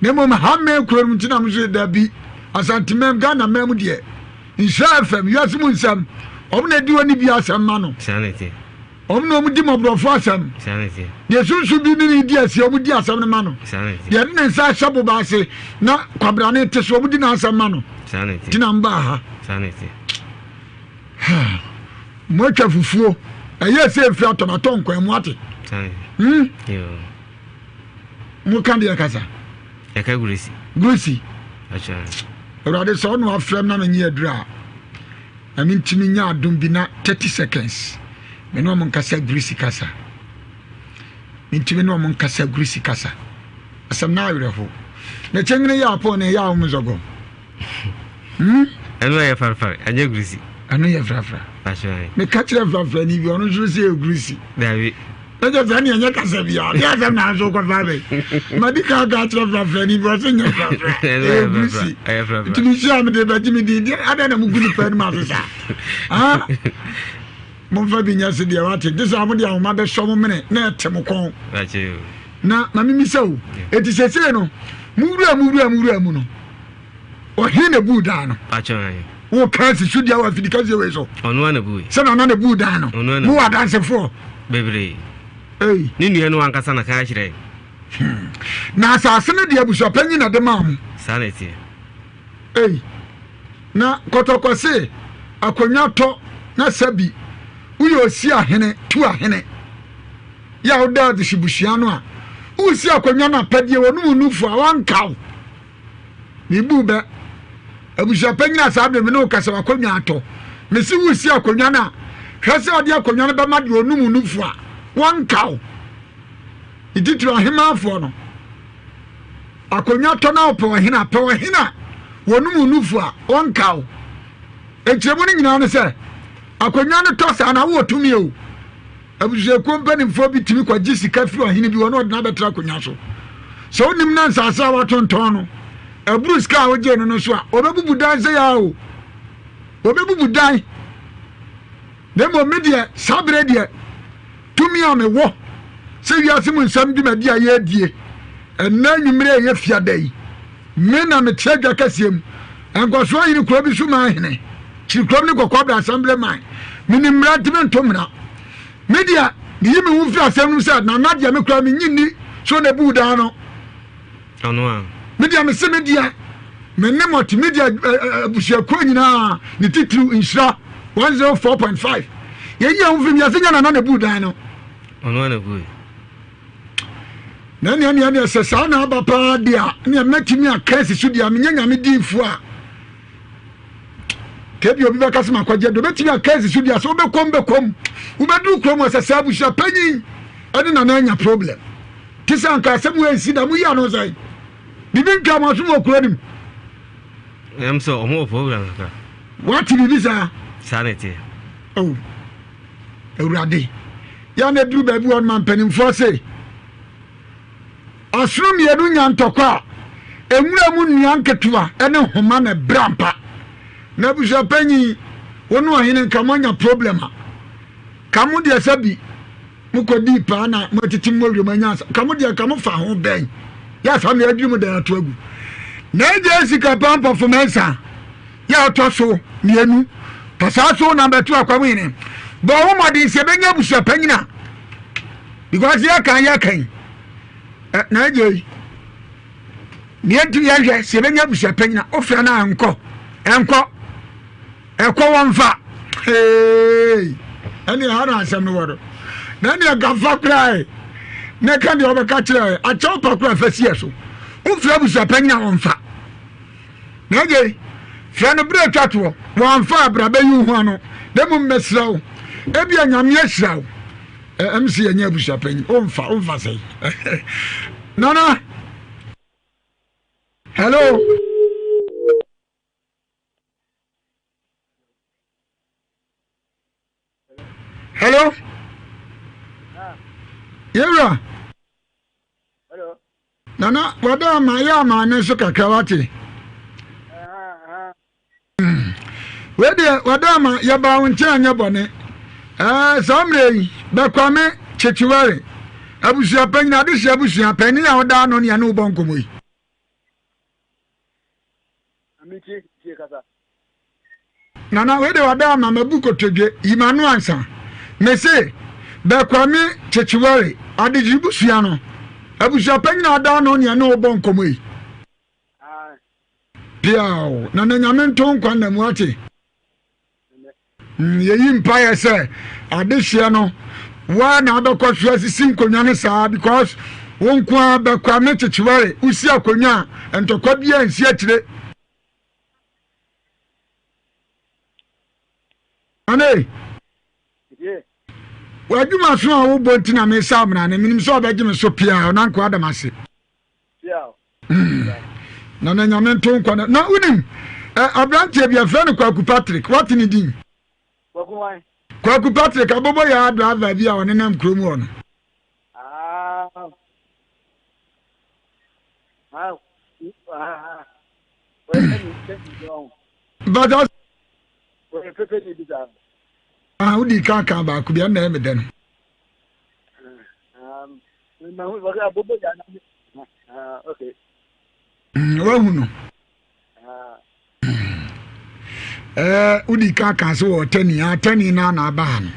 Na mmom ha mmɛn kuro no nti na mo nso dabi Asantemam Ghana man mu deɛ Nhyira FM wiase mu nsɛm wɔn na ɛdi wɔn ni bi asɛm ma no. Saa na ɛteɛ. Wɔn na wɔdi mmɔborɔfoɔ asɛm. Deɛ sunsum bi ne ne di asie, wɔdi asɛm no ma no. Deɛ ɛde ne nsa ahyɛ boba ase na kwabrane te so, wɔdi n'asɛm ma no. Nti na mbaa ha. Moatwa fufuo. Ɛyɛ sɛ efiri atɔ na atɔ nkwan mu ate. Hmm? Moka deɛ kasa. Yɛka gurusi. Gurusi. Awurade sɛ ɔno afrɛ m na menye aduru a na mentumi nya adom bi na 30 seconds me ne ɔmo nkasa gurusi kasa. Mentumi ne ɔmo nkasa gurusi kasa. Asɛm no awerɛho. Na kyɛnwene yɛ apɔn na ɛyɛ a ɔmo zɔgɔ. Hmm? Ɛno yɛ farfar, ɛnyɛ gurusi. Ɛno yɛ frafra. Meka kyerɛ frafra ni bi ɔno nso sɛ yɛ gurusi. Dabi. Ɛkyɛ sɛ ɛne ɛnyɛ kasa bia ne asɛm na nso kɔfa bɛ. Madi ka ka kyerɛ frafra ni bi ɔse nyɛ frafra. Ɛyɛ gurusi. Nti mehyia mede bɛgye me din deɛ adɛn na mugu nipa anim ase saa. Ah? Momfa bi nyɛ se deɛ wate. Gye sɛ mode ahoma bɛsɔ mo mene na ɛte mo kɔn. Na ma memisa o. Enti sesei no, mo wura mu wura mu wura mu no, ɔhe na buu dan no? Woka asi so dua wɔ afidi kɛseɛ wei so. Ɔno na bui. Sɛ nana na buu dan no. Mowɔ adansefoɔ. Bebree. Ei. Ne nua no ankasa na ka kyerɛ. Na asase no deɛ abusuapanyin na de maa mo. Saa na ɛteɛ. Ei. Na kɔtɔkɔ se akonnwa tɔ na sɛbi woyɛ osi ahene tu ahene. Yɛ a woda adesibusua no a woresi akonnwa no apɛdeɛ wɔ no mu nufu a wanka wo. Mebu bɛ. Abusuapanyin a saa bere me ne wo kasa w'akonnwa atɔ. Mese woresi akonnwa no a, hwɛ sɛ ɔde akonnwa no bɛma deɛ ɔnum nufu a wanka wo. Ne titiri ahemaafoɔ no. Akonnwa tɔ na wopɛ ɔhene a, pɛ ɔhene a wɔnum nufu a ɔnka wo. Nkyerɛmu no nyinaa ne sɛ akonnwa no tɔ saa na wowɔ tumi o. Abusuakuo mpanimfoɔ bi tumi kɔgye sika firi ɔhene bi hɔ na ɔde no abɛtra akonnwa so. Sɛ wonim na nsase a watontɔn no ɛboro sika a wogyee no no so a, ɔbɛbubu dan sɛ yaa o. Ɔbɛbubu dan. Na mmom me deɛ, saa berɛ deɛ, tumi a mewɔ sɛ wiase mu nsɛm dwumadi a yɛredie ɛnnɛ anwummerɛ a ɛyɛ fiada yi, me na mete adwa kɛseɛ mu, nkɔsoɔ hene kuro bi so man hene, kyiri kurom ne kɔkɔɔ assembly man. Menim mmara nti mento mmara. Me deɛ, meyi me ho firi asɛm no mu sɛ nana deɛ me koraa menyi nni so na ebu daa no. Ɔno a. Me deɛ mese me deɛ me ne multimedia abusuakuo nyinaa ne titiriw nhyira 104.5 yɛyi yɛn ho firi mu yɛse nyɛ nana na ebu dan no. Ɔno a na ebu yi. Na nea nea nea sɛ saa na aba paa deɛ a nea mɛtumi aka asi so deɛ a menyɛ nyame diifoɔ a kebi obi bɛka sɛ makwagye deɛ obɛtumi aka asi so deɛ sɛ wobɛkɔm bɛkɔm wobɛduru kurom sɛ sɛ abusua panyin ɛne nana anya problem te sɛ anka asɛm wɔ nsi da mo yi ano sɛn biribi ntwa mo asom wɔ kuro nim ɛm sɛ ɔmo wɔ problem kakra wate biribi saa saa na ɛteɛ oh awurade yɛ na duru baabi wɔ no ma mpanimfoɔ se Asono mmienu nya ntɔkwa a, nwura mu nnua nketewa ne nhoma na ɛbrɛ ampa. Na abusua panyin, wo ne ɔhene nka moanya problem a, ka mo deɛ sɛ bi mokɔdii paa na moatete mo awie moanya asa, ka mo deɛ ka mo fa ho bɛn yɛ asa na adwiri mo dan ato agu. Na agya sika pa mpɔfo mɛnsa yɛ ɔtɔ so mmienu pasaa so na bɛto akwam hene. Bɔ wo mmɔden sɛ ɛbɛnya abusua panyin a because yɛ kan yɛ kan ɛ na agye yi nea nti yɛhwɛ sɛ yɛbɛnya abusua panyin a ofura no a nkɔ ɛnkɔ ɛkɔ wɔn fa hey ɛne ɛha na asɛm no wɔ no na ɛne ɛgafa koraa na ɛka deɛ ɔbɛka kyerɛ akyɛw pa koraa fa si yɛ so wofura abusua panyin a wɔn fa na agye frɛ no berɛ atwa toɔ wɔamfa abra bɛyi wo ho ano na mmom mɛsrɛ wo ebia nyame ahyira wo MC yɛnyɛ abusua panyin womfa womfa sɛn nana hello hello yɛwura Nana wada ama yɛ ama ne so kakra wate. Hmm. Wei deɛ wada ama yɛbaa wo nkyɛn anyɛ bɔne. Ɛɛ saa mmerɛ yi bɛkwame kyekyewɛre abusua panyin adehye abusua panyin a ɔda ano ne ɛne wobɔ nkɔmmɔ yi. Nana wei de wada ama mabu kotodwe yi m'ano ansa. Mese Bɛkwame Kyekyewere, Adegyiri busua no, abusuapanyin a ada ano ne ɛne wo bɔ nkɔmmɔ yi. Piaw, Nana Nyame nto nkwa nna mu ate. Mm, yɛyi mpaeɛ sɛ adehyeɛ no woa na abɛkɔ so asisi nkonnwa no saa because wo nko ara bɛkwame Kyekyewere, wosi akonnwa a ntɔkwa biara nsi akyire. Ane. W'adwuma so a wobɔ nti na mesa amena no menim sɛ ɔbɛgye me so piaa na nkoa da m'ase. Hmm. Na na nyame nto nkwa na na wonim aberanteɛ bi afrɛ no Kwaku Patrick wate ne din? Kwaku Patrick abobo yɛ driver bi a ɔnenam kurom hɔ no. Ah. Ah. Ah. Bàtà. Ah, wodi kan kan baako bi ɛna ɛmɛ dɛ no. Wahu no. Ɛɛ wodi kan kan so wɔ tɛni, atɛni na na aba ha no.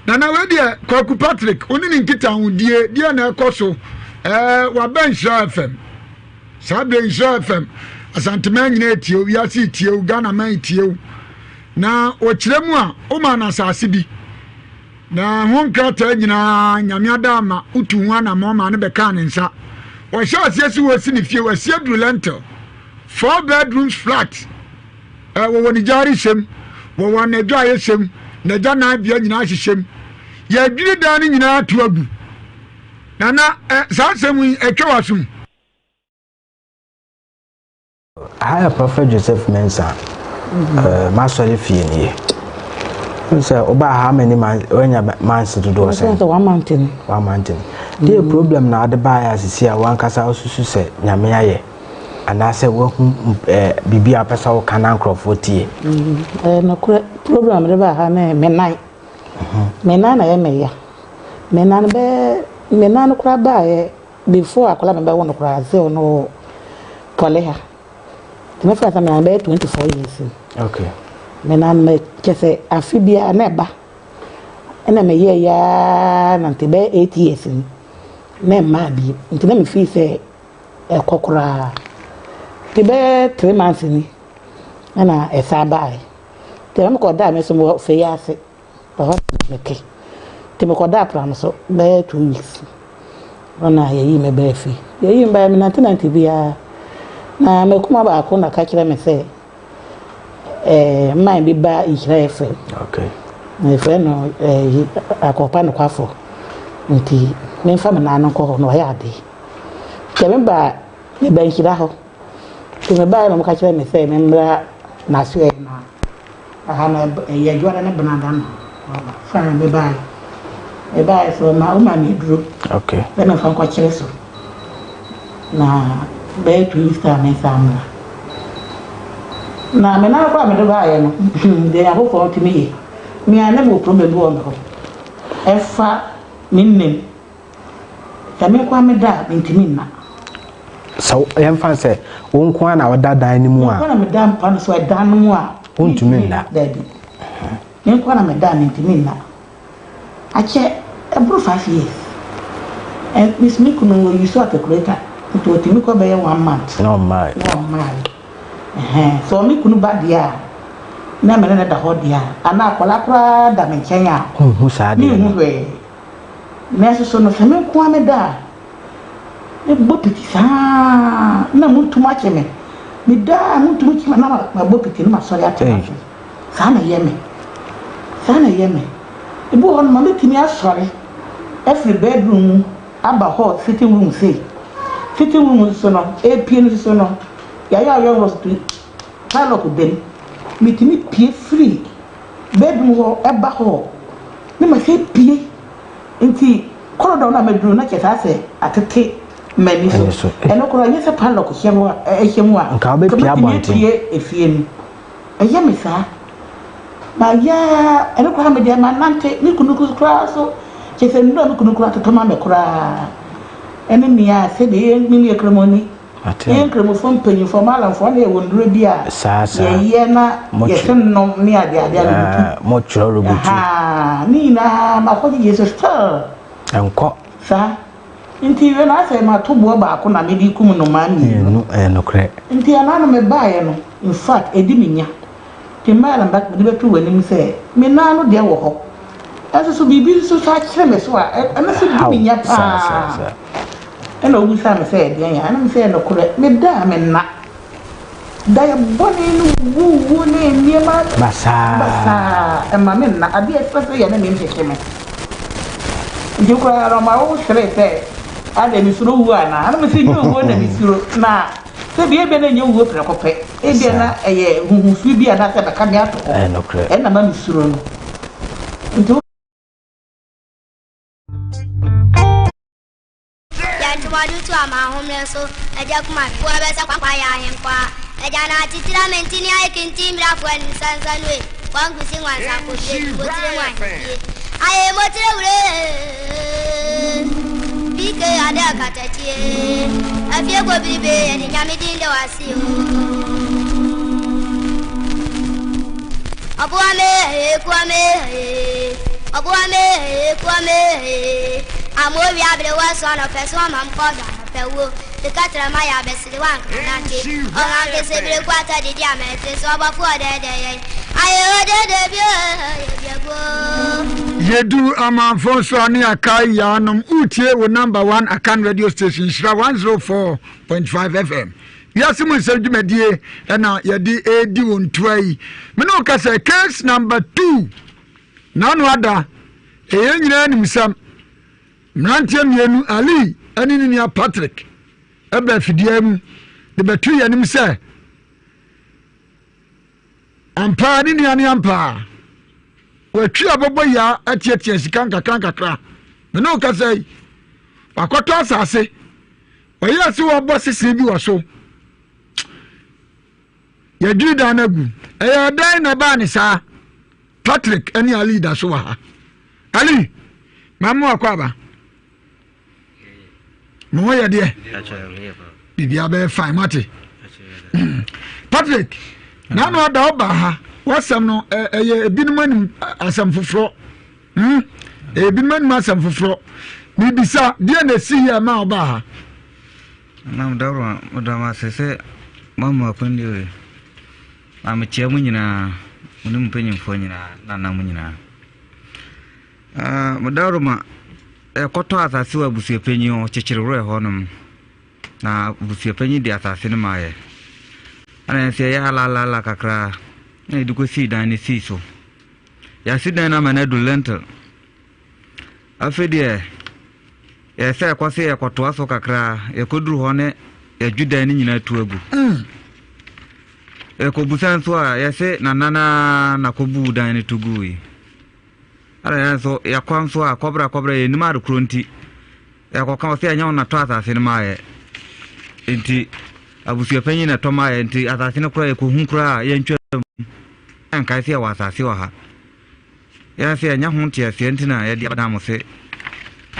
Nana wei deɛ Kwaku Patrick wo ne ne nkitahodie deɛ na ɛkɔ so ɛɛ waba Nhyira FM saa berɛ Nhyira FM Asanteman nyinaa etie wo wiase etie wo Ghana man etie wo na wɔkyerɛ mu a woma no asase bi na ho nkrataa nyinaa nyame ada ama wotu ho anammɔn ma no bɛkaa ne nsa wɔhyɛ aseɛ si wɔsi ne fie wɔasi aduru lentil four bedrooms flat Ɛ, wɔwɔ ne gyaare hyɛm, wɔwɔ anadwo a yɛhyɛm, n'agyananbea nyinaa hyehyɛm. Yɛadwiri dan no nyinaa ato agu. Nana, ɛ, saa asɛm yi, ɛtwa w'asom? Aha yɛ Prophet Joseph Mensah. Uh, m'asɔre fie nie. N sɛ wobaa how many months wanya months dodoɔ sɛn? Sɛ one month ni. One month ni. Deɛ problem na ade baeɛ asisi a wankasa wosusu sɛ nyame ayɛ. Anaasɛ woahu biribi a wopɛ sɛ woka na nkurɔfoɔ tie? Ɛyɛ nokorɛ. Program a mede baa ha no yɛ me nan. Me nan na ɛyɛ me ya. Me nan bɛyɛ, me nan no koraa baeɛ before akwadaa a mebɛwo no koraa sɛ ɔno wɔ Pɔle ha. Nti mɛfa sɛ me nan bɛyɛ 24 years ni. Okay. Me nan no kyɛ sɛ afe biara na ɛba. Ɛna meyɛɛ yaa na nti bɛyɛ 8 years ni na ɛmmaa bio. Nti na me feel sɛ ɛkɔ koraa. Nti bɛyɛ tre months ni ɛna ɛsan baeɛ. Nti na mekɔdaa me nso mewɔ fei ase, ɛhɔ na mete. Nti mekɔdaa pra so bɛyɛ 2 weeks ɛna yɛyii me baa fie. Yɛyii me baeɛ menantenante biara na m'akuma baako na ka kyerɛ me sɛ ɛɛ man bi ba Nhyira FM. Okay. Na yɛfrɛ no ɛɛ Akɔpa Nokwafo. Nti memfa me nan no nkɔ hɔ na ɔyɛ adeɛ. Nti meba meba nhyira hɔ. Nti mebaeɛ na wɔka kyerɛɛ me sɛ memmra n'asoɛeɛ na ɛha no ɛyɛ adwuma ne benada no ɔba. Fine mebaeɛ. Mebaeɛ so ɔma ɔma me aduro Okay. sɛ memfa nkɔkyere so na bɛyɛ 2 weeks time mensan mmra. Na me nan koraa a mede baeɛ no deɛ Nyankopɔn tumi yɛ. Me a na mewɔ problem bi wɔ me hɔ ɛfa me nna mu. Sɛ me nko ara meda a, mintumi nna. Sɛ yɛmfa no sɛ wo nko ara na woda dan no mu a. Me nko ara na meda mpa no so ɛdan no mu a. Wontumi nna. Dabi. Me nko ara na meda a mintumi nna. Akyɛ ɛboro 5 years. Ɛ me me kunu wɔ use calculator nti otumi kɔ bɛyɛ one month. Na ɔmmae. Na ɔmmae. Ɛhɛn sɛ ɔne kunu ba deɛ a na me ne no da hɔ deɛ a anaa akwadaa koraa da me nkyɛn a. Wonhu saa adeɛ no. Menhu hwee. Nanso so no, sɛ me nko ara meda a, mebɔ piti saa ara na muntum akye me. Meda a muntum kye me na mabɔ piti na masɔre atena ase. Saa na ɛyɛ me. Saa na ɛyɛ me. Ebi wɔ hɔ nom a, mɛtumi asɔre afiri bedroom mu aba hall sitting room sei. Sitting room nso no, ɛrepue no nso no, yɛayɛ awɛn hɔ so padlock da mu. Metumi pue firi bedroom hɔ ba hall na masan apue. Nti corridor no a maduru no na kyerɛ sɛ asɛ atete m'ani so. Ɛno koraa ɛnyɛ sɛ padlock hyɛ hɔ a ɛhyɛ mu a Nka wobɛpue mɛtumi abɔnten. apue efie no. Ɛyɛ me saa. Mayɛ ara ɛno koraa me deɛ manante me kunu koraa so kyerɛ sɛ nnuro a me kunu koraa totɔ ma me koraa ɛne nea sɛdeɛ me meyɛ kramoni. Yɛn Nkramofoɔ mpanyinfoɔ, Malamfoɔ, na yɛwɔ nnuro bi a Saa saa. yɛyɛ na Motwe- yɛse nom ne adeade a rubutu. Ah, motwerɛ rubutu. Ahaa, ne nyinaa makɔgyegye so still. Ɛnkɔ. Saa. Nti wei na asɛ mato boɔ baako na mede kum nnomaa mmienu. Mmienu, ɛyɛ nokorɛ. Nti ɛna no mebaeɛ no, in fact, ɛdi me nya. Nti mmaeɛ na meba mede bɛto w'anim sɛ me nan no deɛ wɔ hɔ. Ɛnso so biribi nso so akyere me so a, ɛno nso di me nya Haw, saa saa paa. saa. Ɛna ɔbisaa me sɛ ɛdeɛn a, ɛna me sɛ nokorɛ, meda a menna. Daeɛ bɔne ne wuwuo ne nneɛma Basaa. basaa, ɛma menna. Adeɛ a ɛsɛ sɛ yɛ ne me nhyehye me. Nti koraa no ɔma wo seree sɛ, adɛn mesuro wuo anaa? Ɛna me sɛ nyɛ owuo na mesuro, na sɛ bia ebia na ɛnyɛ wuo prɛko pɛ, ebia na ɛyɛ huhufiri bi anaasɛ ɛbɛka me ato hɔ, Ɛyɛ nokorɛ. ɛna ma mesuro no. Nti wo. Yɛntowɔdo tu ama ahommerɛ so Agya kuma foɔ bɛsɛ kwakwa yɛ ahenkwaa Agya na atitira mentini ayɛ kintin mirafoɔ anim sansanue Wangusi nwansa kofie Botire mu ahemfie Ayɛ motire wure PK ade akatakyie Afie kobiribe yɛde nyame din da wase o Ɔboa me kua me Ɔboa me kua me Ama owia abere wɔ so anɔpɛ so ama mkɔ do anɔpɛ wuo Sika kyerɛ ma yɛ abɛsere wanka nante Ɔhan kese bere kɔ atɔ didi ama ɛte so ɔbɔfo ɔdɛɛdɛ yɛn Ayɛ ɔdɛɛdɛ bi o yɛ biago. Yɛduru amanfo nso a ne yɛakae yaanom wotie wo number one Akan radio station Nhyira 104.5 FM wiase mu nsɛm dwumadie ɛna yɛde ɛredi wo ntoa yi me ne wo ka sɛ case number 2 N'ano ada, ɛyɛ nyinaa nim sɛm. Mmeranteɛ mmienu, Ali ne ne nua Patrick, ba afidie mu de bɛto yɛn anim sɛ ampaa ne nua ne ampaa watwi abɔbɔ yia atiatia sika nkakra nkakra. Me ne wo kasa yi, wakɔtɔ asase, ɔyɛɛ sɛ wɔbɔ sese bi wɔ so. Yɛdwiri dan no agu. Ɛyɛ dɛn na ɛbaa ne saa? Patrick ne Ali da so wɔ ha. Ali, maa mo akɔ aba. Mo ho yɛ deɛ? Biribiara bɛyɛ fine, mate. Patrick, n'ano ada ɔba ha. W'asɛm no ɛyɛ ebinom anim asɛm foforɔ. Hmm? Ebinom anim asɛm foforɔ. Mibisa, deɛ na esi yɛ ma ɔba ha? Nam dawuro a meda mo ase sɛ moama akwannie wei. Na mekyia mo nyinaa, mo ne mo mpanyimfoɔ nyinaa, nana mo nyinaa. Ah, mo dawuro ma ɛkɔtɔ asase wɔ abusuapanyin hɔ, kyekyere werɛ hɔnom. Na abusuapanyin de asase no maa yɛ. Ɛna yɛn nso yɛyɛ alaalala kakra na yɛde kɔsii dan no sii so. Yɛasi dan no ama no adu lentil. Afei deɛ, yɛyɛ sɛ yɛkɔ so yɛkɔtoa so kakra a, yɛkɔduru hɔ ne yɛdwe dan no nyinaa tu agu. Yɛkɔbusa nso a, yɛse nana no ara na kɔbuu dan no to guui. Ɛna yɛn nso yɛkɔ nso a, kɔbra kɔbra yɛnnim ade korɔ nti, yɛkɔka ɔse ɛnyɛ wo na tɔ asase no maa yɛ. Nti abusuapanyin na ɛtɔ maa yɛ nti asase no koraa yɛkɔhu koraa a yɛntwa mu. Yɛnkae sɛ yɛwɔ asase wɔ ha. Yɛn nso yɛanya ho nteaseɛ nti na yɛde aba mo se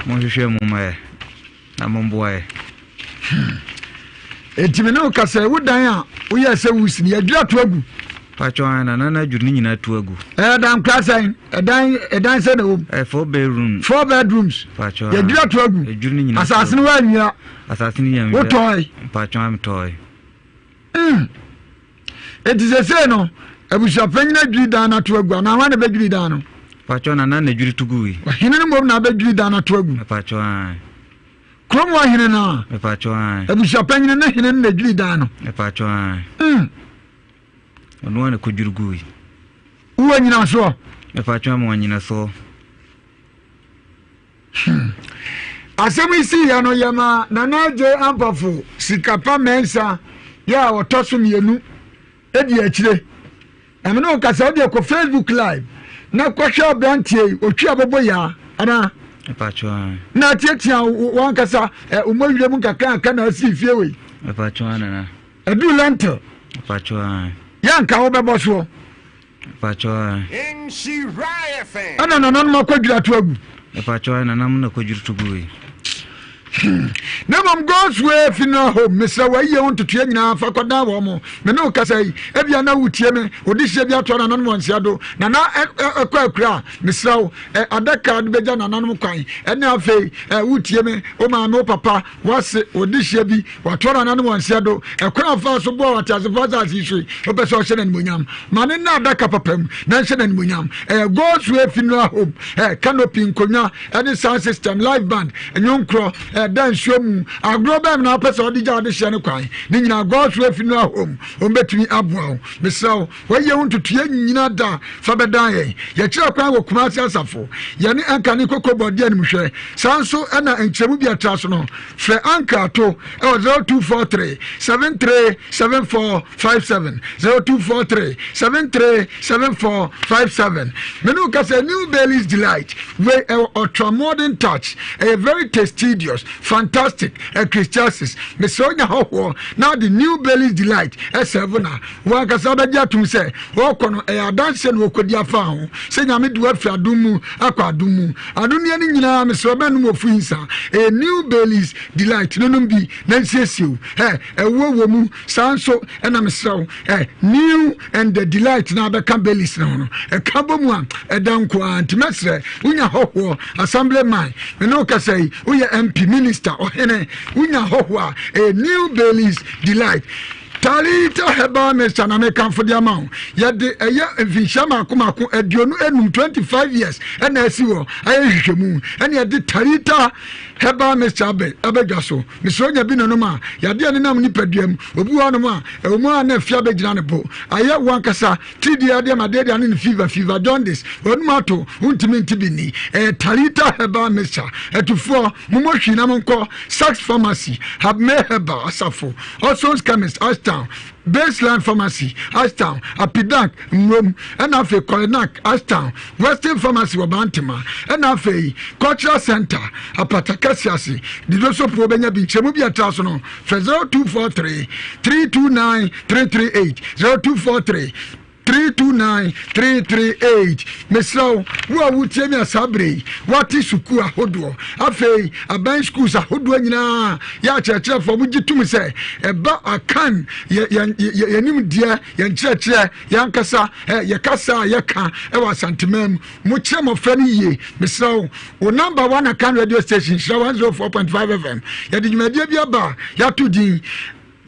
monhwehwɛ mu mma yɛ na momboa yɛ. Hmm. Enti me ne wo kasa wo dan a woyɛɛ sɛ wusi no yɛadwiri ato agu. Patwɔ an na nana adwiri ne nyinaa to agu. Ɛyɛ dan kora sɛn ɛdan ɛdan sɛ na ɛwɔ mu. Ɛyɛ four bedroom. Four bedrooms. Patwɔ yɛadwiri ato agu. Yɛadwiri ne nyinaa. Asase no woanwia. Asase no yɛn wia. Wotɔe. Patwɔ an metɔe. Mm. Enti sesei no, abusuapanyin adwiri dan no ato agu anaa hwan na bɛdwiri dan no? Pakyɛ na na dwiri to gui. Ɔhene no mmom na abɛdwiri dan no ato agu. Mepakyɛ an. Kurom hɔ hene no a. Mepakyɛ an. Abusuapanyin ne hene no na dwiri dan no. Mepakyɛ an. Mm. Ɔno a na kɔdwiri gui. Wowɔ nyinasoɔ? Mepakyɛ mewɔ nyinasoɔ. Hmm. Asɛm yi siiɛ no yɛma Nana Adjei Ampafo Sikapa Mensah yɛ a ɔtɔ so mmienu di akyire. Na me ne wo kasa wode kɔ Facebook live na kɔhwɛ aberanteɛ yi ɔtwi abɔbɔ yaa anaa na atiatia wankasa ɔmɔ werɛ mu nkakrankra na asii fie wei ɛduru lentil yɛ nka wobɛbɔ soɔ Nhyira FM. Ɛna nananom akɔdwiri ato agu. Mepakyɛw nananom na kɔdwiri to gui. Na mmom God's Way Funeral Home, mesrɛ wo ayie ho ntotoeɛ nyinaa fa kɔdan wɔn mo. Me ne wo kasa yi, ebia na wotie me, odehyeɛ bi atoa nananom wɔ nsia do, na na ɛkɔ akura a, mesrɛ wo, adaka de bɛgya nananom kwan. Ɛne afei, wotie me, wo maame, wo papa, wase, odehyeɛ bi, watoa nananom wɔ nsia do, ɛkwan a ɔfaa so boa wɔ ateasefoɔ asase yi so yi, wopɛ sɛ ɔhyɛ no animuonyam. Ma ne nna adaka papa mu na nhyɛ no animuonyam. Ɛyɛ God's Way Funeral Home, canopy, nkonnwa, ɛne sound system, live band, nnwonkorɔ, ɛda nsuo mu, agorɔ bɛn na wopɛ sɛ ɔde gya adehyeɛ no kwan, ne nyinaa God's Way Funeral Home, wɔn bɛtumi aboa wo. Mesrɛ wo, wɔayɛ wo ntotoeɛ nyina da fa bɛdan yɛn. Yɛkyerɛ kwan wɔ Kumasi Asafo, yɛne Anka ne Koko Bɔde animhwɛ. Saa nso ɛna nkyerɛmu bi ɛtra so no, frɛ Anka to ɛwɔ 0243 73 74 57 0243 73 74 57. Me ne wo kasa New Bailey's Delight wei ɛwɔ ultra modern touch, ɛyɛ very tastidious, fantastic, ɛkristiasis. Mesrɛ wonya hɔhoɔ na ade New Bailey's Delight ɛsɛvo na wankasa bɛgye atom sɛ wɔkɔ no ɛyɛ adanseɛ na wɔkɔdi afa ho sɛ Nyame de wafiri adom mu akɔ adom mu. Anonneɛ no nyinaa mesrɛ bɛnom ofu nsa. Ɛyɛ New Bailey's Delight no nom bi na nsiesie wo. Ɛ ɛwoɔ wɔ mu saa nso ɛna mesrɛ wo ɛ New and the Delight na abɛka Baileys no ho no ɛka bɔ mu a ɛda nko ara. Nti mɛsrɛ wonya hɔhoɔ assembly man me ne wo kasa yi woyɛ MP minister ɔhene wonya hɔhoɔ a ɛyɛ New Baileys Delight Talita Herbal Mixture na mekamfo de ama wo. Yɛde ɛyɛ mfinhyia mako mako 25, 25 years ɛna asi hɔ ayɛ nhwehwɛmu ɛna yɛde Talita Herbal Mixture abɛ abɛdwa so. Mesrɛ onya bi nonom a yadeɛ nenam nipadua mu. Obi wɔ hɔnom a ɛwɔ mu a na afia bɛgyina ne bo. Ayɛ wo ankasa tiridie adeɛ ma adeɛ de ane ne fever fever jaundice w'anum ato wontumi nte bi nni. Ɛyɛ Talita Herbal Mixture. Atufoɔ mommɔ hwii na monkɔ Sachs Pharmacy, Habmay Herbal Asafo, Olson's Chemist, Ashtown, Baseline Pharmacy, Ashtown, Apidank, Mmrom, ɛna afei Kɔlenak, Ashtown, Western Pharmacy wɔ Bantama, ɛna afei Cultural Center, Apata Kɛse ase, Didosopo wobɛnya bi. Nkyerɛmu bi a ɛtra so no, frɛ 0243 329 338, 0243 329 338. Mesrɛ wo, wo a wotie me a saa berɛ yi, woate sukuu ahodoɔ, afei aban schools ahodoɔ nyinaa yɛ akyerɛkyerɛfoɔ mogye tom sɛ ɛba akan yɛn nimdeɛ, yɛn nkyerɛkyerɛ, yɛn ankasa yɛ kasa a yɛka ɛwɔ Asanteman mu, mokyerɛ mmɔfra no yie. Mesrɛ wo, wo number one Akan radio station, Nhyira 104.5 FM, yɛde dwumadie bi aba a yɛato din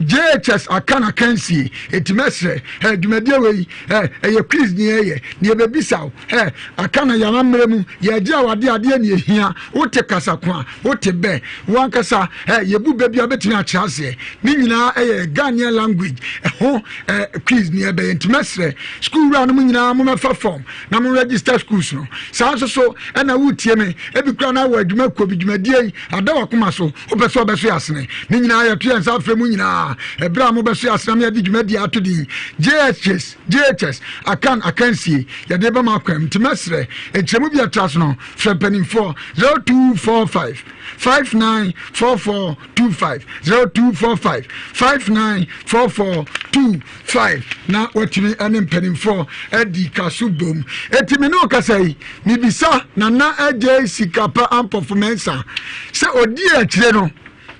JHS Akan akansie, enti mɛsrɛ, ɛ, dwumadie wei, ɛ, ɛyɛ quiz ne yɛyɛ, ne yɛbɛbisa wo, ɛ, Akan na yɛn amammerɛ mu, yɛgye awadeɛ adeɛ ne ɛhia, wote kasa ko a, wote bɛ, wo ankasa, ɛ, yɛbu bɛ bi a wobɛtumi akyerɛ aseɛ, ne nyinaa ɛyɛ Ghanaian language ɛho, ɛ, quiz ne yɛbɛyɛ, enti mɛsrɛ, school wura no mo nyinaa momɛfa form na mo register schools no, saa nso so ɛna wotie me, ebi koraa na wɔ adwuma kuo bi, dwumadie yi ada wakoma so, Wopɛ sɛ ɔbɛso yɛ asene? Ne nyinaa yɛto yɛn nsa afrɛ mu nyinaa ɛberɛ a mobɛso yɛ asene ama yɛde dwumadie ato din JHS, JHS, Akan Akansie yɛde bɛma akwam nti mɛsrɛ nkyerɛmu bi ɛtra so no frɛ mpanimfoɔ 0245 594425 0245 594425 na watumi ne mpanimfoɔ adi kaso bom. Eti me ne wo kasa yi, mebisa Nana Adjei Sikapa Ampofo Mensah sɛ ɔdii akyire no,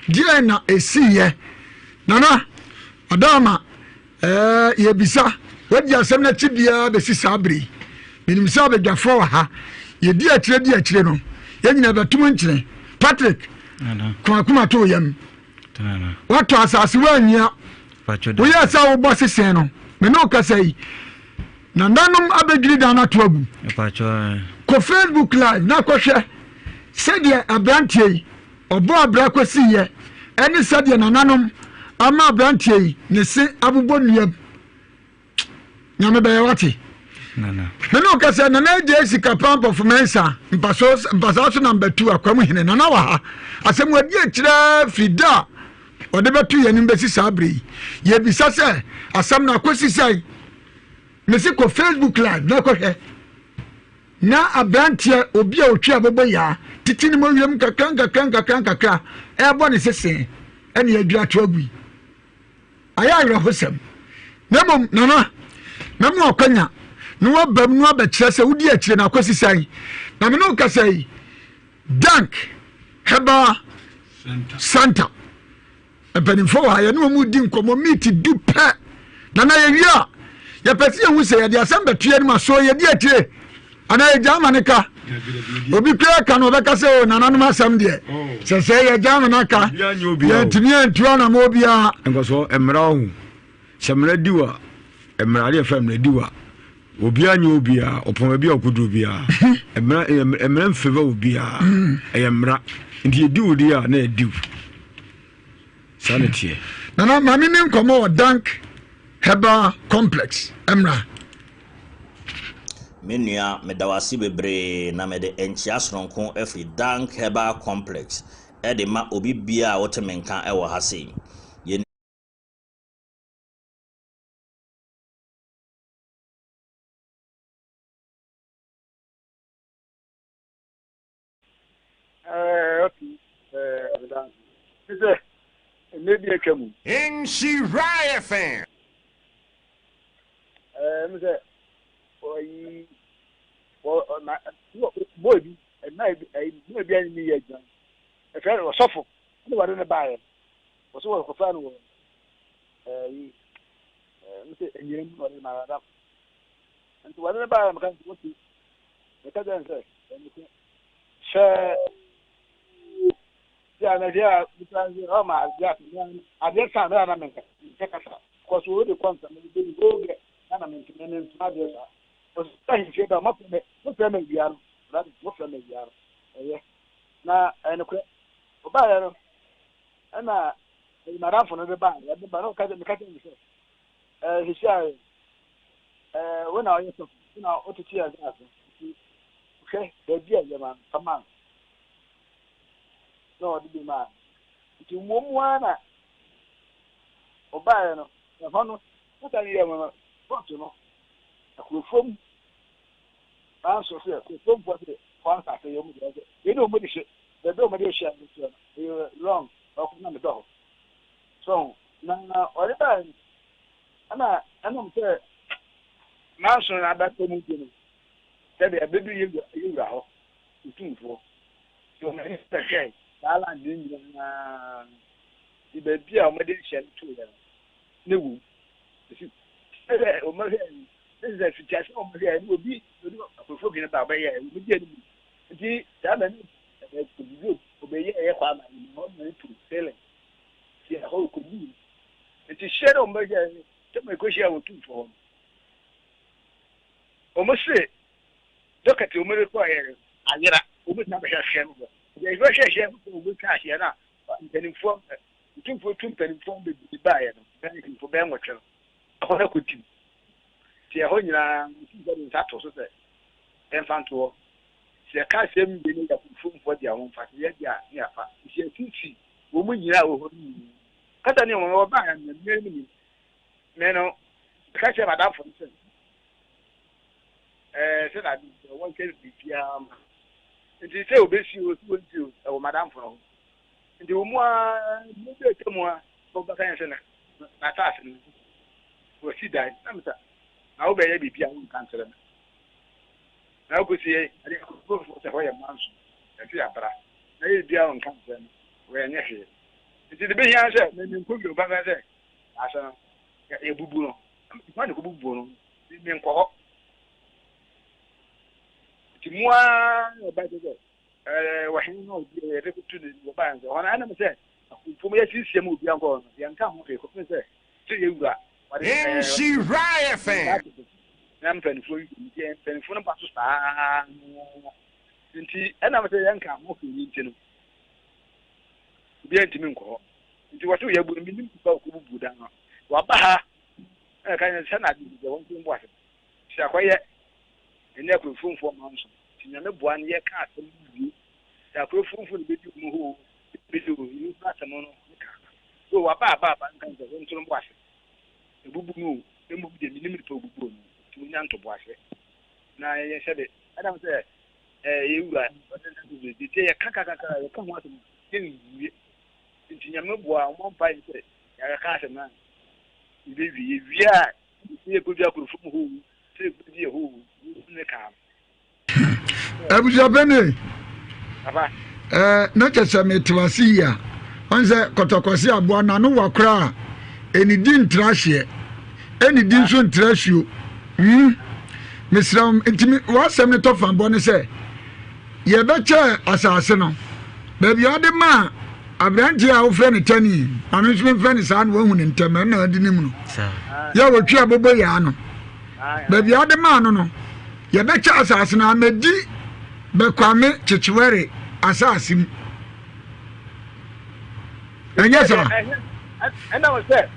deɛn na ɛsiiɛ? Nana, Adaama, ɛɛ, yɛbisa, wadi asɛm no akyi biara bɛsi saa bere yi. Menim sɛ abadwafoɔ wɔ ha. Yɛdi akyire di akyire no, yɛn nyinaa bɛtom nkyene. Patrick, komakoma to yam. Woatɔ asase woanwia. Woyɛɛ sɛ wobɔ sesɛn no, me ne wo kasa yi, nananom abɛdwiri dan no ato agu. Kɔ Facebook live na kɔhwɛ sɛdeɛ aberanteɛ yi ɔbɔ abira kɔsiiɛ ɛne sɛdeɛ nananom ama aberanteɛ yi ne se abobɔ nnuam. Nyame bɛyɛ wate. Me ne wo kasa nana agye sika pa mpɔfo mɛnsa mpaso mpasaa so namba tu akwam hene nana wɔ ha asɛm wadi akyerɛ firi da a ɔde bɛto yɛn anim bɛsi saa bere yi yɛbisa sɛ asɛm no akɔsi sɛn mese kɔ Facebook live na kɔhwɛ na aberanteɛ obi a ɔtwi abobɔ yaa tete ne mɔwiam nkakra nkakra nkakra nkakra ɛrebɔ ne sese ɛne adwira to agu yi Ayɛ awerɛhosɛm. Na mmom, Nana, mɛma wo akwanya na woaba mu na woabɛkyerɛ sɛ wodi akyire no akwasi sɛn. Na me ne wo kasa yi, Dank Herbal Center. Mpanimfoɔ wɔ ha, yɛne wɔn redi nkɔmmɔ meet du pɛ. Na na yɛwie a, yɛpɛ sɛ yɛhu sɛ yɛde asɛm bɛto yɛn anim a, so yɛdi akyire anaa yɛgya ama ne ka. Obi koraa ka no ɔbɛka sɛ o nananom asɛm deɛ sɛ sɛ yɛgya ama no aka yɛntumi antu anamɔ biara. Nkɔsoɔ mmara ɔho sɛ mmara di wa mmara adeɛ fɛ mmara di wa Obiara nyɛ obiara, ɔpɔn baabi a ɔkɔduru biara. Mmara mmara mfeva obiara, ɛyɛ mmara. Nti yɛdi wo deɛ a na yɛdi wo. Saa na teɛ. Nana maame ne nkɔmmɔ wɔ Dank Herbal Complex mmra. Me nua, meda wo ase bebree na mede nkyea sononko afiri Dank Herbal Complex de ma obi biara a wote me nka wɔ ha sei. Yɛn. Ɛɛ okay ɛɛ meda ase. Te sɛ mmerɛ bi atwa mu. Nhyira FM. Ɛɛ mi sɛ ɔyi wɔ na boy bi ɛna ɛyi boy bi a ne yɛ adwuma ɛfɛ no ɔsɔfo ɛna wɔde ne baayɛ wɔsɛ wɔkɔfa no wɔ ɛyi ɛɛ mi sɛ enyina mu na ɔde ma adam nti wɔde ne baayɛ meka nti wɔsi meka kyerɛ no sɛ ɛnukɛ sɛ sɛ anadwo a nipa nso ɔma adeɛ asa adeɛ sa mɛ ana menka nka kasa kɔso wo de kɔ nsa mɛ bɛdi oge ana menka mɛ mentena adeɛ saa ɔsɛ ahemfie ba mɔfrɛ mɛ mɔfrɛ mɛ awia no ɔda mɔfrɛ mɛ awia no ɛyɛ na ɛnokorɛ ɔbaeɛ no ɛna ɛyi madamfo no de baeɛ ɛde ba na ɔka meka kyerɛ no sɛ ɛɛ sisi a ɛɛ wo na ɔyɛ sɔfo wo na wotete yɛ gas nti hwɛ baabi a yɛma no fa ma no na ɔde bi maa no. Nti mmom mu ara na ɔbaeɛ no, ɛhɔ no, kasa no yɛ mu no, kɔɔto no, akurofom nanso sɛ kurofomfoɔ sɛ wɔn asase yɛ wɔn deɛ sɛ yɛne wɔn de hye baabi a wɔn de hyɛ no soɔ no ɛyɛ wrong ɔkɔ na medɔ hɔ so na ɔde baeɛ no ɛna ɛnam sɛ manso no abɛtɔ mu nti no sɛdeɛ ɛbɛdu yɛ wura hɔ Otumfoɔ. Nti wɔn ani bɛhwɛe saa land no nyinaa, nti baabi a wɔde nhyɛ no toeɛ no, na ɛwom. Nti sɛ wɔhwɛɛ no, ne sɛ fitiase a wɔhwɛɛ no, obi ɔde akurofo dwene ba ɔbɛyɛɛ, wɔn di anim. Nti saa bɛ no ɛbɛyɛ ɔbɛyɛ ɛyɛ kɔ ama ne hɔ na etu sailing. Nti ɛhɔ ɔkɔdii. Nti hyɛ no wɔn bɛhwɛɛ no, sɛ wɔn ɛkɔhyia wɔ Otumfoɔ hɔ no, wɔn se Dɔkɛte wɔn de kɔɔ yɛ ayera wɔn san bɛhwɛ hwɛ no hɔ deɛ ɛhwɛ hwɛ hwɛ no wɔn twa ahyeɛ no a mpanimfoɔ ntumfoɔ tu mpanimfoɔ bebree baeɛ no bɛyɛ mpanimfoɔ bɛyɛ nwɔtwe no ɛhɔ no akɔtim nti ɛhɔ nyinaa ntumfoɔ de nsa to so sɛ ɛmfa nto hɔ sɛ yɛka asɛm wie no yɛ mfomfoɔ deɛ wɔn mfa sɛ yɛ deɛ a ne yɛafa nti yɛsisi wɔn nyinaa wɔ hɔ no nyinaa kasa ne wɔn wɔbaeɛ no mmea no nim me no ka kyerɛ madamfo no sɛ Ɛɛ, sɛ na ade nti wɔnkyɛ no biribiara ma. Nti sɛ obesi o, sɛ wɔnsi o, ɛwɔ m'adamfo no hɔ. Nti wɔn mu ara, mmerɛ bi a atwa mu a, wɔbɛka yɛn sɛ na n'asaase no, wɔasi dan. Na mesa, na wobɛyɛ biribi a wonka nkyerɛ me. Na wokɔsi yɛ, ade akofoɔ sɛ hɔ yɛ manso, ɛsɛ yɛabra. Na yɛ biribiara wonka nkyerɛ me, wɔyɛnyɛ hwee. Nti de bɛhia sɛ, me menkɔ bio, bɛka sɛ, asa no, yɛbubu no. Hwan na ɛkɔbubu no? Menkɔ hɔ. Nti mu ara na ɔbaa sɛ ɛɛ wɔhene no obi yɛde koto ne wɔbaa sɛ hɔ no ɛnam sɛ akumfo mu yɛsiesie mu obi ankɔ hɔ no yɛnka ho hwee kɔpem sɛ sɛ yɛwura wɔde Nhyira FM. na mpanimfoɔ yi nti mpanimfoɔ no ba so saa nti ɛnam sɛ yɛnka ho hwee nti no obiara ntumi nkɔ hɔ nti wɔte yɛbu no menim nipa ɔkɔbubu dan no waba ha Ɛna ɛka kyerɛ sɛ na ade deɛ wɔn nso mbo ase. Sɛ akɔyɛ ɛne akurofomfoɔ manso nti Nyame boa no yɛka asɛm no wie sɛ akurofomfoɔ na bɛdi wɔn hɔ o bɛdi o yɛn nso asɛm no ne ka so waba aba aba nka sɛ wɔn nso mbo ase ebubu no o mmom deɛ menim nipa obubu no nti wɔnya ntoboase na yɛyɛ sɛde ɛnam sɛ ɛɛ yɛwura ɔde nsa to so deɛ yɛka kakaka yɛka ho asɛm yɛnwie nti Nyame boa wɔn mpa yɛ sɛ yɛka asɛm no Yɛbɛwie. Yɛwie a, sɛ yɛkɔdua kurofo mu hɔ o, sɛ yɛkɔdi ɛhɔ o, ne kaa no. Abusuapɛni, Papa. ɛɛ na kyɛ sɛ mete wase yi a. Ɔn sɛ kɔtɔkɔse aboa n'ano wa koraa a, ɛnidi ntra hyeɛ, ɛnidi nso ntra suo. Hmm. Mesrɛ wo, nti w'asɛm no tɔ fa bɔ ne sɛ, yɛbɛkyɛɛ asase no, baabi a ɔde maa aberanteɛ a wofrɛ no Tani, ma me nso memfrɛ no saa na wahu ne ntɛm, ɛna adi ne mu no, yɛ wɔtwi abobo yaa no, baabi a ɔde maa no no, yɛbɛkyɛ asase no amɛdi Bɛkwame Kyekyewɛre asase mu. Ɛnyɛ saa. Ɛna wɔ sɛ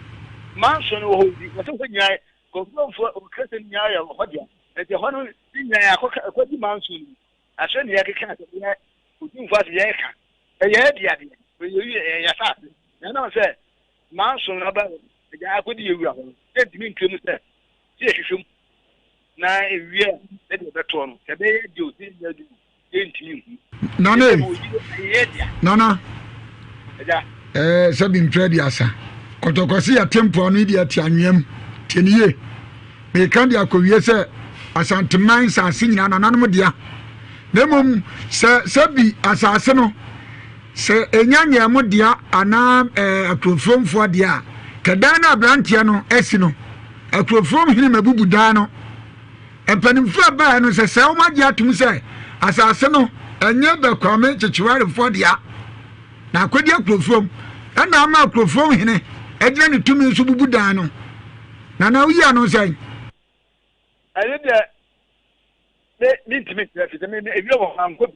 manso no wɔ hɔ nti wɔsɛ hɔ nyinaa kɔnfrɔmfoɔ ɔkɛsɛ no nyinaa yɛ hɔ dea nti ɛhɔ no ne nyinaa akɔka ɛkɔdi manso no mu asɛ ne yɛkeka sɛ yɛ otumfoɔ ase yɛka ɛyɛ ɛde adeɛ ɛyɛ ɛyɛ asase na ɛna wɔ sɛ manso no aba agya akɔdi yɛ wura hɔ no yɛntumi nkyerɛ mu sɛ sɛ yɛhwehwɛ mu na ewie a sɛdeɛ ɛbɛtoɔ no sɛ ɛbɛyɛ deɛ o sɛ ɛnyɛ deɛ o yɛntumi nhu. Nana Nana ɛɛ sɛbi mpɛ aduasa kɔtɔkɔse yɛte mpoano yi deɛ ɛte anwea mu tie ne yie meka de akɔwie sɛ asanteman nsase nyinaa nananom dea na mmom sɛ sɛbi asase no sɛ ɛnya nyɛɛ mo dea anaa ɛɛ akurofuromfoɔ dea a kɛdan no aberanteɛ no asi no Akurofurom hene mabubu dan no. Mpanimfoɔ a ɛbaeɛ no sɛ sɛ wɔagye atom sɛ asase no ɛnyɛ Bɛkwame Kyekyewarefoɔ dea na akɔdi Akurofurom ɛna ama Akurofurom hene agyina ne tumi so bubu dan no. Nana woyi ano sɛn? Ɛno deɛ me mentumi nkyerɛ fi sɛ me ewia wɔ mankɔ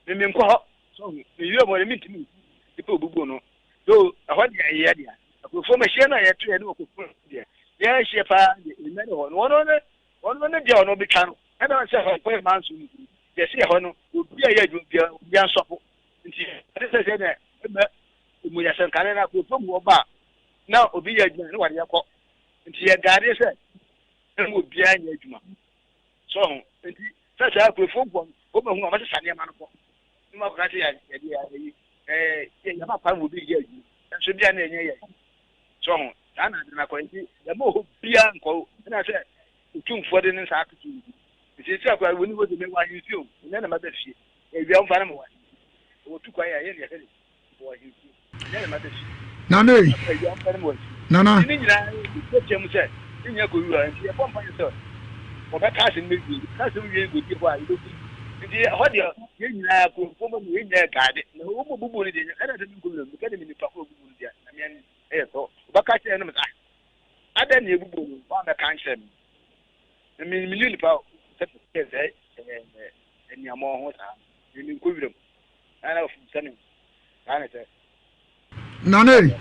bi me menkɔ hɔ so me ewia wɔ me mentumi nsi nipa obubu no so ɛhɔ deɛ ɛyɛ deɛ akurofo ma hyia no a yɛto yɛ ne ɔkofo deɛ yɛhyia paa deɛ ɛmɛ ne hɔ no wɔn ne wɔn ne deɛ ɔno betwa no ɛna sɛ hɔ kɔyɛ manso no yɛsi ɛhɔ no obi a yɛ adwuma biara obi ansɔfo nti ɛde sɛ sɛ na ɛmɛ emu yɛ sɛ nkane na akurofo mu ɔba na obi yɛ adwuma ne wɔde yɛ kɔ nti yɛ gaade sɛ ɛmu obiara nyɛ adwuma So ho? Enti sɛ saa akurofoɔ nkoa no, wɔbɛhu a wɔbɛsesa nneɛma no kɔ. Ne mu akɔka sɛ yɛde ayi ɛɛ yɛma kwan ma obi yɛ adwuma nso bia na ɛnyɛ yɛ. So ho? Saa na ade no akɔ. Enti yɛma ɔhɔ biara nkɔ ɛna sɛ otumfoɔ de ne nsa ato so nti. Nti sɛ akora wɔni hɔ de mewɔ ahemfie o, ɛnyɛ na maba fie. Awia mfa no mewɔ ahemfie. Wɔtu kwan a yɛne yɛhwɛ ne Nana ei, Nana. Nana ei,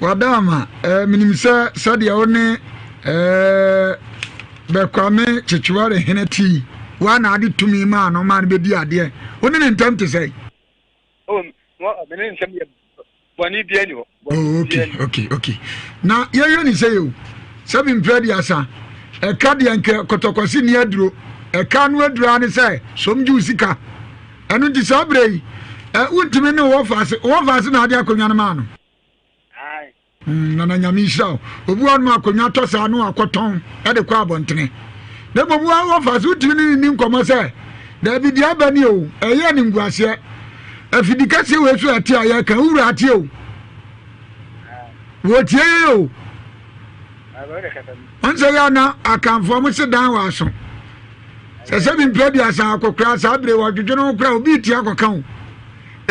wada ama eh, menim sɛ sɛdeɛ wo ne eh, Bɛkwame Kyekyeware hene te yi, woa na ade tumi maa no maa no bɛdi adeɛ. Wo ne ne ntam te sɛn? Oh, me ne ntam yɛ bɔne biara ni hɔ. Oh, okay, okay, okay. Na yɛhwɛ ne sɛ yɛ o, sɛbi mpɛ aduasa, ɛka deɛ nkɛ kɔtɔkɔse ni aduro, ɛka no aduro ara ne sɛ som gye wo sika. Ɛno nti saa berɛ yi, ɛ wontumi ne wɔ faase, wɔ faase na ade akonnwa no maa no. Nana Nyame nhyira wo. Obi wɔ nom akonnwa tɔ saa no akɔtɔn de kɔ abɔntene. Na mmom wɔ faase wotumi ne ne ni nkɔmmɔ sɛ, daabi deɛ aba ni o, ɛyɛ animguaseɛ. Afidi kɛseɛ wei so ɛte a yɛka wo wura ate o. Wɔtie yɛ o. Ɔnsɛ yɛ na akanfoɔ mo se dan wɔ aso. Sɛ sɛ bi mpɛ aduasa akɔkora saa bere wɔdwedwe no ho kora obi tia kɔka o.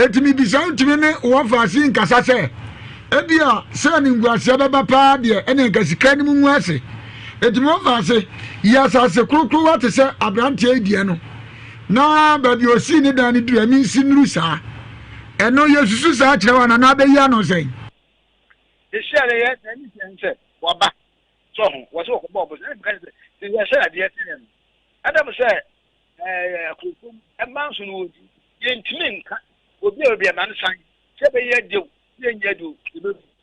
Eti mebisa ntumi ne wɔ faase nkasa sɛ ebi a sɛ animguaseɛ bɛba paa deɛ ɛne nka sika no mu ngu ase. Eti mo faase yi asase korokorowa te sɛ aberanteɛ yi deɛ no. Na baabi a osii ne dan no duru, ɛme nsi nnuru saa. Ɛno, yɛsusu saa kyerɛ wo a, Nana abɛyi ano sɛn? Yɛhyia no yɛ na ne hyia sɛ waba so ho wɔ sɛ wɔkɔbɔ ɔbo sɛ ɛna meka sɛ sɛ yɛhyɛ adeɛ sɛ no ɛdam sɛ ɛɛ akurofo ɛma nso no wɔdi yɛntumi nka obi a obi ɛma no san sɛ ɛbɛyɛ adeɛ o sɛ ɛnyɛ adeɛ o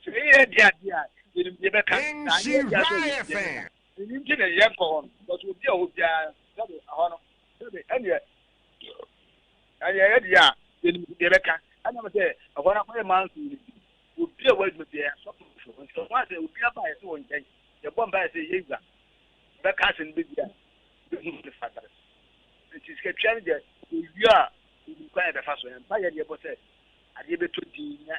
sɛ ɛyɛ adeɛ adeɛ a yɛnim deɛ bɛka na anyɛ adeɛ so yɛnim deɛ bɛka ɛno nti na yɛnkɔ hɔ no because obi a hɔ biara sɛbe ɛhɔ no sɛbe ɛneɛ ɛneɛ ɛyɛ deɛ a yɛnim deɛ bɛka ɛna sɛ ɛhɔ no akɔyɛ manso no bi obi a wɔadwuma biara sɔfo nti ɔho asɛ obi aba yɛ sɛ wɔ nkyɛn yɛbɔ mpa yɛ sɛ yɛwura bɛka asɛm bɛbi a bɛhu ne fata nti sikatua no deɛ owie a onim kwan yɛbɛfa so ɛmpa yɛ deɛ bɔ sɛ. Adeɛ bɛtɔ din na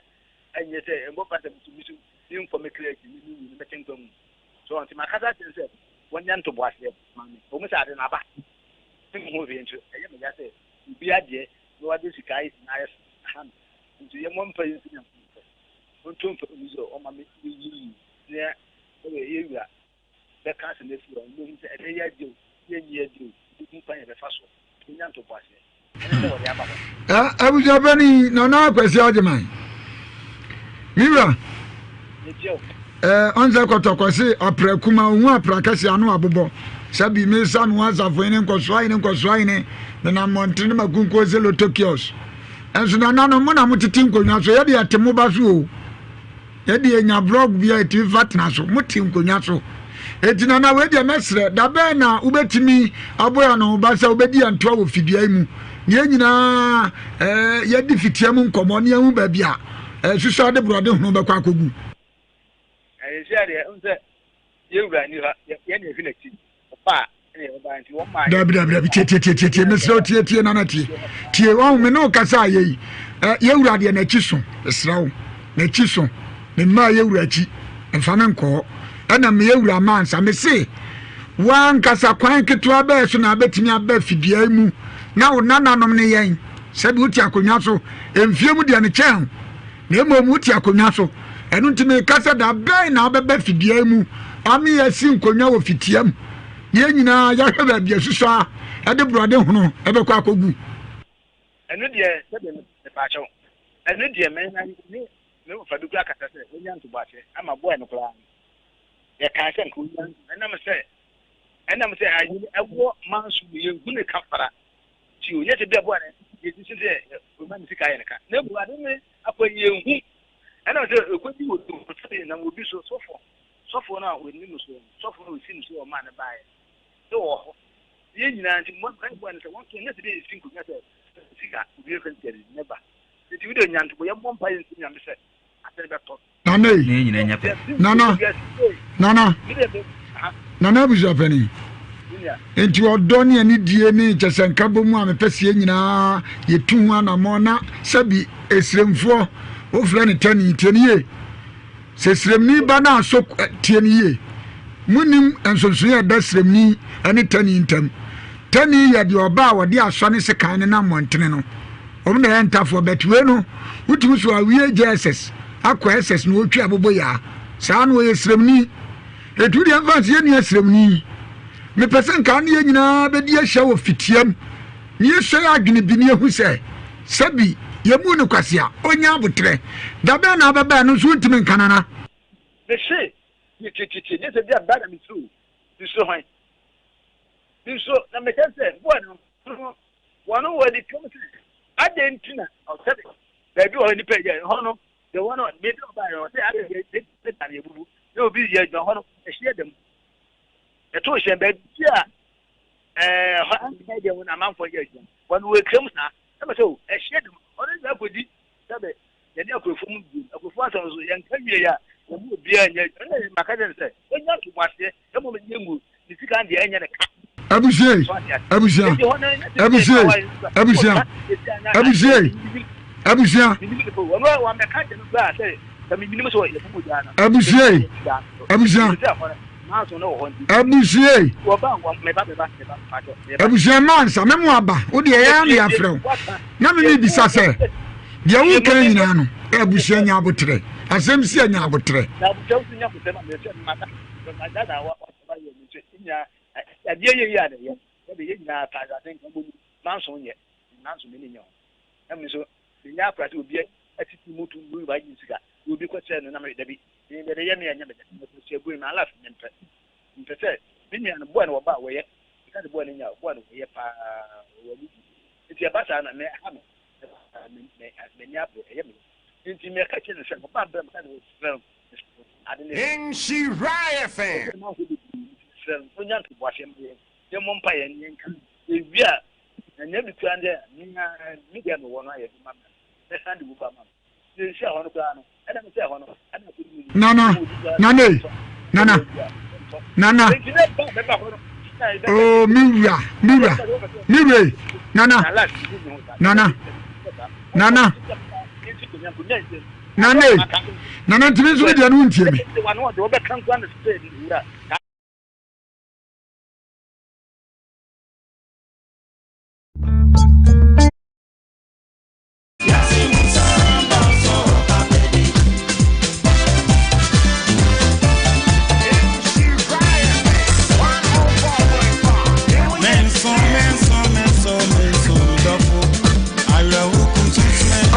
ɛnyɛ sɛ ɛmbɔ mpa sɛ meso meso menkɔ me kra akyi me mewu no mɛte nkwa mu. So nti makasa akyerɛ no sɛ wɔnyɛ ntoboaseɛ ma me. Ɛwɔ mu sɛ ade no aba me ho hwee nso ɛyɛ me ya sɛ obi adeɛ na wade sika ayɛ na ayɛ so aha me. Nti yɛmmɔ mpa yi nsi Nyankopɔn sɛ ɔnto mpa mu sɛ ɔma me meyiyi na ɛyɛ yɛwura bɛka asɛm afiri hɔ no, wobɛhu sɛ ɛbɛyɛ adi o, yɛnyɛ adi o, wobɛhu kwan a yɛbɛfa so anya ntoboaseɛ. Ɛne sɛ wɔde aba hɔ. Abusuapanin Nana Akwasi Agyeman, me wura, ɔnsɛ kɔtɔkɔ se ɔpra kuma ohu apra kɛse ano abobɔ sɛbi mesa me ho asafo hene nkɔsoa hene nkɔsoa hene nenam mmɔntene makunkuo sɛ loto kiosk ɛnso nananom mo na motete nkonnwa so yɛde yɛte mo ba so o Yɛde yɛnya blɔg bi a yɛtumi fa tena so. Mote nkonnwa so. Enti nana wei deɛ mɛsrɛ, da bɛn na wobɛtumi abɔ yɛn anohoba sɛ wobɛdi yɛn ntoa wɔ fidua yi mu na yɛn nyinaa eh, yɛdi fitia mu nkɔmmɔ na yɛhu baabi a eh, susu ade borɔde hono bɛkɔ akɔgu. Ɛsɛ deɛ n sɛ yɛwura ni ha yɛne ɛhwɛ n'akyi ɔba a Dabi dabi dabi tie tie tie tie tie mesrɛ wo tie tie nana tie tie wɔn me ne wo kasa ayɛ yi ɛ yɛwura deɛ n'akyi so mesrɛ wo n'akyi so me mmaa yɛwura akyi mfa me nkɔɔ ɛna me yɛwura maa nsa me se wankasa kwan ketewa bɛɛ so na abɛtumi aba fidua yi mu na wo nananom ne yɛn sɛbi wote akonnwa so mfie mu deɛ no kyɛn na mmom wote akonnwa so ɛno nti meka sɛ da bɛn na wobɛba fidua yi mu ame yɛasi nkonnwa wɔ fitia mu na yɛn nyinaa yɛahwɛ baabi asusɔ a ɛde borɔde hono ɛbɛkɔ akɔgu. Ɛno deɛ sɛdeɛ mepaakyɛw ɛno deɛ me na ne me wɔfa bi koraa kasa sɛ wɔnya ntoboaseɛ ama boy no koraa no yɛkaa sɛ nka ɔnya ɛnam sɛ ɛnam sɛ ayi ɛwɔ manso mu yɛnhu ne ka fara ti o nyɛ sɛ bi a boy no yɛsisi sɛ ɔma ne sika yɛ ne ka na mmom ade ne akɔ yɛnhu ɛnam sɛ ɛkɔdi wɔ sɛ nam obi so sɔfo Sɔfoɔ no a ɔnni no soɔ no, sɔfoɔ no a ɔsi no soɔ a ɔmaa no baeɛ no wɔ hɔ. Yɛn nyinaa nti, mo boa no sɛ wɔnto nyɛ sɛ deɛ yɛsi nkonnwa sɛ sika, obi bɛfa sika de ne ba. Nti wode nya ntobo, yɛmmɔ mpaeɛ nsi Nyame sɛ asɛre bɛtɔ. Nana ei, Nana, Nana, Nana abusuapanin. Nti ɔdɔ ne anidie ne kyɛsɛ nkabɔ mu a mepɛ sɛ yɛn nyinaa yɛtu ho anammɔn na sɛbi esiremfoɔ wofrɛ no tani tie no yie. Sɛ sremni ba no asɔ tie no yie. Monnim nsonsonoeɛ a ɛda sremni ne tani ntam. Tani yɛ deɛ ɔba a wɔde asɔ ne sekan nenam mmɔntene no. Wɔn na ɛyɛ ntafoɔ but wei no wotumi so awie JSS akɔ SS na ɔtwi aboboyaa. Saa no ɔyɛ sremni. Ɛtu deɛ mfa nso yɛnua sremni. Mepɛ sɛ nka ne yɛn nyinaa bɛdi ahyia wɔ fitiam. Na yɛsua yɛn adwene bi na yɛhu sɛ, sɛbi yɛmuu no kwasea, ɔnya aboterɛ. Da bɛn na abɛba ɛno nso wontumi nka nana. Mese, titititi, nyɛ sɛ bi a mebaa na mesuro o, mesuro hwan? Mensuro, na meka sɛ, boa no, no, wɔn wɔ ani kam sɛ, adɛn nti na ɔsɛbe baabi wɔ hɔ nnipa yɛ hɔ no, deɛ wɔn no, baabi a ɔbaa yɛ ɔsɛ adɛn yɛ ne dan yɛ bubu, na obi yɛ adwuma hɔ no, ɛhyeɛ da mu, ɛto hyɛn baabi a Ɛɛ, hɔ ara deɛ wɔn amanfoɔ yɛ adwuma. Wɔn wɔ kurom saa. Ɛma sɛ o, ɛhyeɛ dɛm. Ɔno deɛ akɔdi sɛbe yɛne akurofoɔ mu bio. Akurofoɔ asɛm nso, yɛnka wie a, yɛn mu obiara nyɛ adwuma. Ɛna maka kyerɛ no sɛ, ɔnya ntoboaseɛ, mmom nyɛ ngu. Ne sika no deɛ, ɛnyɛ ne ka. Abusua yi, abusua, abusua yi, abusua, abusua yi, abusua. Abusua yi, abusua. Abusua yi. Abusua mma nsa me mo aba wo deɛ yɛn ne yɛafrɛ wo na me ne bisa sɛ deɛ woka nyinaa no abusua nya aboterɛ asɛm si anya aboterɛ. Menya akora sɛ obi atiti mu to mu ba gye sika na obi kɔkyerɛ no na meyɛ dabi me deɛ yɛ me ɛnyɛ me dɛ mepɛ sɛ bue my life mempɛ mepɛ sɛ me nua no boy no wɔba a wɔyɛ meka sɛ boy no nya boy no wɔyɛ paa wɔwɔ ne bi nti ɛba saa na me ha me me m'ani abere ɛyɛ me nti meka kyerɛ no sɛ ɔba brɛ meka sɛ wɔsrɛ no ade ne Nhyira FM. Mesrɛ no ɔnya ntoboaseɛ ma yɛn yɛmmɔ mpa yɛn yɛnka yɛwie a Na nea mitua ne dɛ, me ara me deɛ mewɔ no ayɛ de ma me, mɛsan de wo ba ama me. Na nsi ɛhɔ no koraa no, ɛna me sɛ ɛhɔ no, ɛna akɔdi mu ni. Nana, nana ei, nana, nana, oh me wura, me wura, me wura ei, nana, nana, nana. Nana ei, Nana ntumi nso me deɛ no wontie me.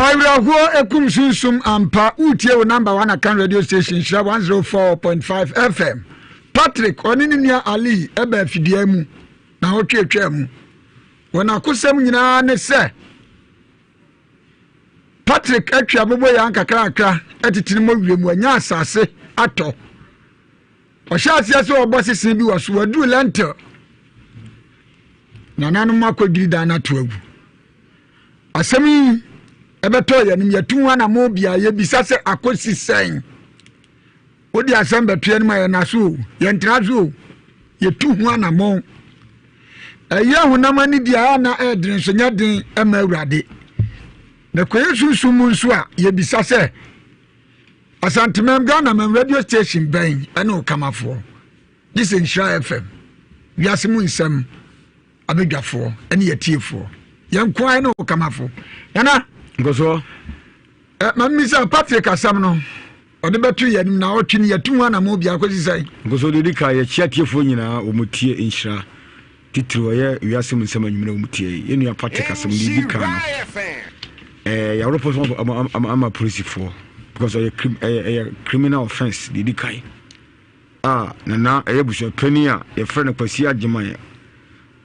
Awerɛhoɔ ekum sunsum ampa wotie wo number one akan radio station nhyira 104.5 fm patrick ɔne ne nua ali ɛbɛ afidie mu na ɔtweetwaa mu wɔn akosɛm nyinaa ne sɛ Patrick atwi aboboyaa nkakrakra atete no mɔ wiem, wanya asase atɔ. Ɔhyɛ aseɛ sɛ ɔbɔ sese bi wɔ so, waduru lentil. Nananom akɔdwiri dan no ato agu. Asɛm yi ɛbɛtɔ yɛn anim, yɛtu ho anamo bia, yɛbisa sɛ akɔsi sɛn? Wode asɛm bɛto yɛn anim a yɛn aso o, yɛntra so o, yɛtu ho anammɔn. Ɛyɛ honam ani deɛ a na ɛyɛ nso nyɛ den ma Awurade. Na kɔyɛ sunsum mu nso a yɛbisa sɛ Asantemam Ghana mam radio station bɛn ɛne Okamafoɔ gye sɛ Nhyira FM wiase mu nsɛm abadwafoɔ ɛne yɛtiefoɔ yɛn nko ara ne Okamafo nana nkɔsoɔ Eh, ma mmisa Patrick asɛm no ɔde bɛto yɛn anim na ɔtwe no yɛtu ho anamɔ biara kɔsi sɛn? Nkɔso deɛ ɛdi ka yɛkyia atiefoɔ nyinaa wɔn tie nhyira titiri ɔyɛ wiase mu nsɛm anwummerɛ wɔn tie yɛn nua Patrick asɛm deɛ ɛdi kan no ɛɛ yɛaworɔpɔ so ama ama ama polisifoɔ because ɛyɛ ɛyɛ ɛyɛ criminal offence deɛ ɛdi kan a nana ɛyɛ busuapanin a yɛfrɛ no Kwasi Agyeman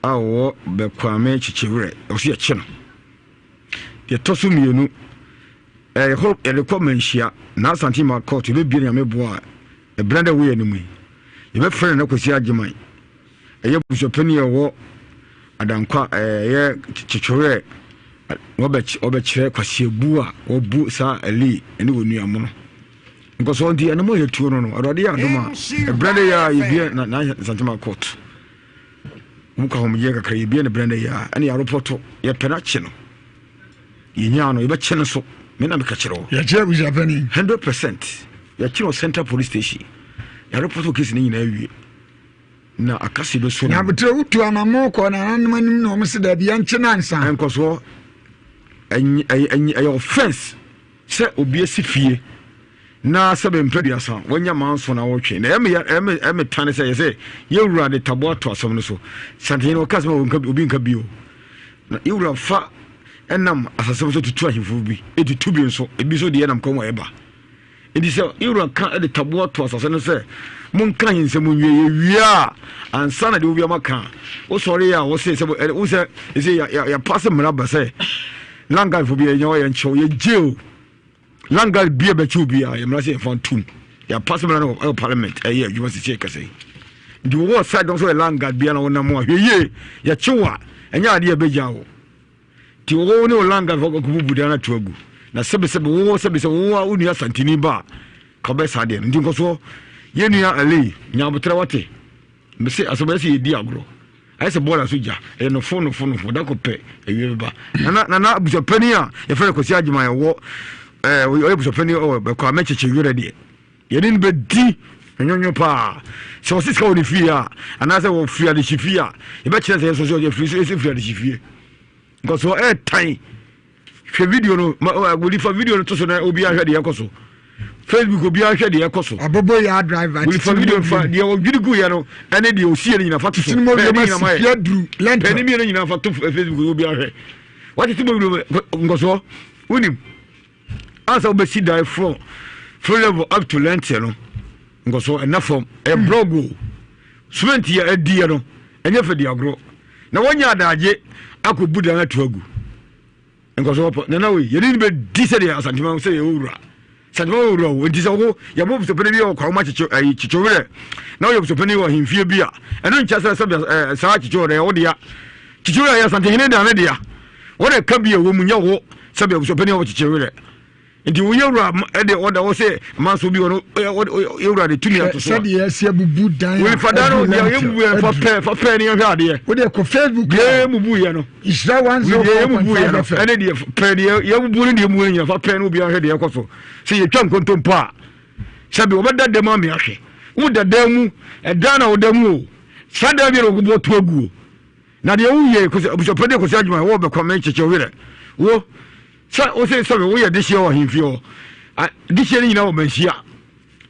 a ɔwɔ Bɛkwame Kyekyewerɛ ɔso yɛkye no Deɛ ɛtɔ so mmienu, yɛkɔ yɛde kɔ Manhyia na Asante ma court yɛbɛbie no Nyame boa a ɛberɛ dɛ woyɛ no mu yi yɛbɛfrɛ Nana Kwasi Agyeman ɛyɛ busuapanin a ɛwɔ Adankwa ɛyɛ Kyekyewerɛ wɔbɛkyerɛ kwasiabu a wɔbu saa Ali ne wɔn nuamono nkɔsɔ nti ɛno mo yɛ tuo no no Awurade yɛ adom a ɛberɛ dɛ yɛ a yɛbie na Asante ma court Wɔn kɔ ahomegyeɛ kakra, yɛbie no berɛ no yɛ a, ɛne yɛaropɔto, yɛpɛ no akye no. Yɛnyaa no, yɛbɛkye no so. Me na meka kyerɛ wo. Yɛkye abusuapanin. 100%. Yɛkye no Central Police Station. Yɛaropɔto case no nyinaa awie. Na akase bɛso no. Na abotire wotu anamo kɔ nananom anim na wɔn se daabi yɛnkye no ansa. Nkɔsoɔ, ɛyɛ offense sɛ obi asi fie. Na sɛ me mpɛ aduasa, wanya manso na wɔtwe. Na ɛyɛ me ɛyɛ me tane sɛ yɛsɛ yɛwura de taboa to asɛm no so. Santehene ɔka asɛm a obi nka bio. Na yɛwura fa ɛnam asasɛm so tutu ahemfo bi, etutu bi nso, ebi nso deɛ ɛnam kɔn mu a ɛba. Nti sɛ yɛwura ka de taboa to asase no sɛ monka ahensɛm nwie, yɛwie a ansa na deɛ obi ama ka. Wosɔre a wose sɛ wo sɛ ɛsɛ yɛpaase mmara ba sɛ langanfo bi yɛnyɛ ɔyɛ nkyɛw yɛ jail. Landguard bia bɛkye obi a yɛmmra sɛ yɛmfa ntom. Yɛapa sɛ mmara no wɔ parliament ɛyɛ adwuma sisi ɛkasa yi. Nti wɔwɔ side no so yɛ landguard bia na wɔnam a hwɛ yie yɛkye wo a ɛnyɛ adeɛ ɛbɛgya wo. Nti wɔwɔ ne wɔ landguard fɔ kɔbubu dan ato agu. Na sɛbesɛbe wɔwɔ sɛbesɛ wɔwɔ a wo nua Santini ba a ka wobɛyɛ saa deɛ no. Nti nkɔsoɔ yɛn nua Alei nya aboterɛ wate. Mese asɛm ayɛ sɛ yɛdi agorɔ. Ayɛ sɛ bɔɔla so gya. Ɛyɛ nofo nofo nofo. Da kɔ pɛ awie bɛba. Nana nana abusuapanin a yɛfrɛ no Kwasi Agyeman ɛwɔ ɛɛ ɔyɛ abusuapanin ɔwɔ Kwame Kyekye werɛ deɛ. Yɛne no bɛdi nwonwo paa. Sɛ ɔsi sika wɔ ne fie a anaasɛ wɔfiri adehye fie a yɛbɛkyerɛ sɛ yɛn nso so yɛfiri so yɛsi firi adehye fie. Nkɔsoɔ ɛɛtan. Hwɛ video no, ma wòdi fa video no to so na obiara hwɛ deɛ ɛkɔ so. Facebook obiara hwɛ deɛ ɛkɔ so. Abobo ya driver. Wòdi fa video fa deɛ ɔdwiri gu yɛ no ɛne deɛ osie no nyinaa fa to so. Titiri mo yɛ ma si fia duru lɛntɛ. Pɛni mmienu nyinaa fa to eh, Facebook obiara hwɛ. Wate ti mo video nkɔsoɔ wonim ansa wobɛsi dan from floor level up to lɛntɛ no nkɔsoɔ ɛna fam ɛyɛ hmm. blog o cement yɛ adiɛ no ɛnyɛ fɛ di agorɔ na wɔnyɛ adagye akɔbu dan ato agu. Nkɔso papa nana wei yɛne no bɛdi sɛdeɛ asantema sɛ yɛwɔ wura santema wɔ wura o nti sɛ wo yɛbɔ busapɛne bi wɔ kwawoma kyekye ayi kyekye werɛ na woyɛ busapɛne wɔ ahemfie bi a ɛno nkyɛ sɛ sɛ ɛɛ saa kyekye werɛ ɛwɔ dea kyekye werɛ yɛ asantehene dan ne dea wɔde ka bi a ɛwɔ mu nyɛ wo sɛ bia busapɛne wɔ kyekye werɛ. Nti wo yɛwura ɛde ɔda wɔ sɛ manso bi ɔno yɛwura de tumi ato so a. Sɛdeɛ yɛsi abubu dan a fa dan no deɛ yɛbubu yɛ fa pɛɛ fa pɛɛ ne yɛhwɛ adeɛ. Wo deɛ kɔ Facebook. Deɛ yɛbubu yɛ no. Nhyira 104.5 FM. Ɛne deɛ pɛɛ deɛ yɛbubu ne deɛ mu nyina fa pɛɛ ne obiara hwɛ deɛ ɛkɔ so. Sɛ yɛtwa nkontompo a sɛbi wɔbɛda dɛm ame ahwɛ. Wo da dan mu ɛdan na woda mu o. Saa dan bi na wɔbɔ to agu o. Na deɛ woyɛ abusuapɛdeɛ kɔsi adwuma wɔ bɛkɔ me kyekyɛ werɛ wo. Sɛ wo se sɛbe woyɛ dehyeɛ wɔ ahemfie hɔ a, dehyeɛ no nyinaa wɔ manhyia.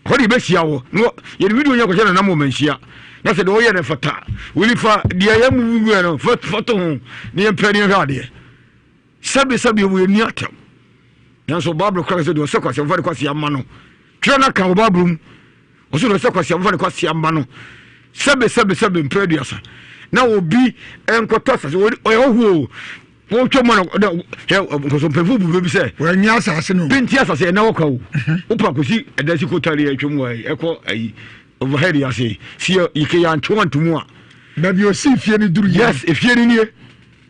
Hɔ de yɛbɛhyia wo na yɛde video nyɛ kɔhyɛ nanam wɔ manhyia. Na sɛ deɛ woyɛ no fata, woni fa deɛ yɛ mu guɛ no fa fa to ho na yɛmpɛ ne yɛhwɛ adeɛ. Sɛbe sɛbe wɔ yɛnni atɛm. Nanso Bible kora sɛ deɛ ɔsɛ kwasea mfa ne kwasea mma no. Twerɛ no aka wɔ Bible mu. Ɔsɛ deɛ ɔsɛ kwasea mfa ne kwasea mma no. Sɛbe sɛbe sɛbe mpere aduasa. Na obi nkɔtɔ asase ɔyɛ ɔhoɔ wɔtwa mu na hwɛ nkɔsɔ mpanyinfo bu baabi sɛ. Wɔnyɛ asase no. Penti asase ɛna wɔka o. Wopa kɔsi ɛda si kotare atwa mu ayi ɛkɔ ayi overhead yi ase si yɛ yike yɛ antwe wanto mu a. Baabi osi efie no duru yɛ. Yes efie no nie.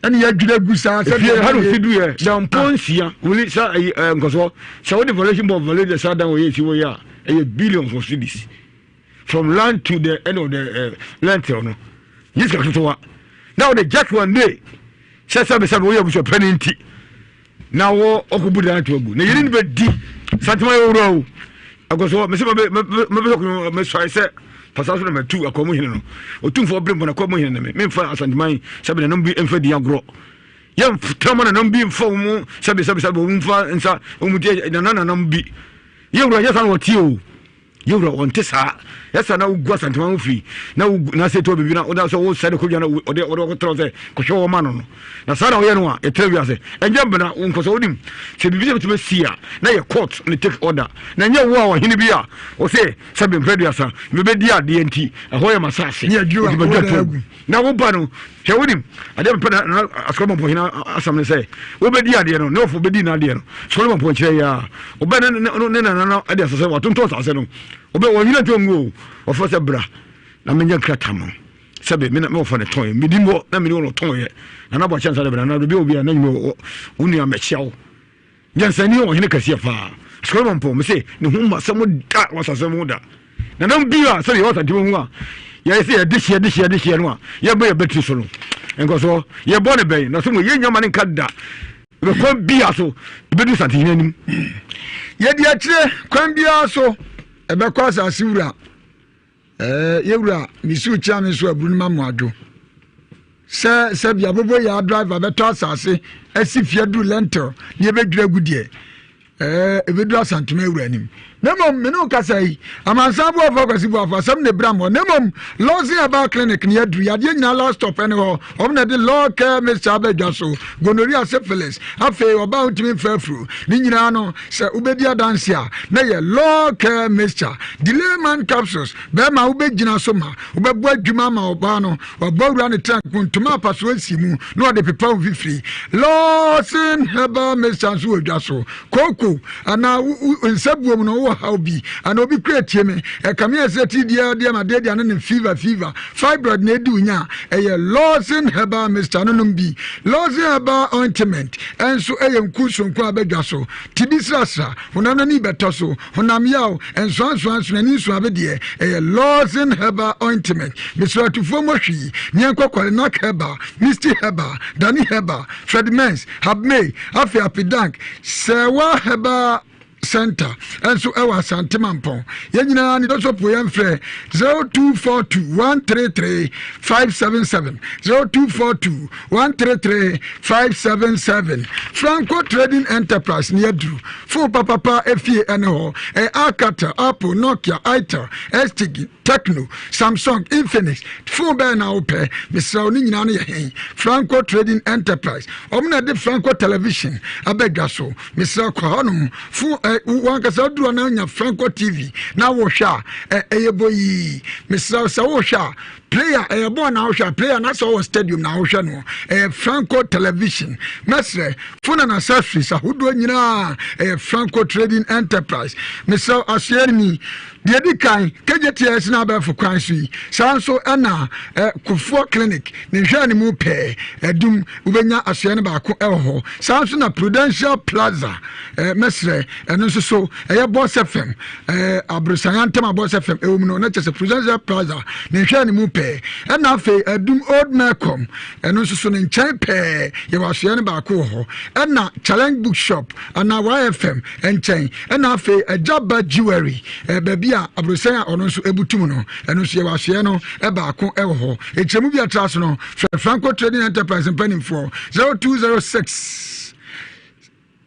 Ɛna yɛadwiri agu saa sɛ. Efie ha na osi duru yɛ da mpɔ nsia wuli sa ayi ɛɛ nkɔsɔ sɛ wode valuation board value saa dan wɔ yɛ esi wɔ yɛ a ɛyɛ billions of cedis. From land to the end of the uh, lentil no nye sika ketewa na wɔde just one day sɛ sɛbi sɛbi woyɛ abusua panyin nti na wɔ ɔkɔbu dan to agu na yɛne no bɛdi santema yɛ owura o akɔsɔ mese mɛbɛ sɛ kɔnɔ mɛsuae sɛ pasa so na matu akɔmu hene no ɔtumfoɔ bere mbɔ na akɔmu hene no me memfa asanteman sɛbi nanom bi mfa di agorɔ yɛmtama nanom bi mfa wo mu sɛbi sɛbi sɛbi wɔn mfa nsa wɔn ti nana nanom bi yɛwura yɛ sa na wɔte o Yewura ɔnte saa. Yɛ saa na wogu Asantema ho fi na wogu na sɛ ɛtɔ biribi na woda sɛ wosɛ ne kodwa na ɔde ɔde ɔkɔtrɛ sɛ kɔhwɛ wɔ ma no no. Na saa na woyɛ no a yɛtra wiase. Ɛnyɛ mbena wo nkɔsɛ wonim sɛ biribi sɛ bɛtumi asi a na yɛ court ne take order. Na ɛnyɛ wo a ɔhene bi a ɔsɛ sɛ bempɛ aduasa mebɛdi adeɛ nti ɛhɔ yɛ m'asase nti madwa to agu. Na wo ba no, hwɛ wonim, adeɛ mepɛ na na asɔre mɔmpɔhene asɛm ne sɛ, wobɛdi adeɛ no, ne ɔfo bɛdi n'adeɛ no, sɔre mɔmpɔnkyerɛ yi a, ɔbɛ ne ne ne nana no de asase, watontɔn asase no, ɔbɛ wɔnyina nti ɔngu o, ɔfrɛ sɛ bra na menyɛ nkrataa ma wo, sɛbe me na me wɔfa ne tɔn yɛ, medi mbɔ na mene wɔn tɔn yɛ, nana bɔ akyɛ nsa de bɛ nana, baabi a obi a na nyina wo nua mɛkyia wo. Nyansani yɛ ɔhene kɛseɛ paa. Solomon pɔ mese ne ho mma asɛm da wɔ asase ho da. Nanam bi a sɛdeɛ yɛwɔ asante ho a yɛyɛ sɛ yɛde hyeɛ de hyeɛ de hyeɛ no a yɛbɔ yɛ bɛtiri so no nkɔsoɔ yɛbɔ ne bɛn na sɛ mo yɛnya ma ne nka da kwan bia so ɛbɛdu santehene anim. Yɛdi akyire kwan biara so ɛbɛkɔ asase wura. Ɛɛ yɛwura mesiw kyea me nso aburu no ma mo adwo. Sɛ sɛ bia bobo yaa driver bɛtɔ asase asi fie aduru lentil ne ɛbɛdwiri agu deɛ ɛɛ ɛbɛduru asantoma awura anim. Na mmom me ne wo kasa yi amansan boafo akwasi boafo asɛm na ɛbira mmɔ na mmom Lawson Herbal Clinic ne aduru yadeɛ nyinaa last stop ɛne hɔ wɔn na ɛde law care mixture aba dwa so gonorrhea syphilis afei ɔbaa wotumi mfa afuro ne nyinaa no Sɛ wobɛdi adanse a, na yɛ Law Care Mixture, Delay Man Capsules, bɛrima a wobɛgyina so ma wobɛbɔ adwuma ama ɔbaa no, wabɔ awura ne trunk mu, ntoma apasoɔ asi mu na ɔde pepa wo mfifiri. Lawson Herbal Mixture nso wɔ dwa so. Kooko anaa nsa buom no wowɔ haw bi anaa obi kura tie me, ɛkame ayɛ sɛ tiridie adeɛ ma adeɛ de ano ne fever fever, fibroid na ɛdi wo nya a, ɛyɛ Lawson Herbal Mixture no nom bi. Lawson Herbal Ointment nso yɛ nku soronko a ɛba dwa so. Ti bi srasra, honam no ani bɛtɔ so, honam yaw, nsoansoa, nsonoani nsoabe deɛ, ɛyɛ Lawson Herbal Ointment. Mesrɛ atufoɔ mmɔ hwii, neɛ nkɔ Kwalenak Herbal, Misty Herbal, Dani Herbal, Fred Mens, Habmay, afei Apidank, Sɛwa Herbal Center nso ɛwɔ Asante Mampɔn. Yɛn nyinaa ne dɔsɔ po yɛn frɛ 0242 133 577 0242 133 577. Franco Trading Enterprise ne aduru fon papapa efie ɛne hɔ. Ɛyɛ Alcatel, Apple, Nokia, Itel, STG, Tecno, Samsung, Infinix. Fon bɛyɛ na wopɛ. Mesrɛ wo ne nyinaa no yɛ hɛn. Franco Trading Enterprise. Wɔn na ɛde Franco Television aba dwa so. Mesrɛ kɔ hɔnom fo ɛ wankasa duru na nya Franco TV na wohwɛ a ɛ ɛyɛ boyii. Mesrɛ sɛ wohwɛ a. Player, ɛyɛ bɔɔl na wohwɛ a, player na sɛ ɔwɔ stadium na wohwɛ no, ɛyɛ Franco Television. Mɛsrɛ, phone and accessories ahodoɔ nyinaa, ɛyɛ Franco Trading Enterprise. Mesrɛ asoɛ ni, deɛ di kan, KJTS na abɛɛfo kwan so yi, saa nso ɛna eh, Kofoɔ Clinic, ne nhwɛ ne mu pɛɛ, ɛdum, wobɛnya asoɛ no baako ɛwɔ hɔ. Saa nso na Prudential Plaza, eh, mɛsrɛ, ɛno nso so, ɛyɛ Boss FM, eh, aborosan ntam a Boss FM ɛwɔ mu no, na kyerɛ sɛ Prudential Plaza, ne nhwɛ ne mu pɛɛ. Ɛna afei Adum Old Melcom, ɛno nso so ne nkyɛn pɛɛ, yɛwɔ asoɛ no baako wɔ hɔ. Ɛna Challenge Bookshop anaa YFM nkyɛn. Ɛna afei Agyaba Jewelry, eh, baabi a aborosan a ɔno nso ebutum no, ɛno nso yɛwɔ asoɛ no baako wɔ hɔ. Nkyerɛmu bi a ɛtra so no, frɛ Franco Trading Enterprise mpanimfoɔ 0206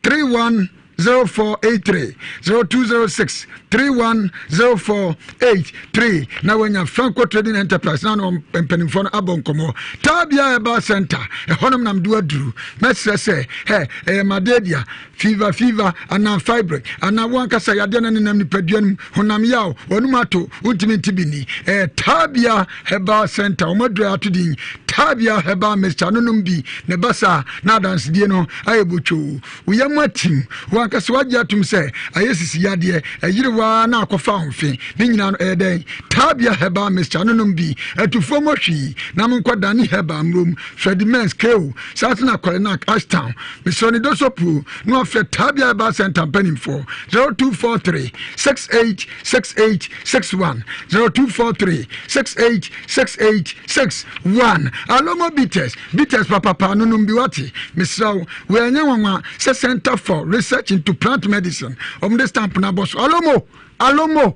310483 0206 310483 na wanya Franco Trading Enterprise na no mpanimfoɔ no abɔ nkɔmmɔ. Tabia Herbal Center, ɛhɔnom nam do aduru. Mɛsrɛ sɛ, hɛ, ɛyɛ malaria, fever fever anaa fibroid anaa wo ankasa yadeɛ no nenam nipadua no mu, honam yaw, w'anum ato, wontumi nte bi ni. Ɛyɛ Tabia Herbal Center, wɔn aduru ato din Tabia Herbal Mixture no nom bi na ɛba saa na adansedie no ayɛ botwoo. Wo yam atim, wo ankasa woagye atom sɛ ayɛ sisi yadeɛ, ɛyere wo ara na akɔfa ahofe. Ne nyinaa no ɛyɛ dɛn? Tabia Herbal Mixture no nom bi, atufoɔ mmɔ hwee na monkɔ Dani Herbal mmrom, Freddie Mens, Keo, saa nso na Kɔlenak, Ashtown. Mesrɛ ne dɔsɔ puo na wafrɛ Tabia Herbal Center mpanimfoɔ 0243 68 68 61 0243 68 68 61. Alomo Bitters, bitters papapa no nom bi wate. Mesrɛ wo, wei ɛnyɛ nwanwa sɛ Center for Research into Plant Medicine wɔn de stamp no abɔ so. Alomo, Alomo.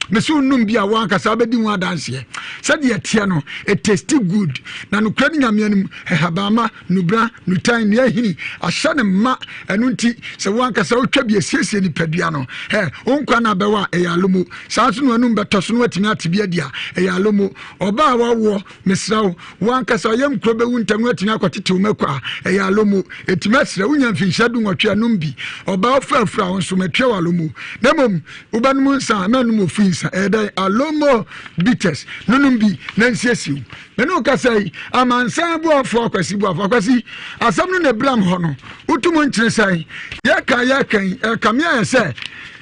Mese wo nom bi a wo ankasa wobɛdi ho adanseɛ. Sɛdeɛ ɛteɛ no, it tasty good. Na nokorɛ ne Nyame anim, nhabamma, nubra, nutan, nea ahini, ahyɛ no ma. Ɛno nti, sɛ wo ankasa wotwa bi asiesie nipadua no, hɛ, wo nkwa nna bɛwɔ a, ɛyɛ alomo. Saa nso na w'anum bɛtɔ so na woatumi ate bi adi a, ɛyɛ alomo. Ɔbaa a wawoɔ, mesrɛ wo, wo ankasa ɔyam kuro bɛwu ntɛm na woatumi akɔtetew mako a, ɛyɛ alomo. Enti mɛsrɛ, wonya mfinhyia dunwɔtwe a, nom bi. Ɔbaa wofa afuru a, wo nso, matua wo alomo. Na mmom, Wobɛnom nsa a, mɛnnom ofui nsa. Ɛyɛ dɛn? Alomo bitters. Nonom bi na nsiesie wo. Me ne wo kasa yi, amansan boafoɔ Akwasi Boafo. Akwasi, asɛm no na ebiram hɔ no, wotu mu nkyene sɛn? Yɛka yɛka yi, ɛkame ayɛ sɛ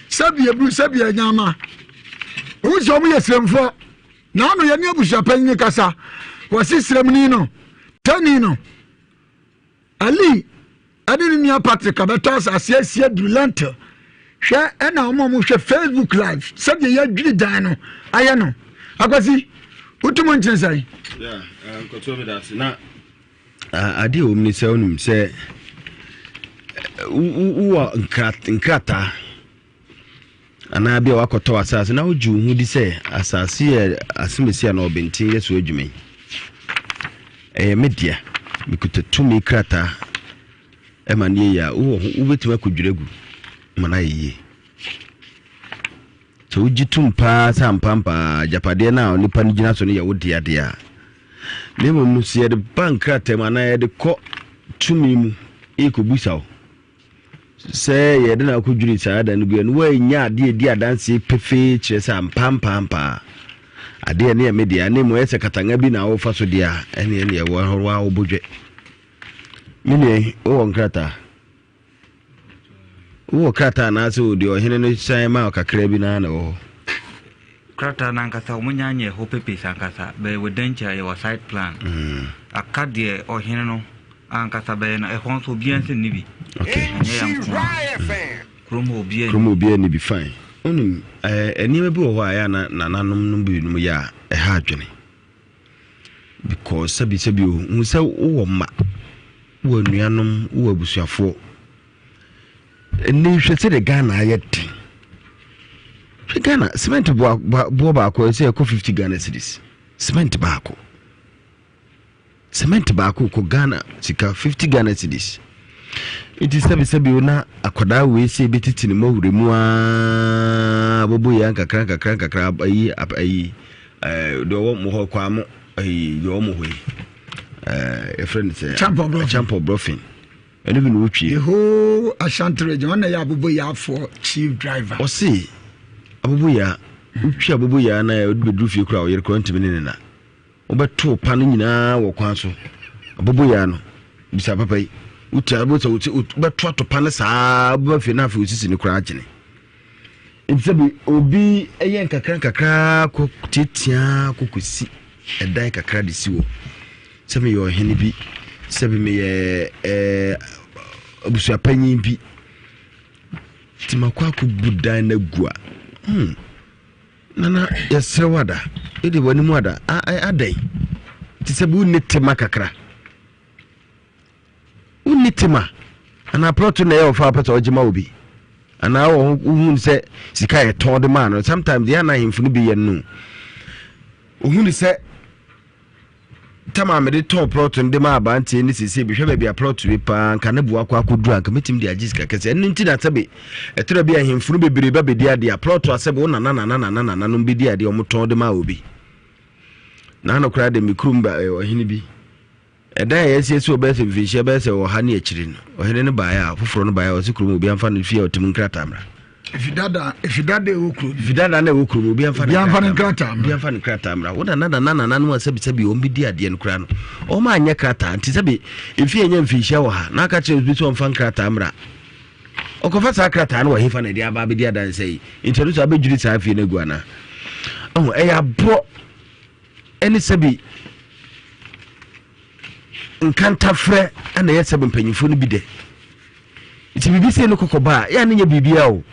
sɛbi eburu sɛbi anyama. Wohu sɛ wɔn yɛ siremfoɔ. Naano yɛne abusuapanyin kasa. Wɔsi siremni no, tani no. Ali ne ne nua Patrick abɛtɔ asase asi aduru Lentil. Hwɛ ɛna wɔn a wɔhwɛ Facebook live sɛdeɛ yɛadwiri dan no ayɛ no. Akwasi, wotu mu nkyene sɛn? Yeah, eh, nkɔtoɔ mi da ase na adeɛ wɔ mu ne sɛ wonim sɛ eh, wowɔ nkrataa Anaa ebia woakɔtɔ w'asase na wogye wo ho di sɛ asase yɛ asemesi anaa ɔbɛnten yɛ so adwuma yi. Ɛyɛ me dea. Mekuta tumi krataa ɛma no yɛ yie a, wowɔ ho wobɛtumi akɔdwiri agu ma no ayɛ yie. Sɛ wogye tom paa sɛ ampampaa agyapadeɛ no a onipa no gyina so no yɛ wo dea deɛ a, na mmom no sɛ yɛde ba nkrataa mu anaa yɛde kɔ tumi mu yɛkɔbusa wo Sɛ yɛde no akɔdwiri saa da no gu no, woannya adeɛ ɛdi adanseɛ pefee kyerɛ sɛ ampampaampa adeɛ ne ɛme deɛ, ne mmom ɛyɛ sɛ katanga bi na wofa so deɛ a, ɛne ɛne ɛwɔ hɔ a wobɔdwɛ. Me nua yi, wowɔ nkrataa? Wowɔ krataa anaasɛ deɛ ɔhene no san ma kakra bi naa na ɛwɔ hɔ? Krataa no ankasa wɔn nya nyɛ hɔ papers ankasa bɛyɛ wɔ dankyia yɛ wɔ site plan mm. Aka deɛ ɔhene no ankasa bɛyɛ no ɛhɔ nso obiara nso nni bi. Okay. Ɛnyɛ yɛn nko a. Kurom hɔ obiara kurom obiara nni bi fine. Wonim ɛɛ nneɛma bi wɔ hɔ a ɛyɛ na nananom no binom yɛ a ɛha adwene because sɛbi sɛbi o hu sɛ wowɔ mma wowɔ nuanom wowɔ abusuafoɔ ɛnni hwɛ sɛdeɛ Ghana ayɛ den hwɛ Ghana cement boɔ baako ɛsɛ ɛkɔ 50 Ghana cedis cement baako. Cement baako kɔ Ghana sika 50 Ghana cedis. Nti sɛbi sɛbi o na akwadaa wei sɛ ebetiti ne mɔwura mu aa bobo yɛ nkakra nkakra nkakra ayi ayi ɛɛ deɛ ɔwɔ mo hɔ kwamo ayi deɛ ɔwɔ mo hɔ yi ɛɛ yɛfrɛ no sɛ champɔ brɔfin ɛno bi na wotwie. The whole Ashanti region ɔna yɛ aboboyaafoɔ chief driver. Ɔse aboboyaa wotwi aboboyaa na ɔde bɛduru fie koraa ɔyere koraa ntumi ne ne na. Wobɛto pa no nyinaa wɔ kwan so. Aboboyaa no, bisa papa yi. Wotia wobɛsɛ wobɛto atopa no saa wobɛba fie na afei osisi no koraa agyene. Nti sɛ bi obi yɛ nkakra nkakra kɔ tiatia kɔ kɔsi ɛdan kakra de si wɔ sɛ meyɛ ɔhene bi sɛ bi meyɛ ɛɛ abusuapanyin bi nti makɔ akɔbu dan no agu a hmm. Nana yɛsrɛ wo ada wode w'anim ada adɛn te sɛ bi wonni tema kakra wonni tema anaa plɔto na ɛyɛ ɔfa wopɛ sɛ ɔgye ma obi anaa wɔ ho wohu sɛ sika yɛ tɔn de maa no sometimes yɛ ana ahemfo no bi yɛ no ohun sɛ Tam a mede tɔɔ plɔt no de maa aberanteɛ no seesei mehwɛ baabi a plɔt wei paa nka ne boa kɔ akɔduru a nka mɛtumi de agye sika kɛseɛ. Ɛno nti na sɛbe ɛtɔ bi ahemfo no bebree ba bɛdi adeɛ a plɔt a sɛbe wo nana nana nana nananom bɛdi adeɛ wɔn tɔn de maa obi. Na ano koraa de me kurom ba ɔhene bi ɛdan a yɛasiesie wɔ bɛyɛ sɛ mfinhyia bɛyɛ sɛ ɔha ne akyiri no ɔhene no baeɛ a foforɔ no baeɛ a ɔse kurom obi amfa no fie a ɔte mu nkrataa mmra. Efidada efidada ɛwɔ kurom. Efidada na ɛwɔ kurom obi anfa ne nkrataa mmra. Obi anfa ne nkrataa mmra. Wo nana nana nana no a sɛbi sɛbi wɔn bi di adeɛ no koraa no wɔn anyɛ krataa nti sɛbi efi ɛnyɛ mfinhyia wɔ ha na aka kyerɛ obi sɛ ɔnfa nkrataa mmra. Ɔkɔfa saa krataa no wɔ hefa na ɛde aba abɛdi adanse yi nti ɛno sɛ abɛdwiri saa fie no agu anaa. Ɔho ɛyɛ aborɔ ɛne sɛbi nkantafrɛ ɛna ɛyɛ sɛbi mpanyinfoɔ no bi dɛ. Nti biribi sei no kɔkɔ ba a, yɛ a ne nyɛ biribiara o.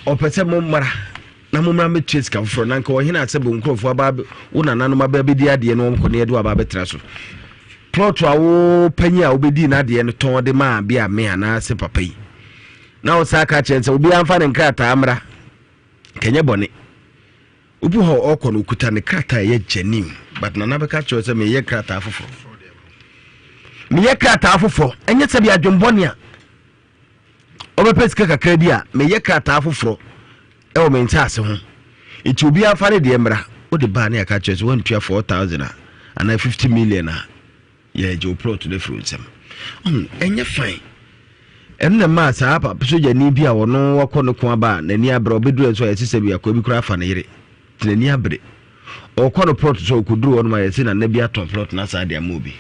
Ɔpɛ sɛ mo mmara na mo mmara mɛtua sika foforɔ na nka ɔhene asɛ bo nkurɔfoɔ aba wo nananom aba abɛdi adeɛ no wɔn kɔ ne yɛde aba abɛtena so. Plɔt a wo panyin a wobɛdii n'adeɛ no tɔn de maa bi a me anaasɛ papa yi. Na wo saa ka kyerɛ sɛ obiara mfa ne nkrataa mmra. Kɛnyɛ bɔne. Obi wɔ hɔ a ɔkɔ no okuta ne krataa a ɛyɛ genuine but nana bɛka kyerɛ sɛ meyɛ krataa foforɔ. Meyɛ krataa foforɔ ɛnyɛ sɛ bi adwembɔne a ɔbɛpɛ sika kakra bi a meyɛ krataa foforɔ ɛwɔ me nsaase ho nti obi afa ne deɛ mmra wode baa ne aka kyerɛ sɛ wantua 4000 a anaa 50 million a Yɛregye wo plot no afiri wo nsam. Ɔho, ɛnyɛ fine. Ɛno na ɛmaa saa papa sogyani bi a ɔno wakɔ ne ko aba a n'ani abere ɔbɛduru nso a yɛse sɛ bi akoa bi koraa afa ne yere nti n'ani abere. Ɔkɔ no plot so ɔkɔduru hɔ nom a yɛse nana bi atɔn plot no asaa de ama obi.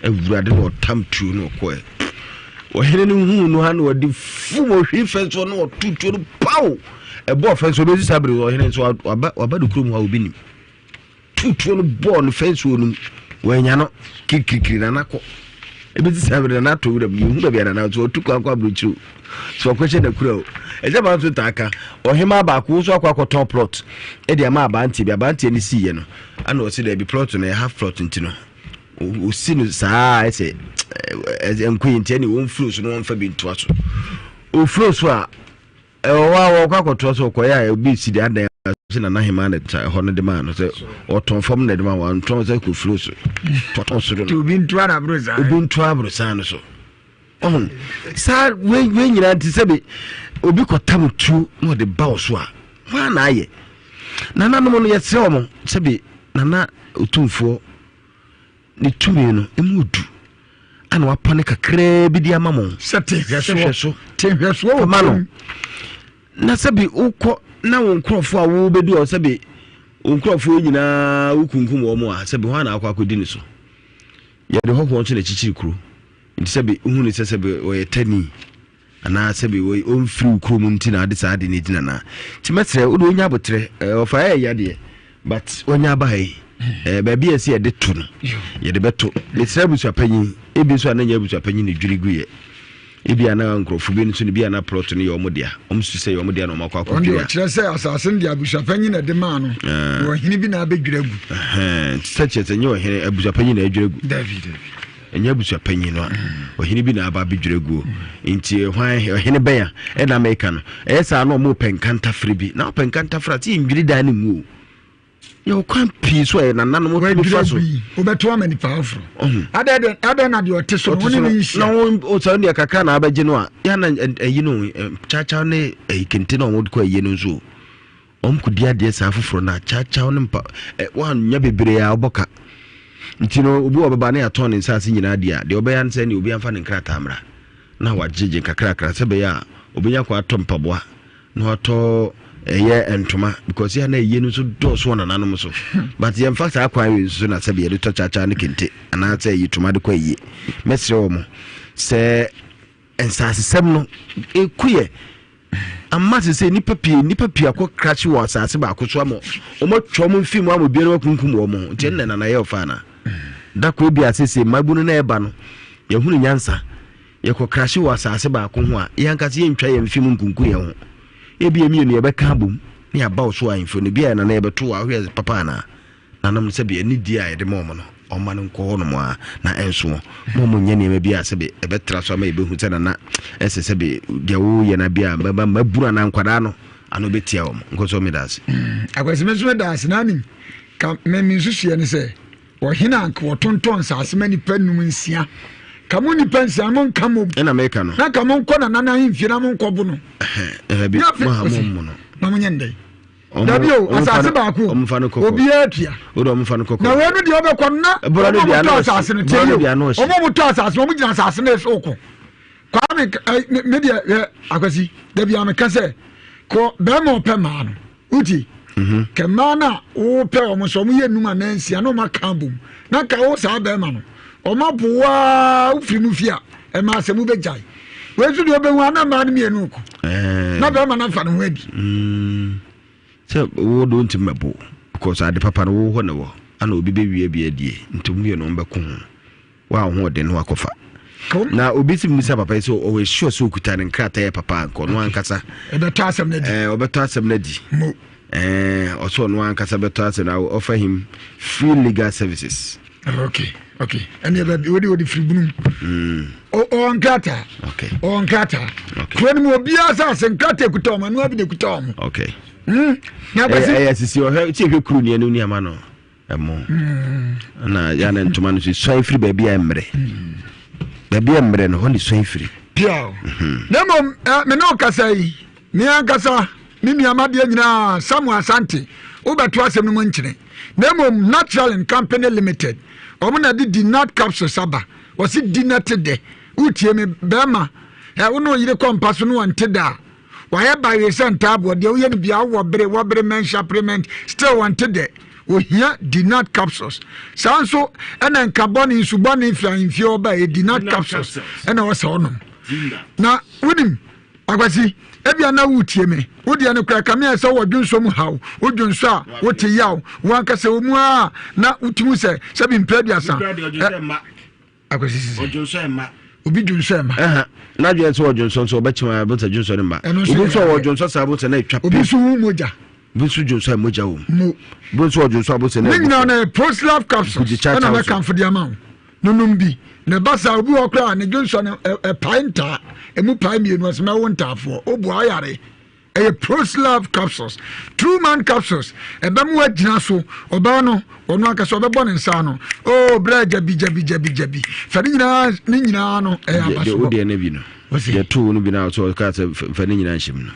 Awurade na ɔtam tuo no ɔkɔɛ. Ɔhene no huu no ha na ɔde fum ɔhwiri fɛ nso na ɔto tuo no paw! Ɛbɔɔ fɛ nso ɔbɛsi saa bere ɔhene nso waba waba ne kurom hɔ a obi nim. tuu tuo no bɔɔ no fɛnsuo no mu wɔanya no kirikirikiri nana kɔ ebi ti saa bere nana ato wura mu yɛhu baabi a nana so ɔtu kwan kɔ aburokyiri o so ɔkɔhyɛ n'akura o ɛsɛ maa nso taa ka ɔhemaa baako nso akɔ akɔtɔn plot ɛde ama abanteɛ bi abanteɛ no siiɛ no ana ɔsi dɛbi plot no yɛ half plot nti no osi no saa ɛsɛ ɛsɛ nkoyi nti ɛne wɔn furo so no wɔn fa bi ntoa so ofuro so a Ɛwɔ hɔ a wɔkɔ akɔtoa so ɔkɔyɛ a obi si de adan sɛ nana hemaa na ɛtra ɛhɔ no de maa no sɛ ɔtɔn fam na ɛde ma wɔn ntɔn sɛ kɔ furo so tɔtɔn soro no obi nto aborosan obi nto aborosan no so ɔho saa wei wei nyinaa nti sɛ bi obi kɔtam tuo na ɔde ba wo so a wɔn na ayɛ nananom no yɛsrɛ wɔn sɛ bi nana otumfoɔ Ne tumi no, emu du. Ana wapa no kakraa bi de ama mo. Sɛ te nhwɛsoɔ. Te nhwɛsoɔ wɔ ma no. Na sɛbi wokɔ na wo nkurɔfoɔ a wobɛdu hɔ sɛbi wo nkurɔfoɔ nyinaa wokunkum wɔn a sɛbi hɔ ana akɔ akɔdi ne so. Yɛde hɔhoɔ nso na ɛkyikyiri kuro. Nti sɛbi wohu ne sɛ sɛbi ɔyɛ tani. Anaa sɛbi woi ɔmfiri wo kurom nti na ade saa ade no gyina naa nti mɛsrɛ wode ɔnya aboterɛ ɔfa ɛyɛ ya deɛ but wanya aba ha yi baabi a ɛsɛ yɛde to no yɛde bɛto mesrɛ abusuapanyin ebi nso a na nyɛ abusuapanyin na dwiri gu yɛ ebi a na nkurɔfo bi nso no bi a na plot no yɛ ɔmo dea ɔmo su sɛ yɛ ɔmo dea na ɔmo akɔ akɔ dwiri a ɔkyerɛ sɛ asase no deɛ abusuapanyin na ɛde maa no na ɔhene bi na abɛdwiri agu sɛ kyerɛ sɛ nyɛ ɔhene abusuapanyin na adwiri agu dabi dabi Ɛnyɛ abusuapanyin no a, ɔhene bi na aba abɛdwiri aguo. Nti hwan, ɔhene bɛn a ɛna meka no? Ɛyɛ saa na ɔmo pɛ nkantafere bi. Na ɔpɛ nkantafere a, sɛ yɛndwiri dan no ngu o. Yɛwɔ kwan pii so a yɛ nananom tumi fa so. Wobɛto ama nipa aforo. Adɛn na deɛ ɔte so no, wo ne no nhyia. Na wo sɛ deɛ kakra na abɛgye no a, yɛ na ɛyi no kyakya ne ɛyi kente na wɔde kɔ ayie no nso o. Wɔn kɔdi adeɛ saa foforɔ no a kyaakyaw ne mpa ɛ wɔannya bebree a ɔbɔ ka nti no obi wɔ bɛba ne yɛatɔn ne nsaase nyinaa di a deɛ ɔbɛyɛ ne sɛ ne obi amfa ne nkrataa mmra na wagyegye nkakrakra sɛ bɛyɛ a obɛnya kɔ atɔ mpaboa na watɔ Ɛyɛ ntoma because yɛ na ɛyie no nso dɔɔso wɔ nananom so but yɛmfa saa kwan wei nso so na sɛbi yɛde tɔ kyakya ne kente anaasɛ ɛyi toma de kɔ ayie. Mɛsrɛ wɔ mo sɛ nsasesɛm no ɛku yɛ ama sɛ sɛ nnipa pii nnipa pii akɔ krakye wɔ asase baako so ama wɔn atwa wɔn mfi mu ama obiara akunkum wɔn ho nti ɛnna nana yɛ ɔfa ana da koro bi a sese mmabunu na ɛba no yɛhunu nyansa yɛkɔ krakye wɔ asase baako ho a yɛn ankasa yɛntwa yɛn mfi mu nkunkum yɛn ho ebi yɛn mmienu yɛbɛka abom ne yɛaba wo so ahemfo no bi a nana yɛbɛto wɔ ahoyɛ papa anaa Nanom sɛbe anidie a yɛde ma wɔn no, wɔmma no nkɔ hɔnom ara na ɛnso wɔn. Ma wɔn nyɛ nneɛma bi a sɛbe ɛbɛtra so ama yɛbɛhu sɛ nana ɛsɛ sɛbe deɛ woyɛ no bi a bɛba mmabunu anaa nkwadaa no ano bɛtia wɔn. Nkɔ so meda ase. Mm, Akwasi me nso meda ase na anim ka me me nsusuɛ ne sɛ ɔhene a nka wɔtontɔn nsaase ma nipa num nsia ka mo nipa nsia mo nka mo ɛna meka no na ka mo nkɔ nana no ahemfie na mo nkɔ bo no ɛhɛ bi mo ha mo mo no na mo nyɛ ndɛn dabi o asase baako obiara tua na wei no deɛ ɔbɛkɔ no na ɔmo a motɔ asase no tie yi o ɔmo a motɔ asase no ɔmo gyina asase no so ko kwame ɛ me deɛ ɛ akwasi dabi a meka sɛ kɔ bɛrima ɔpɛ maa no wuti mhm. kɛ mmaa no a wopɛ wɔn sɛ wɔn yɛ num anaa nsia na wɔn aka abom na ka wo saa bɛrima no wɔn apo waa wofiri mu fi a ɛma asɛm wobɛgyae wei nso deɛ ɔbɛhu ana mmaa no mmienu ko eh. na bɛrima no afa ne ho adi mm. sɛ wo de wontimi mɛbo because ade papa no wo hɔ ne wɔ ana obi bɛwie bi adie nti mmienu mbɛko ho wa wo ho ɔden no wakɔfa na obi si mmisa papa yi sɛ ɔwɔ sure sɛ okuta ne nkrataa yɛ papa nka ɔno ankasa ɛbɛtɔ asɛm no adi ɛɛ ɔbɛtɔ asɛm no adi mo ɛɛ ɔsɛ ɔno ankasa bɛtɔ asɛm no offer him free legal services. Okay okay ɛnna ɛbɛ wodi wodi firi bunu mm. ɔwɔ nkrataa ɔwɔ nkrataa kuro no mu obiara sɛ ase nkrataa ekuta wɔn anua bi na ekuta wɔn. Okay. Mm. ɛyɛ sisi ɔhwɛ tí ehwɛ kuro ni ɛnu ni ama no ɛmo mm. ɛna yà na ntoma no so suan firi baabi a mmerɛ baabi a mmerɛ no hɔ ne suan firi. pia o mhm. na mmom ɛ me ne ɔkasa yi me ankasa me nua madeɛ nyinaa Samuel Asante wobɛto asɛm no mu nkyene. Na mmom Naturalin Company Limited, wɔn na de Dinat capsules aba. Wɔse di na te dɛ. Wotie me, bɛrima, ɛ, wo ne wo yere kɔ mpa so no wɔnte dɛ a, wayɛ bawee sɛ ntaaboɔ, deɛ woyɛ no biara, wowɔ bere, wɔbere, mɛnhyɛ prement, still wɔnte dɛ. Ohia Dinat capsules. Saa nso ɛna nka bɔne, nsu bɔne firi ahemfie hɔ ba, ɛyɛ Dinat capsules ɛna wɔsɛ ɔnom. Na wonim, Akwasi, ebia na woretie me. Wo deɛ no koraa kame ayɛ sɛ wowɔ dwonsɔ mu haw. Wo dwonsɔ a, wote yaw. Wo ankasa wɔ mu ara na wotumi sɛ sɛbi mpɛ aduasa. Akwasi sisi. Ɔdwonsɔ ɛma. Obi dwonsɔ ɛma. Ɛha n'adwene sɛ ɔdwonsɔ nso ɔbɛkyɛm a bɛsɛ dwonsɔ no mma. Obi nso ɔwɔ dwonsɔ saa bɛsɛ na atwa pɛ. Obi nso hu mogya. Obi nso dwonsɔ a mogya wɔ mu. Obi nso ɔdwonsɔ a bɛsɛ na Ne nyinaa no yɛ Proslav capsules ɛna mɛkamfo de ama wo. Nonom bi. Na ɛba saa obi wɔ koraa ne dwonsɔ no ɛpae ntaa. Emu pae mmienu ɔsɛ mɛwo ntaafoɔ. Obu ayare. Ɛyɛ Proslav capsules. True man capsules. Ɛbɛmo agyina so. Ɔbaa no ɔno ankasa ɔbɛbɔ ne nsa ano. Oh brɛ gyabi gyabi gyabi gyabi. Fa ne nyinaa ne nyinaa no ɛyɛ abasobɔ. Deɛ no bi no. Deɛ too no bi no a ɔsɛ ɔka sɛ fa ne nyinaa nhyɛ mu no.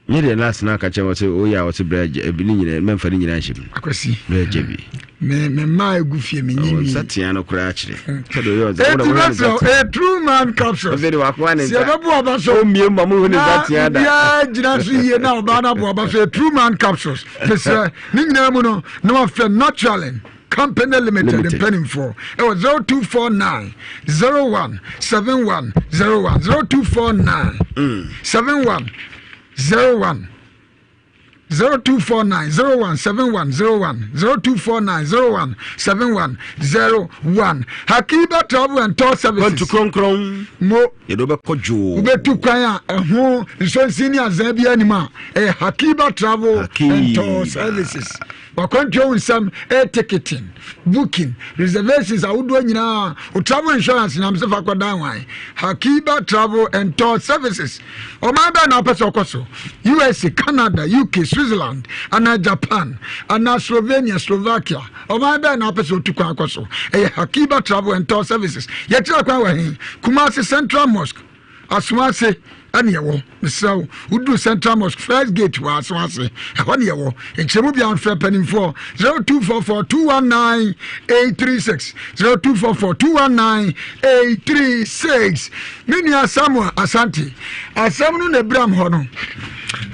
Nye deɛ last na aka kyerɛ wɔ sɛ oyɛ a ɔsɛ brɛ agya ebi ne nyinaa mɛmfa ne nyinaa nhyɛ mu. Akwasi. Brɛ agya bi. Me me mmaa egu fie me nyi nwi. Nsa tea no koraa kyerɛ. Sɛ deɛ ɔyɛ ɔdza. Eti bɛsrɛ a true man capsules. Ɔsɛ de wakoa ne nsa. Sɛ ɛbɛbo aba so. Omie mu ma mo hu ne nsa tea da. Na obiara gyina so yie na ɔbaa no abo aba so a true man capsules. Mesrɛ ne nyinaa mu no na wafrɛ naturalin. Company Limited mpanimfoɔ ɛwɔ 0249 01 71 01 0249 71 01 0249 01 71 01 0249 01 71 01 Hakiba Travel and Tour Services. Kwantu kronkron. Mo. Yɛde wobɛkɔ dwoo. Wobɛtu kwan a ɛho nsonsin ne azan bi anim a ɛyɛ Hakiba Travel and Tour Services. W'akwantuo ho nsɛm, air ticketing, booking, reservations ahodoɔ nyinaa, wo travel insurance nyamse fa kɔdan wan? Hakiba Travel and Tour Services. Ɔman bɛn na wopɛ sɛ ɔkɔ so? USA, Canada, UK, Switzerland, anaa Japan, anaa Slovenia, Slovakia. Ɔman bɛn na wopɛ sɛ otu kwan kɔ so? Ɛyɛ Hakiba Travel and Tour Services. Yɛkyerɛ kwan wɔ he? Kumasi Central Mosque. Asoase ɛne ɛwɔ. Mesrɛ wo, woduru Central Mosque first gate wɔ Asoase, ɛhɔ ne ɛwɔ. Nkyerɛmu biara mfrɛ mpanimfoɔ 0244 219 836 0244 219 836. Me nua Samuel Asante, asɛm no na ebiram hɔ no.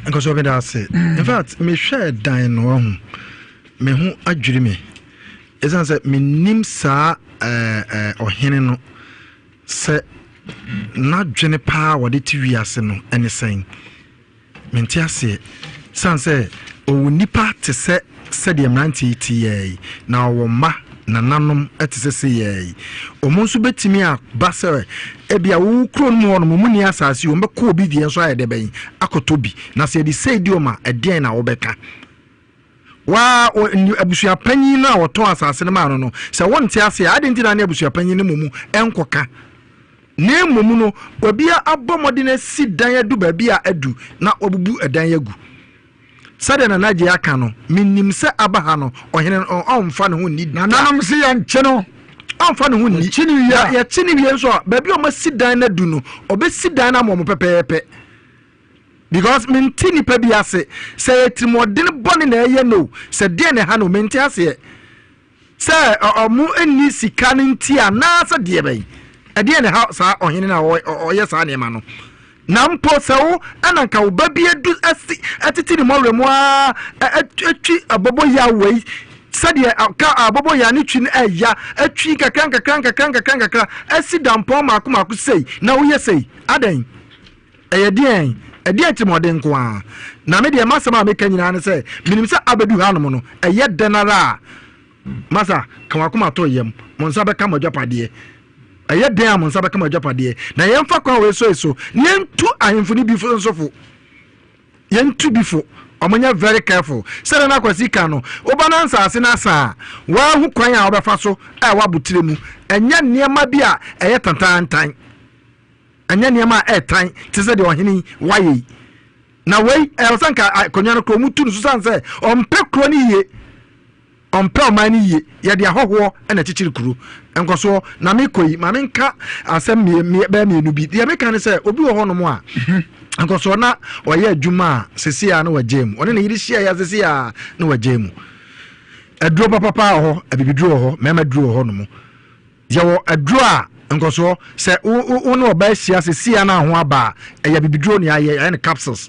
Nkɔsɔ meda ase. In fact, mehwɛɛ dan no ahu. Me ho adwiri me. Ɛsiane sɛ menim saa ɔhene no sɛ n'adwene paa wɔde te wiase no ɛne sɛn. Mente aseɛ. Ɛsiane sɛ ɔwɔ nnipa te sɛ sɛdeɛ mmeranteɛ yi te yɛɛ yi, na ɔwɔ mma, nananom te sɛ sei yɛɛ yi. Wɔn nso bɛtumi aba sɛ ebia wo kuro no mu hɔ nom, wɔn nni asase yi, wɔn bɛkɔ obi deɛ nso ayɛ dɛ bɛn akɔtɔ bi. Na sɛ yɛde sei di wɔn a, ɛdeɛn na wobɛka? Waa, abusuapanyin no a ɔtɔn asase no maa no no, sɛ wonte aseɛ a, adɛn nti na ne abusuapanyin no mmom nkɔka? Na mmom no, obi abɔ mmɔden asi dan adu baabi a adu na wabubu dan agu. Sɛdeɛ Nana Adjei aka no, menim sɛ aba ha no, ɔhene no ɔmfa ne ho nni da. Nananom se yɛnkye no. Ɔmfa ne ho nni. Yɛkye no wie a. Yɛkye no wie nso a, baabi a wɔasi dan no adu no, ɔbɛsi dan no ama wɔn pɛpɛɛpɛ. Because mente nipa bi ase. Sɛ ɛyɛ tirimɔden bɔne na ɛyɛ no o, sɛ deɛn na ɛha no o, mente aseɛ. Sɛ ɔmo nni sika no nti anaasɛ deɛ bɛn? Ɛdeɛn na ɛha saa ɔhene no a ɔyɛ saa nneɛma no? Na mpo sɛ wo ɛna nka wo ba bi adu asi ɛtete ne mɔwerɛ mu ara atwi aboboyaa wei sɛdeɛ ka aboboyaa ne twi no ɛya atwi nkakra nkakra nkakra nkakra nkakra asi dampɔn mako mako sei na woyɛ sei adɛn? Ɛyɛ deɛn? Ɛdeɛn atirimuɔden nko ara? Na me deɛ m'asɛm a meka nyinaa ne sɛ, menim sɛ abɛdu hanom no, ɛyɛ dɛn ara a, masa, ka w'akoma to yam, mo nsa bɛka mo agyapadeɛ. Ɛyɛ dɛn a mo nsa bɛka mo agyapadeɛ. Na yɛmfa kwan wei so yi so, na yɛntu ahemfo no bi nso fo. Yɛntu bi fo. Wɔnyɛ very careful. Sɛdeɛ na Kwasi ka no, woba na nsaase no asa a, woahu kwan a wobɛfa so a ɛwɔ abotire mu. Ɛnyɛ nneɛma bi a ɛyɛ tantaantan. Ɛnyɛ nneɛma a ɛtan te sɛ deɛ ɔhene yi wayɛ yi. Na wei ɛwɔ sɛ nka akonnwa no kuro mu tu no so sane sɛ ɔmpɛ kuro no yie, ɔmpɛ ɔman no yie. Yɛde ahɔhoɔ na ɛkyekyere kuro. Nkɔsoɔ na mekɔ yi, ma menka asɛm bɛyɛ mmienu bi. Deɛ meka ne sɛ obi wɔ hɔnom a nkɔsoɔ na ɔyɛ adwuma a sese a na wagyae mu. Ɔne ne yere hyia ya sese a na wagyae mu. Aduro papapa wɔ hɔ, abibiduro wɔ hɔ, mmarima duro wɔ hɔnom. Yɛwɔ aduro a nkɔsoɔ sɛ wo ne ɔbaa hyia sɛ sia no ho aba a ɛyɛ abibiduro ne ayɛ yɛayɛ no capsules.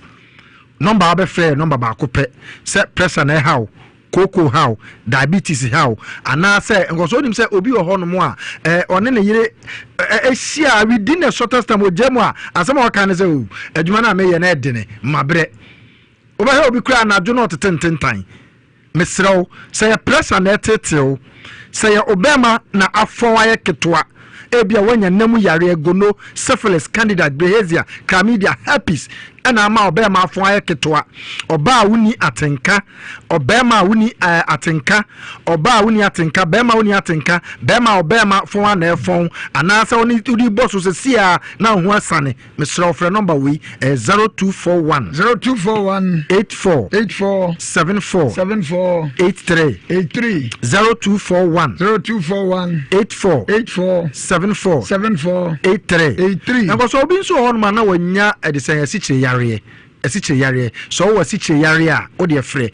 Nɔmba a wobɛfrɛ yɛ nɔmba baako pɛ sɛ pressure na ɛhaw, kooko haw, diabetes haw anaasɛ nkɔsoɔ wonim sɛ obi wɔ hɔnom a ɔne ne yere hyia within the shortest time ɔgya mu a asɛm a ɔka ne sɛ o adwuma no a meyɛ no ɛdene mabrɛ. Wobɛhwɛ obi koraa anadwo na ɔtete ntentan. Mesrɛ wo, sɛ yɛ pressure na ɛreteetee wo, sɛ yɛ obɛɛma na afɔn ayɛ ketewa, ebia woanya nna mu yareɛ, gono, syphilis, candida, bilharzia, chlamydia, herpes, ɛna ama ɔbɛɛma afɔn ayɛ ketewa, ɔbaa a wonni atenka, ɔbɛɛma a wonni ɛɛ atenka, ɔbaa a wonni atenka, bɛɛma a wonni atenka, bɛɛma a ɔbɛɛma fɔn a na ɛfɔn, anaasɛ wone wode bɔ so sɛsi a na wo ho asane. Mesrɛ wo frɛ nɔmba wei, ɛyɛ 0241. 0241. 84. 84. 74. 74. 83. 83. 0241. 0241. 84. 84. 74. 74. 83. 83. Nkɔsɔ obi nso wɔ hɔnom a na wanya ɛde sɛn asikyire yareɛ. Asikyire yareɛ. Sɛ ɔwɔ asikyire yareɛ a, wodeɛ frɛ.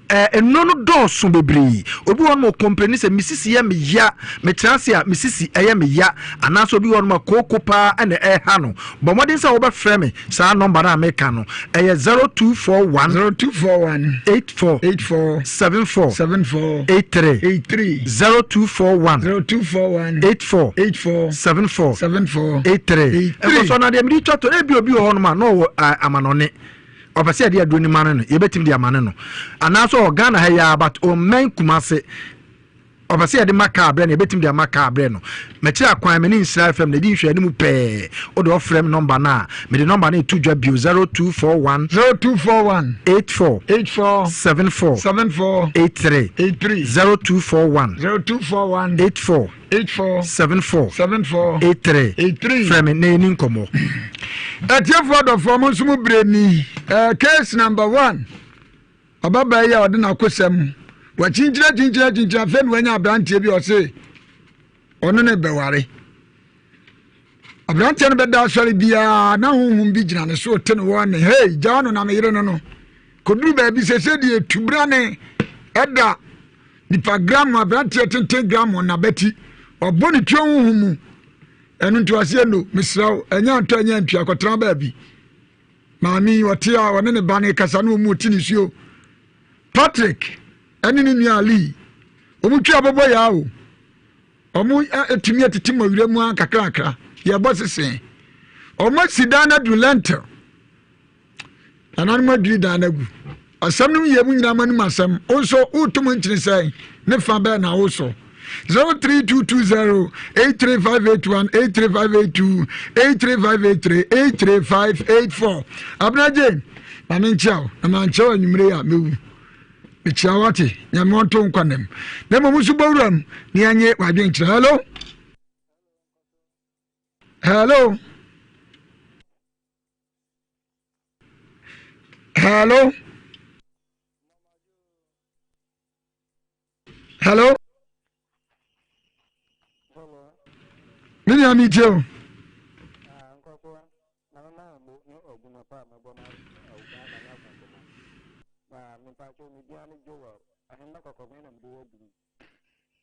Eh, nnuro no dɔɔso bebree. Obi wɔ hɔ nom ɔkɔmpleni sɛ me sisi yɛ me ya, metra ase a me sisi ɛyɛ me ya, anaasɛ obi wɔ hɔ nom a kooko paa ɛna ɛha no. Bɔ mmɔden sɛ wobɛfrɛ me saa nɔmba no a meka no. Ɛyɛ 0241 0241 84 84 74 74 83 83 0241 0241 84 84 74 74 83. 83. Ɛkɔ so na deɛ mede twa to, ebi obi wɔ hɔ nom a na ɔwɔ eh, amanɔne. Ɔpɛ sɛ yɛde aduro no ma no no, yɛbɛtumi de ama no no. Anaasɛ ɔwɔ Ghana ha yi ara but ɔmmɛn Kumase. Ɔpɛ sɛ yɛde ma kaa brɛ no, yɛbɛtumi de ama kaa brɛ no. Mɛkyerɛ akwan, me ne Nhyira FM na ɛdi nhwɛanimu pɛɛ. Wode ɔfrɛ me nɔmba no a, mede nɔmba no reto dwa bio, 0241 0241 84 84 74 74 83 83 0241 0241 84 84 74 74 83 83 Frɛ me na yɛni nkɔmmɔ. Atiefoɔ adɔfoɔ mo nso mo berɛ ni. Eh, case number one. Ɔbabaa yi a ɔde n'akosɛm wakyinkyina kyinkyina kyinkyina afei na wanya aberanteɛ bi ɔse ɔno ne bɛware. Aberanteɛ no bɛda asɔre biara na honhom bi gyina ne so te ne wɔ ne hei gyaa no na me yere no no. Kɔduru baabi sɛ sɛ deɛ tubrane ɛda Nipa gram aberanteɛ tenten gram n'abati wabɔ ne tuo honhom mu ɛno nti waseɛ no mesrɛ wo ɛnyɛ antɔ ɛnyɛ antua kɔtena baabi. Maame yi ɔte a ɔne ne ba no kasa na wɔn ti ne suo. Patrick ɛne ne nua Ali wɔn twi abɔbɔ yaa o. Wɔn atumi atete mu awura mu kakrakra yɛbɔ sese. Wɔn asi dan no aduru lentil. Nananom adwiri dan no agu. Asɛm no yɛ mu nyinaa mo anim asɛm. Wo nso woto mu nkyene sɛn? Ne fa bɛn na wosɔ? 03220 83581 83582 83583 83584 Abena Jane, ma menkyia wo na mankyia wo anwummere yi a mɛwu. Mekyia wo ate, Nyame ɔnto wo nkwa nam. Na mmom nso bɔ wuram na yɛnye w'adwenkyerɛ. Hello? Hello? Hello? Hello? Me nua mi tie o.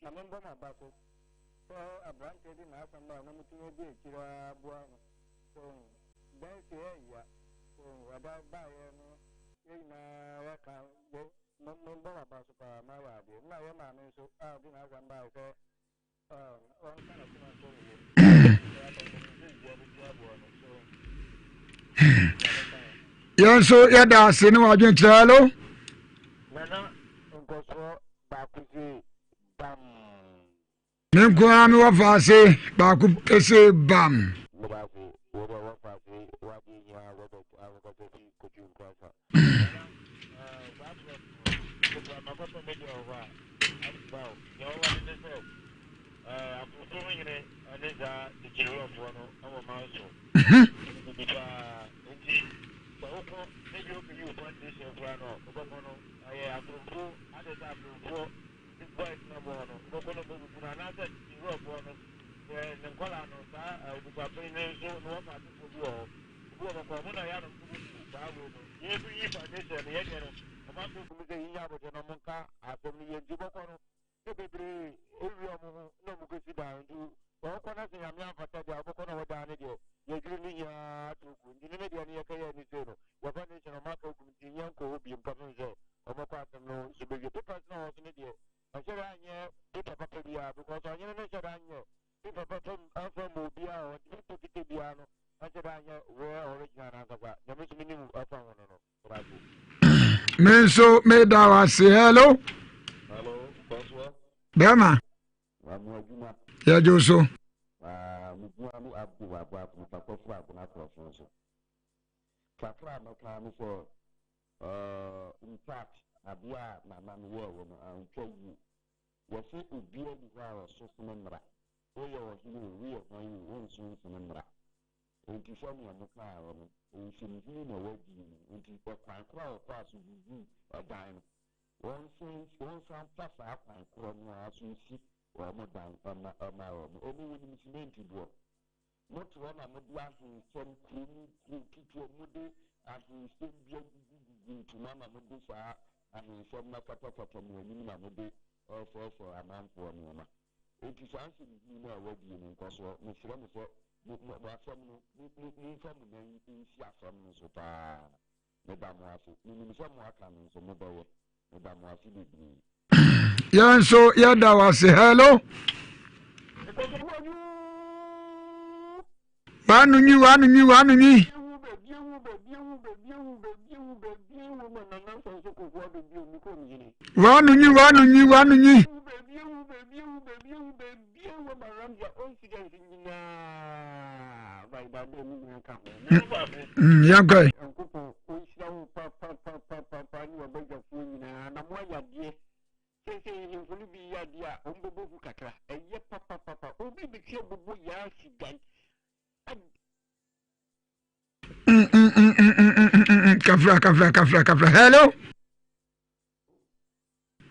Na membɔ m'aba so sɛ aberanteɛ de n'asɛm a na metumi adi akyire ara boa no sɛ dansie ɛyɛ sɛ ɔda baeɛ no yɛn nyinaa yɛka bɔ membɔ m'aba so paa mayɛ adeɛ na yɛ maame nso a ɔde n'asɛm baeɛ sɛ ɔnka n'akoma nto ne yam yɛn nso yɛda ase ne wadwenkyerɛ hello Nana nkɔsoɔ baako se bam. Me nko ara me wɔfa ase baako pese bam. Medase wo deɛ wɔfa ase w'adeɛ nyinaa Robert awokasa fi Kofi Nkrasa. Nana saa plot no mekura makɔtɔ me deɛ wɔ hɔ a ɛmfa o deɛ ɔwɔ ne ne sɛ akurofo hene ne saa titiriwɔfoɔ no wɔ manso bibi paa nti sɛ wokɔ ne bi wokɔyi wo foundation koraa no wobɛkɔ no ɛyɛ akurofo ade sɛ akurofoɔ boys no bɔ no wobɛkɔ no bɛbubu no anaasɛ titiriwɔfoɔ no sɛ ne nkɔlaa no saa abusuapɛn no nso no wɔfa asefoɔ bi wɔ hɔ obi wɔ bɛkɔ ɔmo na yɛ anom bubu saa wei no yɛbi yi foundation no yɛdeɛ no ɔmo ato gu mu sɛ yinya abotɛ no ɔmo nka asɛm no yɛ nti wobɛkɔ no ne bebree ewia ɔmo ho na ɔmo kɔsi dan nti wɔkɔ na sɛ nyame amfata deɛ a wobɛkɔ na wɔdan no deɛ yɛdwiri ne nyinaa ato gu nti ne ne deɛ no yɛkɛyɛ ne sei no yɛfa nation ɔmo aka agu nti nyɛ nkɔ hɔ biom kɔpem sɛ ɔmɔkɔ asɛm no so bɛwie papers na ɔwɔ so no deɛ ɔhyɛ da anyɛ paper papa biara because ɔnyene no hyɛ da anyɛ paper papa amfa ma obiara ɔntumi tɔ kita biara no ɔhyɛ da anyɛ real original no ankasa nyame so menim ɛfa ho no no. Me nso meda wo ase. Hello. Bɛrima. Yɛgye wo so. Kakra a mɛka ne sɛ in fact adeɛ a nana no yɛɛyɛ no antwa yie. Wɔse obiara nni hɔ a ɔso sene mmara. Woyɛ ɔhene o, woyɛ hwan o, wonso nsene mmara. Enti sɛnea mekaeɛ no, nsɛmhunu na wɔadie no, enti ɛkwan korɔ a wɔfaa so yiyii ɛdan no, wɔnsan wɔnsan mfa saa kwan korɔ no ara so nsi wɔn dan mma mma wɔn. Ɛnnɛ wɔnim simenti boɔ. Mote hɔ na mode ahensɛm, kuro mu kuro ketewa mu, mode ahensɛm bi agugugugu ntoma na mode saa ahensɛm no akatakata mo anim na mode resɛesɛe amanfoɔ nneɛma. Enti saa nsɛmhunu no a wɔadie no nkɔsoɔ, mesrɛ mo sɛ mo, mo, mo asɛm no, mo, mo, momfa mo nan nsi asɛm no so paa. Meda mo ase. Menim sɛ mo aka no nso mobɛyɛ. Meda mo ase bebree. Yɛn nso yɛda wo ase. Hello. Wano nwi, wano nwi, wano nwi. Wano nwi, wano nwi, wano nwi. Yɛnkɔe. Seesei nhemfo no bi yɛ adeɛ a wɔbɛbɔ hu kakra. Ɛyɛ papapapa. Obi bɛtwi abubu yɛn asi dan. Kafra, kafra, kafra, kafra. Hello?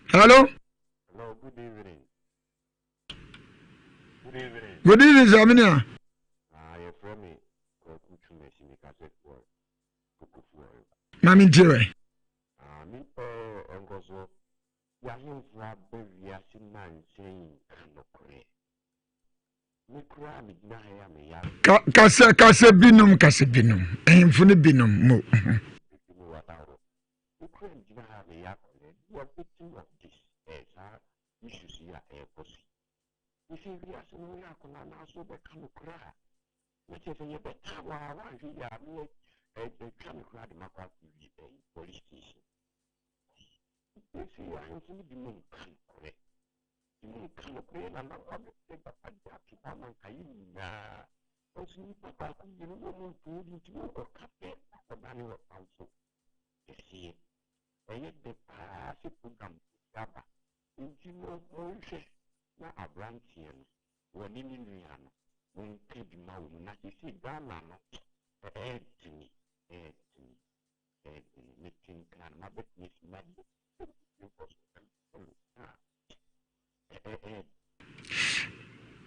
Hello? Hello, good evening. Good evening. Good evening, sir. Minia. Ah, yɛfrɛ me Kwaku Twumasi, mekasa firi Kokofuo. Maame ntie wɛ. Ah, me eh, nkɔsoɔ. Y'ahemfo aba wiase nnansa yi nka nokorɛ. Kasa kasa binom kasa binom ahemfo no binom mo. Monka nokorɛ yɛ nana mo abɛpɛ agyapadeɛ ato hɔ ama nka yɛ nyinaa nanso nnipa baako mmienu na ɔmo nto di nti wokɔka pɛ akɔdane ɔtamfo kɛseɛ. Ɛyɛ dɛ paa sɛ program yi aba nti no monhwɛ na abranteɛ no wɔne ne nua no monka bi ma wɔn na seesei Ghana no ɛɛdene ɛɛdene ɛɛdene mete nkran mabɛtena fie mabɔ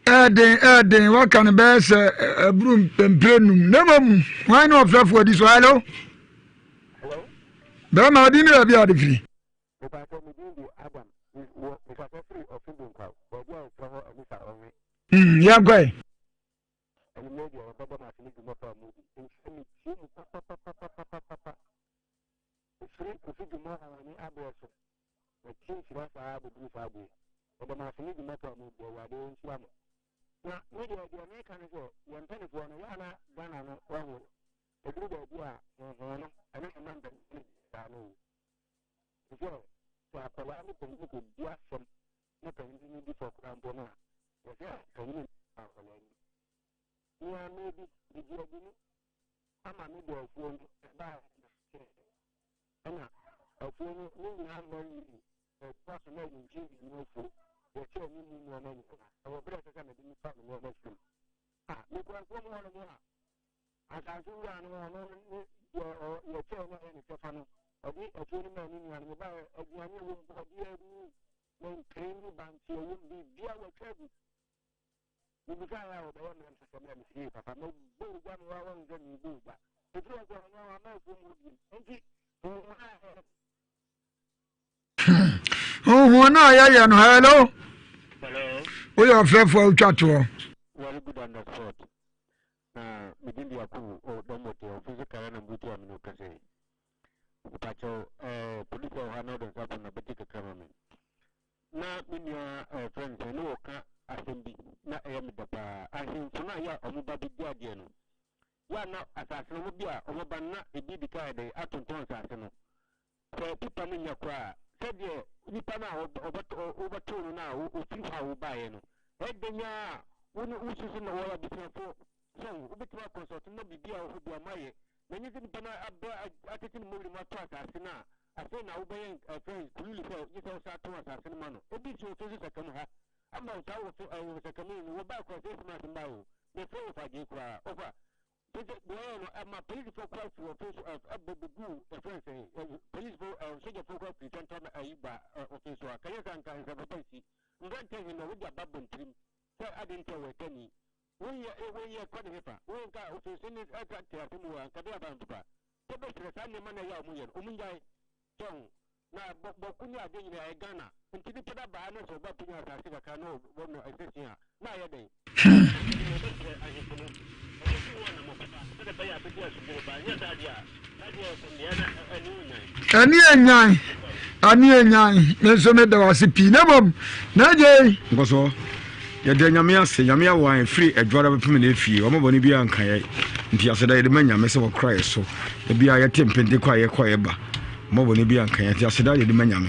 Ɛɛden ɛɛden waka no bɛyɛ sɛ ɛburu mpere num na mmom hwan ne ɔfrɛfo adi so hello bɛrima ɔdi ne baabi a ɔde firi. Yɛnkɔe. Ɛfiri Kofi Dwuma Ahoni aberɛ so, Mate nhyira saa ara bɛduru saa berɛ yi. Meda mo ase ne dwuma pa a modi, Awurade ɔnhyira mo. Na me deɛ, deɛ meka ne sɛ, yɛn mpaninfoɔ no, yɛ a na Ghana no, wahu, ɛduru baabi a, honhom no, ɛno na ɛma mpaninfoɔ no di saa no o. Te sɛ, sɛ akwadaa ne panin kɔdi asɛm na panin no di fɔ koraa mpo no a, yɛsɛ panin no akwadaa ni. Nea medi, megye adi ni, ama me dɔ afuo no ɛbaa ɛna afuo no ne nyinaa mma yie ɛtoa so na ɛyɛ mfie mmienu afuo yɛkyɛɛ ne mu nneɛma nyinaa ɛwɔ berɛ ɛsɛ sɛ mede nipa me nneɛma firi mu a mekɔ afuo mu hɔ no mu a asase wura no ɔno ne deɛ yɛkyɛɛ no ɛyɛ ne kyɛfa no ɔde afuo no maa ne nua no mebaɛ aduane ɛwɔ mu bɔdeɛ ni mankani ne bankye ɛwɔ mu biribia wɔatwa agu Mibisae a ɔbɛyɛ mmerɛ me sɛ mmerɛ me sie papa mɛbɔ ogya me wa wɔn sɛ mebɔ ogya ɛfiri hɔ kɔ ɔno ama afuom hɔ bio nti honhom a ɛyɛ honhom no a yɛyɛ no hello woyɛ ɔfrɛfoɔ a wotwa toɔ. Very good on the spot. Na medin de Yakubu o dɔmɔte ɔfisi kara na mbuti a mene kɛse. Mpakyɛw eh polisi a ɔha na ɔde nsa po na bɛgye kakra ma me. Na me nua a wɔfrɛ no sɛn ne ɔka asɛm bi na ɛyɛ me dɛ paa. Ahemfo no a yɛ a wɔba bɛdi adeɛ no, yɛ a na asase no wɔn bi a wɔba no na ebi di kan ayɛ dɛn atontɔn asase no. Sɛ pipa no nyɛ koraa a, sɛdeɛ nipa no a ɔbɛtoo no no a ɔfiri hɔ a wobaeɛ no, ɛyɛ dɛn ara a wo ne wosusu na wɔyɛ abusuafoɔ. So wobɛtumi akɔnsɔlto na biribi a wɔ hɔ bi a moayɛ na ɛnyɛ sɛ nipa no abrɛ atete ne mmɔwerɛ mu atɔ asase no a Afei na wobɛyɛ ɛfrɛ kululu sɛ gye sɛ wosan tɔn asase no ma no. Ebi si ofe so saka mu ha. Ama wo saa wofe ɛwɔ saka mu yi no wɔbaa kura sɛ esi ase mmaa o. Mefrɛ wo fa gyee koraa. Ofa te sɛ deɛ ɔyɛ no ɛma polisifo kora firi ofe so ɛbɔ begu ɛfrɛ sɛ polisifo sogyafoɔ kora firi tɛntɛm ayi ba ofe so a kanyɛ sɛ anka nsɛmpa nsi. Mbrɛntɛ he na wode aba bɔ ntirim sɛ ade nti a wɔatani. Woyɛ woyɛ kɔ ne hefa? Wo nka ofe so ne ɛka te asɛm o anka bɛyɛ aba mpopa. Sɛ bɛsrɛ saa nneɛma no a ɛyɛ a wɔyɛ no wɔn ngyae so ho na bɔ bɔko ne adeɛ nyinaa ɛyɛ Ghana nti nipa da baa na sɛ ɔba penya asase kakra na ɔbɔ no ɛsɛsin a na ayɛ dɛn nti na yɛbɛsrɛ ahemfo no wɔn nso ho anamɔ papa sɛdeɛ ɛbɛyɛ a bɛdi asomdwoe bɛba anyɛ saa deɛ a saa deɛ ɛsɛm deɛ na ɛne onyan. Ɛne enyan Ɛne enyan Me nso meda wo ase pii na mmom na agye. Nkɔsoɔ. Yɛda Nyame ase, Nyame awoa yɛn firi Adwuada bɛpem nnɛ fie, wama bɔne biara nka yɛn, nti aseda yɛde ma Nyame sɛ wakora yɛ so, da biara yɛte mpente kɔ a yɛkɔ a yɛba, wama bɔne biara nka yɛn, nti aseda yɛde ma Nyame.